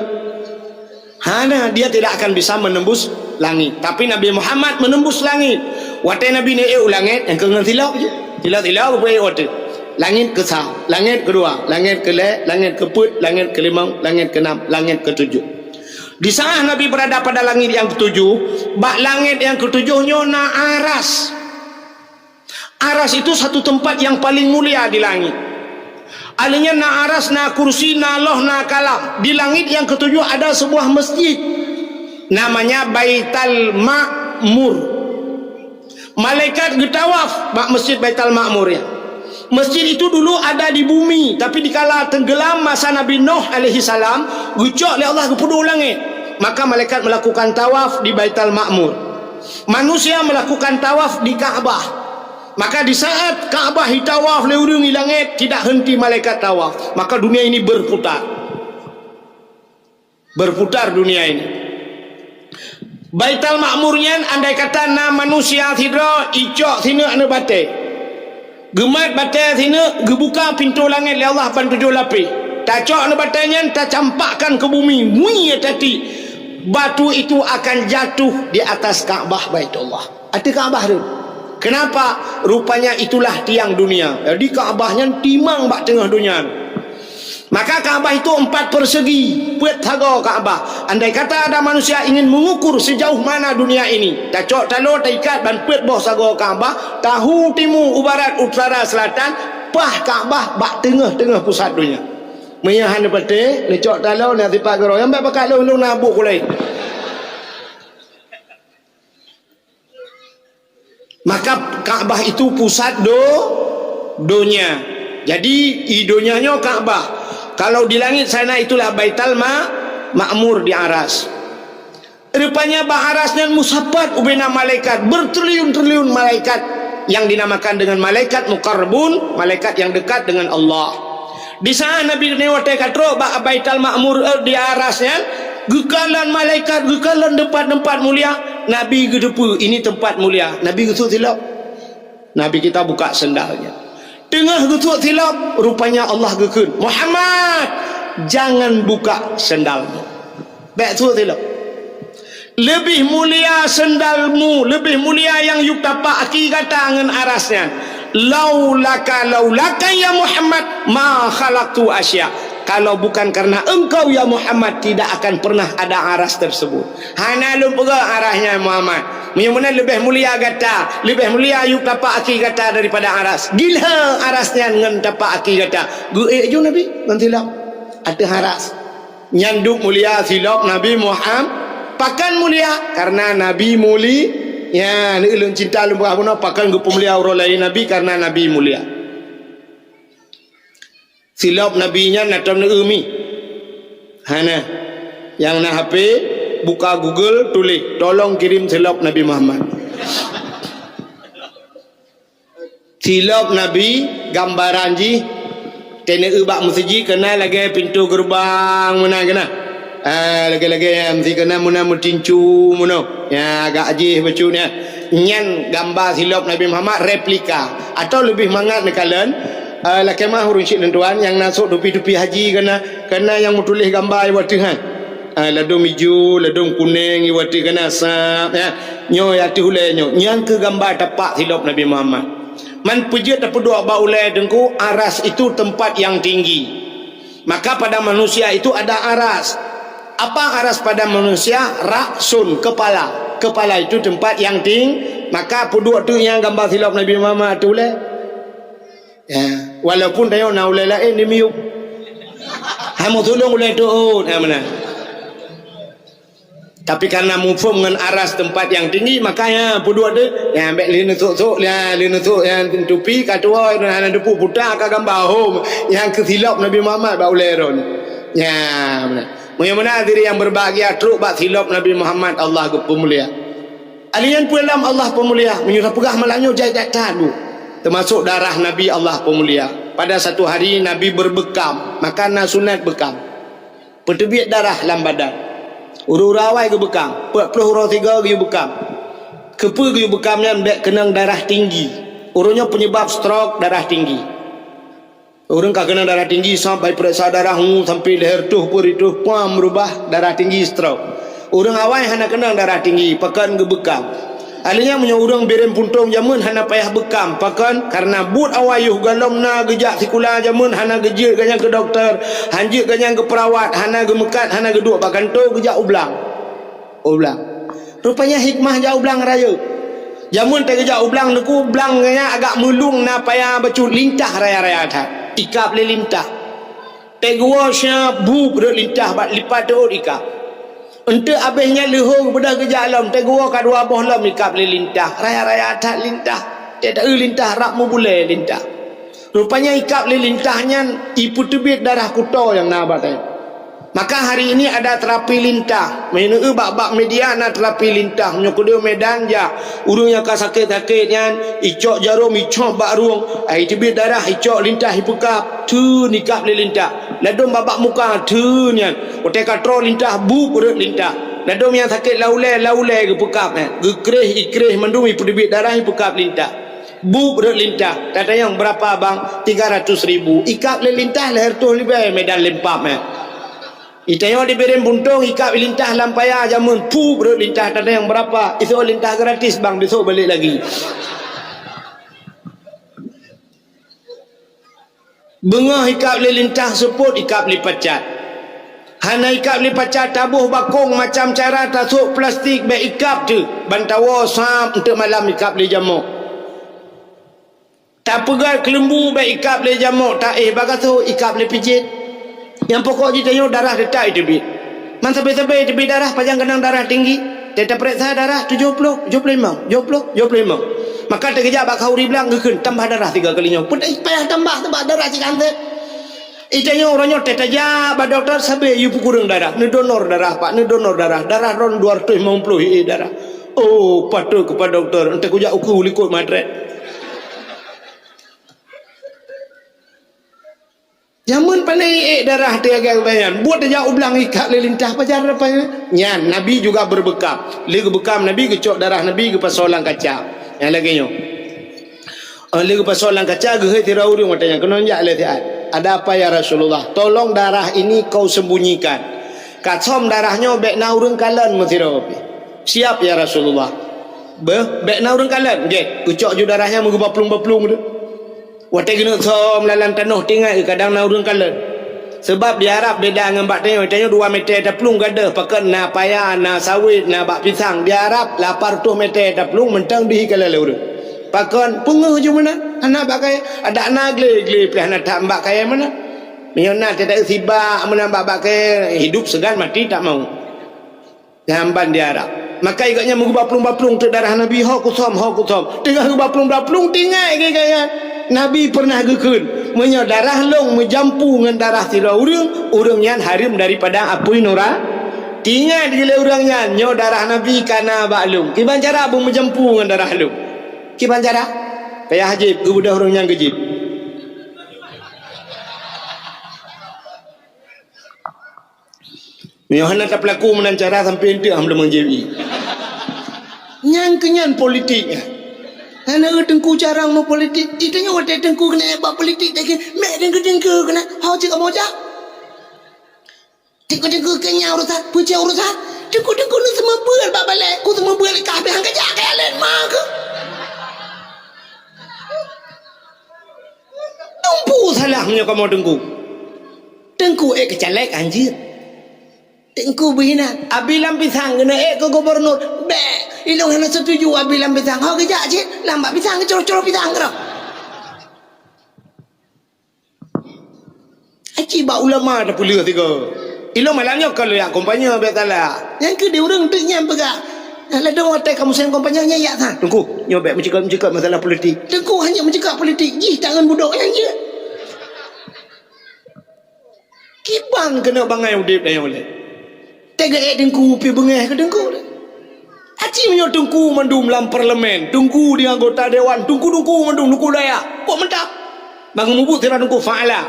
Hana, dia tidak akan bisa menembus langit. Tapi Nabi Muhammad menembus langit. Watèe Nabi neuék u langét, nyang keu ngon silop jih. Silop-silop geupeuék watèe. Langit keusa, langit keudua, langit keulhèe, langit keupeuet, langit keulimong, langit keunam, langit keutujoh. Di saat Nabi berada pada langit yang ketujuh, bak langit yang ketujuh nyoe na aras. Aras itu satu tempat yang paling mulia di langit. Alèh nyan na aras, na kursi, na loh, na kalam. Di langit yang ketujuh ada sebuah masjid. Namanya Baital Ma'mur. Malaikat geutawaf bak Masjid Baitul Ma'mur nyan. Masjid itu dulu ada di bumi, tapi dikala tenggelam masa Nabi Nuh alaihi salam, geucok lé Allah geupeuduek u langét. Maka malaikat melakukan tawaf di Baitul Ma'mur. Manusia melakukan tawaf di Ka'bah. Maka di saat Ka'bah ditawaf lé ureuëng di langét, tidak henti malaikat tawaf. Maka dunia ini berputar. Berputar dunia ini. Baitul Ma'mur nyan andai kata na manusia sidroe icok sineuk aneuk batée. Geumat batée sineuk geubuka pintoe langét lé Allah ban tujoh lapéh. Tacok aneuk batée nyan tacampakkan keu bumi, wui tati. Batu itu akan jatuh di atas Ka'bah Baitullah. Ateueh Ka'bah tu. Kenapa? Rupanya itulah tiang dunia. Jadi Ka'bah nyan timang bak teungoh dunia. Maka Ka'bah itu empat persegi, peuet sagoe Ka'bah. Andai kata ada manusia ingin mengukur sejauh mana dunia ini, tacok taloe taikat ban peuet boh sagoe Ka'bah, tahu timu u barat utara selatan, paih Ka'bah bak teungoh-teungoh pusat dunia. Meunyoe hana patéh, neucok taloe na sipat geuroe, nyang bak pakat lôn-lôn na buet kulai. Maka Ka'bah itu pusat do-, donya. Jadi, i donya nyoe Ka'bah. Kalau di langit sana itulah Baitul Ma-, Ma'mur di aras. Rupanya bak aras nyan meusapat ubena malaikat, bertriliun-triliun malaikat yang dinamakan dengan malaikat muqarrabun, malaikat yang dekat dengan Allah. Di saat Nabi nyoe watée ka trok bak Baitul Ma'mur, eh, di aras nyan, geukalon malaikat, geukalon teumpat-teumpat mulia, Nabi geuteupeue ini teumpat mulia. Nabi geusut silop. Nabi kita buka sendalnya. Teungoh geusut silop, rupanya Allah geukheun, "Muhammad, jangan buka sendalmu." Bék sut silop. Leubeh mulia sendalmu, leubeh mulia nyang yub tapak aki gata ngon aras nyan. "Laulaka, laulaka ya Muhammad, ma khalaqtu asya." Kalau bukan karena engkau ya Muhammad, tidak akan pernah ada aras tersebut. Hana lôn peugah aras nyan Muhammad. Meunyoe meunan leubeh mulia gata, leubeh mulia yub tapak aki gata daripada aras. Gila aras nyan ngon tapak aki gata. Geuék ju Nabi ngon silop ateueh aras. Nyan duek mulia silop Nabi Muhammad. Pakon mulia? Karena Nabi muli-, ya, ulôn cinta lôn peugah bunoe, pakon geupeumulia uroe lahé Nabi? Karena Nabi mulia. Silop Nabi nyan na tom neueu mi? Hana. Nyang na H P, buka Google, tuléh, "Tolong kirim silop Nabi Muhammad." Silop Nabi, gambaran jih, teuneuk bak meuseujid keunan lagée pintoe geureubang meunan keunan. Ah, lagée-lagée nyan meuseujid keunan meunan meutincu meunoe. Ya, agak jih bacut nyan. Nyan gamba silop Nabi Muhammad replika. Atau leubeh mangat neukalon, ah, lakée meuah ureuëng syiek lôn tuan nyang na sôk tupi-tupi haji keunan, keunan nyang meutuléh gamba iwa teuhan. Ah, ladôm ijo, ladôm kuneng, iwa teuh keunan sab, ya. Nyoe ateueh ulée nyoe. Nyang keu gamba tapak silop Nabi Muhammad. Man peujeuet tapeuduek bak ulée Teungku, aras itu tempat yang tinggi. Maka pada manusia itu ada aras. Apa aras pada manusia? Ra'sun, kepala. Kepala itu tempat yang ting-, maka peuduek tu nyang gamba silop Nabi Muhammad tu ulée. Ya, walaupun tanyoe na ulée laén di miyueb. Hai meusulông ulée teuôt, ya meunan. Tapi karena muphom ngon aras tempat yang tinggi, makanya peuduek tu, ya, bék lé neusok-sok, ya, lé neusok, ya, tupi ka tuwoe, hana teupeu puta ka gamba hom, nyang keu silop Nabi Muhammad bak ulée droeneuh. Ya, meunan. Meunyoe meunan hadirin yang berbahagia, trok bak silop Nabi Muhammad Allah geupeumulia. Alèh nyan peue lom Allah peumulia, meunyoe tapeugah malam nyoe jai that-that bu. Teumasok darah Nabi Allah peumulia. Pada satu hari Nabi berbekam, maka na sunat bekam. Peuteubiet darah lam badan. Ureueng-ureueng awai geubekam, peuet ploh uroe sigoe geuyue bekam. Keupeue geuyue bekam nyan bék keunong darah tinggi. Ureueng nyoe penyebab stroke, darah tinggi. Ureueng ka keunong darah tinggi sampai peuriksa darah, hu, sampai lhèe reutôh, peuet reutôh, pam, meurubah darah tinggi, stroke. Ureueng awai hana keunong darah tinggi, pakon geubekam. Alèh nyan meunyoe ureueng bireuen puntông jameun hana payah bekam, pakon? Karena buet awai yoh gohlom na geujak sikula jameun hana geujeuet gobnyan keu dokto, han jeuet gobnyan keu peurawat, hana geumeukat, hana geuduek bak kantô, geujak u blang. U blang. Rupanya hikmah jak u blang rayeuk. Jameun teuh geujak u blang Teungku, blang nyan agak meulung na paya bacut, lintah raya-raya that. Ikab lé lintah. Teuh geuwoe siat bueb rot lintah bak lipat teuôt ikab. Eunteuk abéh nyan leuhô geubeudôh geujak lom, teungoh ka dua boh lom ikab lé lintah, raya-raya that lintah, teuh lintah rab meubulée lintah. Rupanya ikab lé lintah nyan ipeuteubiet darah kuto nyang na bak tanyoe. Maka hari ini ada terapi lintah. Meunyoe bak-bak media na terapi lintah. Meunyoe keudeh Medan jak, ureuëng nyang ka sakét-sakét nyan, icok jarom, icok bak rueng, ai teubiet darah, icok lintah ipeukab, theun ikab lé lintah. Ladôm bak-bak muka, theun nyan. Watée ka troh lintah, bup rhot lintah. Ladôm nyang sakét lam ulée, lam ulée geupeukab nyan. Geukreh, ikreh mandum ipeuteubiet darah, ipeukab lintah. Bup rhot lintah, tatanyong berapa bang? Tiga ratus ribu. Ikab lé lintah lhèe reutôh ribèe Medan lempap eh. Itanyong di Bireuen Buntong ikab lintah lam paya jameun, bup rhot lintah, tatanyong berapa? Isok lintah gratis bang, besok balik lagi. Beungoh ikab lé lintah, seupôt ikab lé pacat. Hana ikab lé pacat, taboh bakong macam cara, tasôk plastik, bèk ikab teuk, ban tawoe sab eunteuk malam ikab lé jamok. Tapeugét keuleumbu, bèk ikab lé jamok, taéh bagasoe, ikab lé pijet. Nyang pokok jih tanyoe darah teutap iteubiet. Man sabe-sabe iteubiet darah, pajan keunong darah tinggi. Teuta peuriksa darah tujoh ploh, tujoh ploh limong, tujoh ploh, tujoh ploh limong. Maka teukeujak bak khauri blang geukheun tambah darah tiga kali nyoe. Peuet payah tambah, tambah darah cit han sép. Itanyoe uroe nyoe teuta jak bak dokto sabe yue peukureueng darah, neudonor darah, Pak, neudonor darah. Darah droen dua ratus limong ploh ié darah. Oh, patôt keu Pak Dokto, eunteuk kujak ukeue likot matrek. Jameun pane ék darah teuh agam bayan. Buet tajak u blang ikab lé lintah pajar apa nyan. Nyan, Nabi juga beubekam. Lé geubeukam Nabi geucok darah Nabi geupasoe lam kaca. Nyang lagée nyoe. Oh, lé geupasoe lam kaca geuhôi sidroe ureuëng watée nyan keunoe jak lé siat. Ada apa ya Rasulullah? Tolong darah ini kau sembunyikan. Ka som darah nyoe bèk na ureuëng kalon meusidroe pih. Siap ya Rasulullah. Beuh, bèk na ureuëng kalon. Gét, geucok ju darah nyan meugeuba plueng-ba plueng tu. Watée geuneuk som lam tanoh teuingat geuh kadang na ureuëng kalon. Seubab di Arab beda ngon bak tanyoe, tanyoe dua meter taplueng gadôh, pakon na paya, na sawét, na bak pisang. Di Arab lapan reutôh meter taplueng mantong dihi kalon lé ureuëng. Pakon peungeuh ju meunan, hana bak kayée, adak na glé-glé pih hana that bak kayée meunan. Meunyoe na teuta sibak meunan bak-bak kayée, hidup seugan mati tak mau. Nyang ban di Arab. Maka igak nyan meugeuba plueng-ba plueng teuk darah Nabi, ho kusom, ho kusom. Teungoh geuba plueng-ba plueng, teuingat geuh nyan. Nabi peureunah geukheun, "Meunyoe darah lôn meujampu ngon darah sidroe ureuëng, ureuëng nyan hareuem daripada apui nura." Teuingat geuh lé ureuëng nyan, "Nyoe darah Nabi ka na bak lôn. Kiban cara beumeujampu ngon darah lôn?" Kiban cara? Payah jieb, geubeudôh ureuëng nyan geujieb. Meunyoe hana tapeulaku meunan cara sampoe eunteuk ham leumeung J B I. Nyang keunyan politik nyan. Hana eu teungku carang meu politik. Itanyoe watée teungku keuneuk bak politik, tapi mek teungku-teungku keuneuk hau cit kamoe jak. Teungku-teungku keunyan urusan, peucaya urusan. Teungku-teungku nu seumeubeuet bak balée, ku seumeubeuet ka habéh han kajak kaya laén ma keuh. Teungku salah meunyoe kamoe teungku. Teungku ék keu caleg anjir. Teungku beuhinan. Abi Lam Pisang keuneuk ék keu gubernur. Bék, ilong hana setuju Abi Lam Pisang. Ho geujak cit, lam bak pisang geucurôh-curôh pisang keudroe. Aci bak ulama tapeuleueh tiga. Ilong malam nyoe ka lheueh jak kampanye bék salah. Nyang keu di ureuëng teuk nyan peugah. Ladôm watée ka musém kampanye nyan jak sang. Teungku, nyoe bék meucikap-meucikap masalah politik. Teungku hana meucikap politik, jih tangan budok nyan jeuet. Kiban keuneuk bangai udeb dayong lé. Teuga ék teungku pi beungéh keu teungku. Aci meunyoe teungku mandum lam parlemen, teungku di anggota dewan, teungku-teungku mandum teungku dayah. Kok meutak? Bangon mubuet sira teungku fa'ala.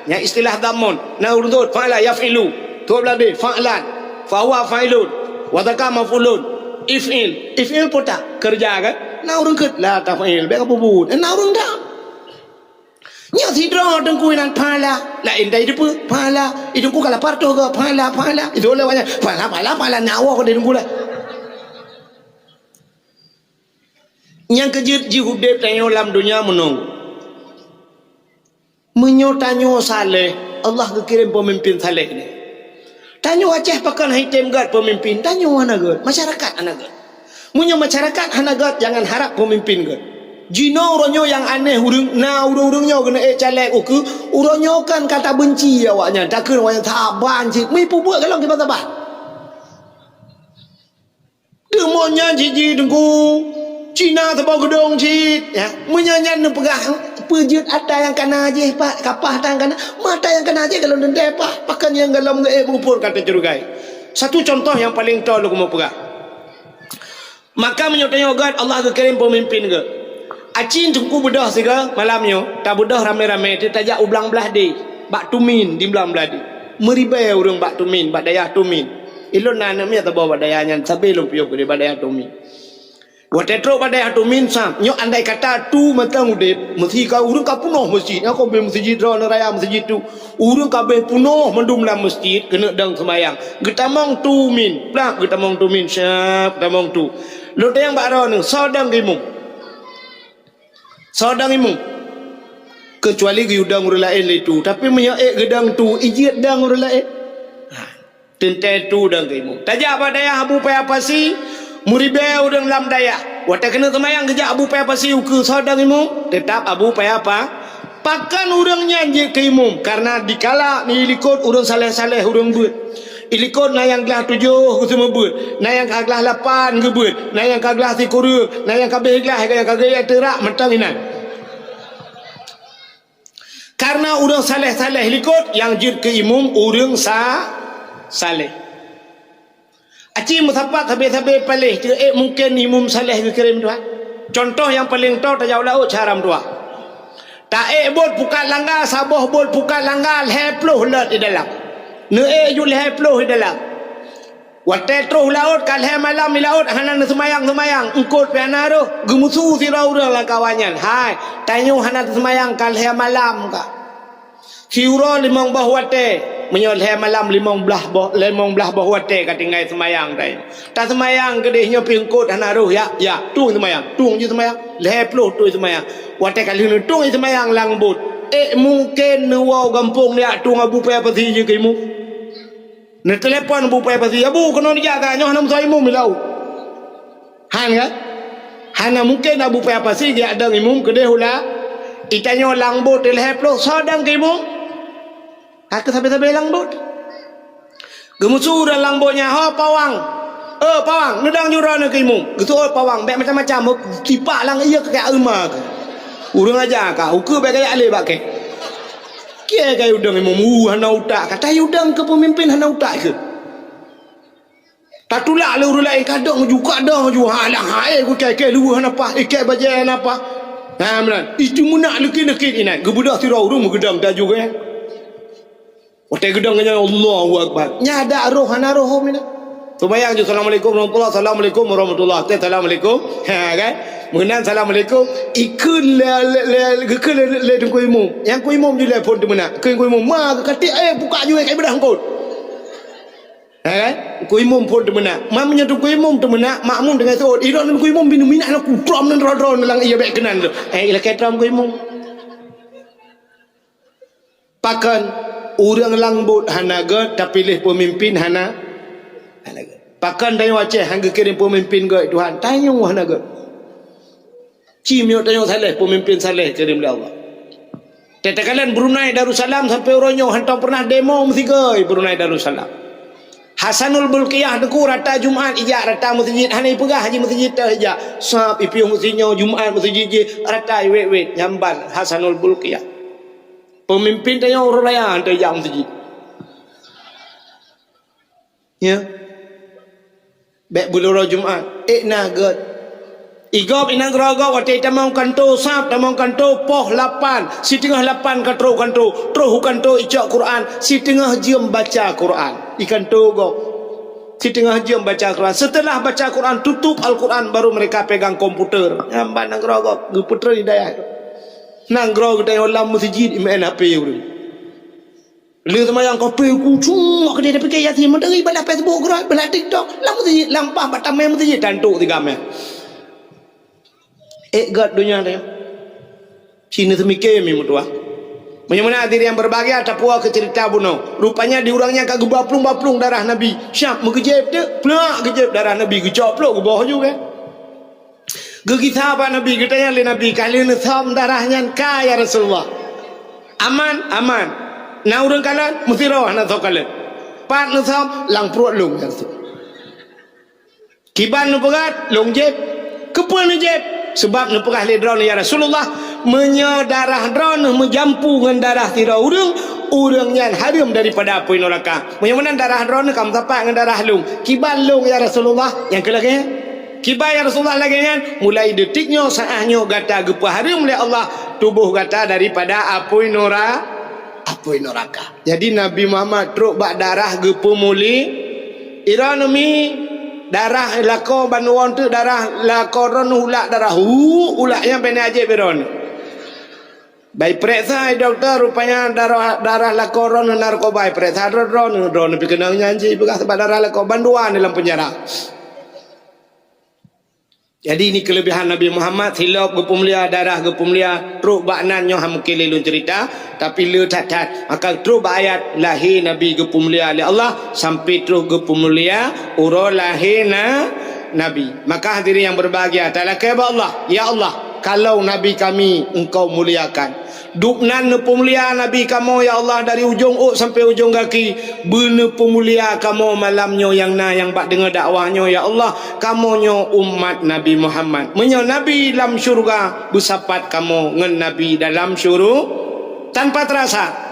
Nyang istilah damon, na ureuëng thot fa'ala yaf'ilu. Thot beulade fa'lan. Fahuwa fa'ilun. Wa zaka maf'ulun. If'il. If'il pota kerja kan? Na ureuëng kheut la taf'il, bék ka peubuet. Na ureuëng dam. Nyoe sidroe teungku inan phala, laén dai deupeu phala, idungku kala partoh ga phala, phala, itu lewatnya phala, phala, phala, nyawa ko di dungku lah. Nyang keujeuet jih udeb tanyoe lam donya meunong. Meunyoe tanyoe saleh, Allah geukirém peumimpin saleh ni. Tanyoe Aceh pakon hai tem gét peumimpin, tanyoe hana gét, masyarakat hana gét. Meunyoe masyarakat hana gét, jangan harab peumimpin gét. Jinoe uroe nyoe nyang aneh ureuëng, na ureuëng-ureuëng nyoe keuneuk ék caleg ukeue, uroe nyoe kan ka tabeunci awaknyan, takheun awaknyan saban cit, meuipubuet galong kiban-saban. Teuma nyan jiji Teungku, Cina saboh geudong cit, ya. Meunyoe nyan neupeugah, peue jeuet ata nyang kana jih, Pak, kapah ata nyang kana, ma ata nyang kana jih golom teuntèe, Pak, pakon nyang golom geuék beuphon ka teucurigai. Satu contoh nyang paleng toe lôn keumeung peugah. Maka meunyoe tanyoe gét, Allah geukirém peumimpén gét. Aci Teungku beudôh sigoe malam nyoe, tabeudôh ramé-ramé, tajak u Blang Blahdeh, bak Tumin di Blang Blahdeh. Meuribèe ureueng bak Tumin, bak dayah Tumin. Ilôn na aneuk miet saboh bak dayah nyan, sabe lôn piôh keudéh bak dayah Tumin. Watèe trôk bak dayah Tumin, sam, nyoe andai kata Tu mantong udép, meusi ka ureueng ka peunoh meuseujid, nyoe ka bèe meuseujid droeneuh raya meuseujid Tu. Ureueng ka bèe peunoh mandum lam meuseujid keuneuk dong seumayang. Geutamong Tu Min, plak geutamong Tu Min, siap geutamong Tu. Lôn tanyong bak droeneuh, soe dong keu imum? Soe dong imum? Keucuali geuyue dong ureueng laén lé Tu. Tapi meunyoe ék geudong Tu, ijeuet dong ureueng laén. Ha. Teuntèe Tu dong keu imum. Tajak bak dayah Abu Paya Pasi, meuribèe ureueng lam dayah. Watèe keuneuk seumayang geujak Abu Paya Pasi ukeue, soe dong imum? Teutap Abu Paya Pa-, pakon ureueng nyan jeuet keu imum? Kareuna dikala ilikot ureueng saleh-saleh ureueng beuet. Ilikot na nyang glah tujoh geuseumeubeuet, na nyang ka glah lapan geubeuet, na nyang ka glah sikureueng, na nyang ka abéh glah, nyang ka geujak teurak mantong inan. Kareuna ureueng saleh-saleh likot nyang jeuet keu imum ureueng sa-, saleh. Aci meusapat sabé-sabé paléh, teuék mungken imum saleh geukirém Tuhan. Contoh nyang paleng toe, tajak u laôt cara meutuah. Taék bot pukat langga, saboh bot pukat langga lhèe ploh lôt di dalam. Neuék jeuet lhèe ploh di dalam. Watèe troh u laôt, ka lhèe malam di laôt, hana neuseumayang-seumayang, eungkôt pih hana rôh, geumeusu sidroe ureueng lam kawan nyan, "Hai, tanyoe hana teuseumayang, ka lhèe malam ka." Siuroe limong boh watèe, meunyoe lhèe malam limong blah boh, limong blah boh watèe ka tinggai seumayang tanyoe. Taseumayang keudéh nyoe pih eungkôt hana rôh, yak, yak, tueng seumayang, tueng jih seumayang, lhèe ploh tueng seumayang. Watèe ka lheueh neutueng jih seumayang lam bot, ék mungken neuwoe gampông yak tueng Abu Paya Pasi jeuet keu imum? Neuteulepon Abu Paya Pasi, "Abu, keunoe neujak ka, nyoe hana meusoe imum di laôt." Han kan? Hana mungken Abu Paya Pasi geujak dong imum keudéh u la-, i tanyoe lam bot lhèe ploh, soe dong keu imum? Ka keu sabé-sabé lam bot. Geumeusu ureueng lam bot nyan, "Ho, Pawang! Eh, Pawang, neudong jih droeneuh keu imum." Geuseuôt Pawang, bèk macam-macam, tipak lam ié keu kèe euma keu. Ureueng aja ka, ukeue bèk gaya lé bak kèe. Kié ka yue dong imum, uh, hana utak. Ka ta yue dong keu peumimpén hana utak keu. Tatulak lé ureueng laén, ka dong ju, ka dong ju. Ha, alah, ha, eh, ku kèe, kèe luweuh hana paih, eh, kèe bajèe hana paih. Ha, meunan. Itu meunak leukit-leukit inan. Geubeudôh sidroe ureueng meugeudong taju kèe. Watèe geudong nyan, Allahu Akbar. Nyan adak roh, hana roh, meunan. Seumayang ju, "Assalamualaikum warahmatullah, assalamualaikum warahmatullah." Teuh, "Assalamualaikum." Ha, kan? Meunan, "Assalamualaikum." Ikheun lé, lé, lé, geukheun lé, lé teungku imum. Nyang ku imum ju lé phôn teumeunak. Kheun ku imum, "Ma, geukatik, eh, bukak ju, eh, ka ibeudah eungkôt." Ha, kan? Ku imum phôn teumeunak. Ma meunyoe teungku imum teumeunak, makmum teungoh seuôt. Idong teungku imum binoe minah na kutrom nan droe-droe lam ié bèk keunan tu. Eh, ilakèe trom ku imum. Pakon ureueng lam bot hana gèt, tapiléh peumimpén hana, hana gèt. Pakon tanyoe Aceh han geukirém peumimpén gèt Tuhan? Tanyoe hana gèt. Ci meunyoe tanyoe saleh, peumimpén saleh kirém lé Allah. Teuh takalon Brunei Darussalam sampoe uroe nyoe hantom peureunah demo meusigoe Brunei Darussalam. Hasanul Bulkiah teungku rata Jumat ijak rata meuseujid, hana ipeugah haji meuseujid teuh ijak. Sab ipiôh meusinyoe Jumat meuseujid jih rata iwét-wét nyang ban Hasanul Bulkiah. Peumimpén tanyoe uroe raya han teuh ijak meuseujid. Ya. Bèk beuloe Jumat, ék na gèt. Igob inan keudroe gob watèe itamong kantô sab, tamong kantô poh lapan, siteungoh lapan ka trôh kantô, trôh u kantô icok Quran, siteungoh jeuem baca Quran. I kantô gob. Siteungoh jeuem baca Quran. Seuteulah baca Quran, tutup Al-Quran, baru mereka pegang komputer. Nyan ban nanggroe gob, geupeutrön i dayah. Nanggroe geutanyoe lam meuseujid, imeu'en H P ureueng. Lheueh seumayang kopi kucuk keudéh tapike Yasin, meudeungi bak Facebook keudroe, bak TikTok, lam meuseujid, lam paih bak tameng meuseujid, tantu sigamé. Ék gèt donya nyoe. Ci neuseumiké mi meutuah. Meunyoe meunan hadirin yang berbahagia, tapuwoe keu ceurita bunoe. Rupanya di ureueng nyan ka geuba plueng-ba plueng darah Nabi. Siap meugeujép teuk, plak geujép darah Nabi, geucok plok geuboh ju kan. Geugisa bak Nabi, geutanyong lé Nabi, "Ka lheueh neusöm darah nyan ka, ya Rasulullah?" "Aman, aman." "Na ureueng kalon?" "Meusidroe hana soe kalon." "Pat neusöm?" "Lam pruet lôn, ya Rasul." Kiban neupeugah, lôn jieb. Keupeue neujieb? Sabab neupeugah lé droeneuh, "Ya Rasulullah, meunyoe darah droeneuh meujampu ngon darah sidroe ureuëng, ureuëng nyan hareuem daripada apui neuraka." Meunyoe meunan darah droeneuh ka meusapat ngon darah lôn, kiban lôn, ya Rasulullah, nyang keu lagée nyan? Kiban, ya Rasulullah, lagée nyan? Mulai detik nyoe, saát nyoe gata geupeuhareuem lé Allah tuboh gata daripada apui neura-, apui neuraka. Jadi, Nabi Muhammad trok bak darah geupeumulia. Droeneuh mi darah lakoe bandua teuk, darah lakoe droeneuh, ulak darah, hu, ulak nyang peuneuk jieb droeneuh. Bai peuriksa, hai dokto, rupanya darah, darah lakoe droeneuh narkoba. Peuriksa droe-, droeneuh, droeneuh pih keunong nyan cit, peugah, sabab darah lakoe bandua lam peunjara. Jadi, ini kelebihan Nabi Muhammad, silop geupeumulia, darah geupeumulia, trok bak nan nyoe hana mungken lé lôn cerita, tapi le that-that. Maka trok bak ayat lahé Nabi geupeumulia lé Allah, sampai troh geupeumulia uroe lahé na-, Nabi. Maka hadirin yang berbahagia, talakée bak Allah, "Ya Allah, kalau Nabi kami Engkau muliakan, dubnan neupeumulia Nabi kamoe, ya Allah, dari ujong ôk sampai ujong gaki. Beuneupeumulia kamoe malam nyoe nyang na nyang bak deungoe dakwah nyoe, ya Allah. Kamoe nyoe umat Nabi Muhammad. Meunyoe Nabi lam syeuruga, beusapat kamoe ngon Nabi dalam syuru-," tanpa terasa,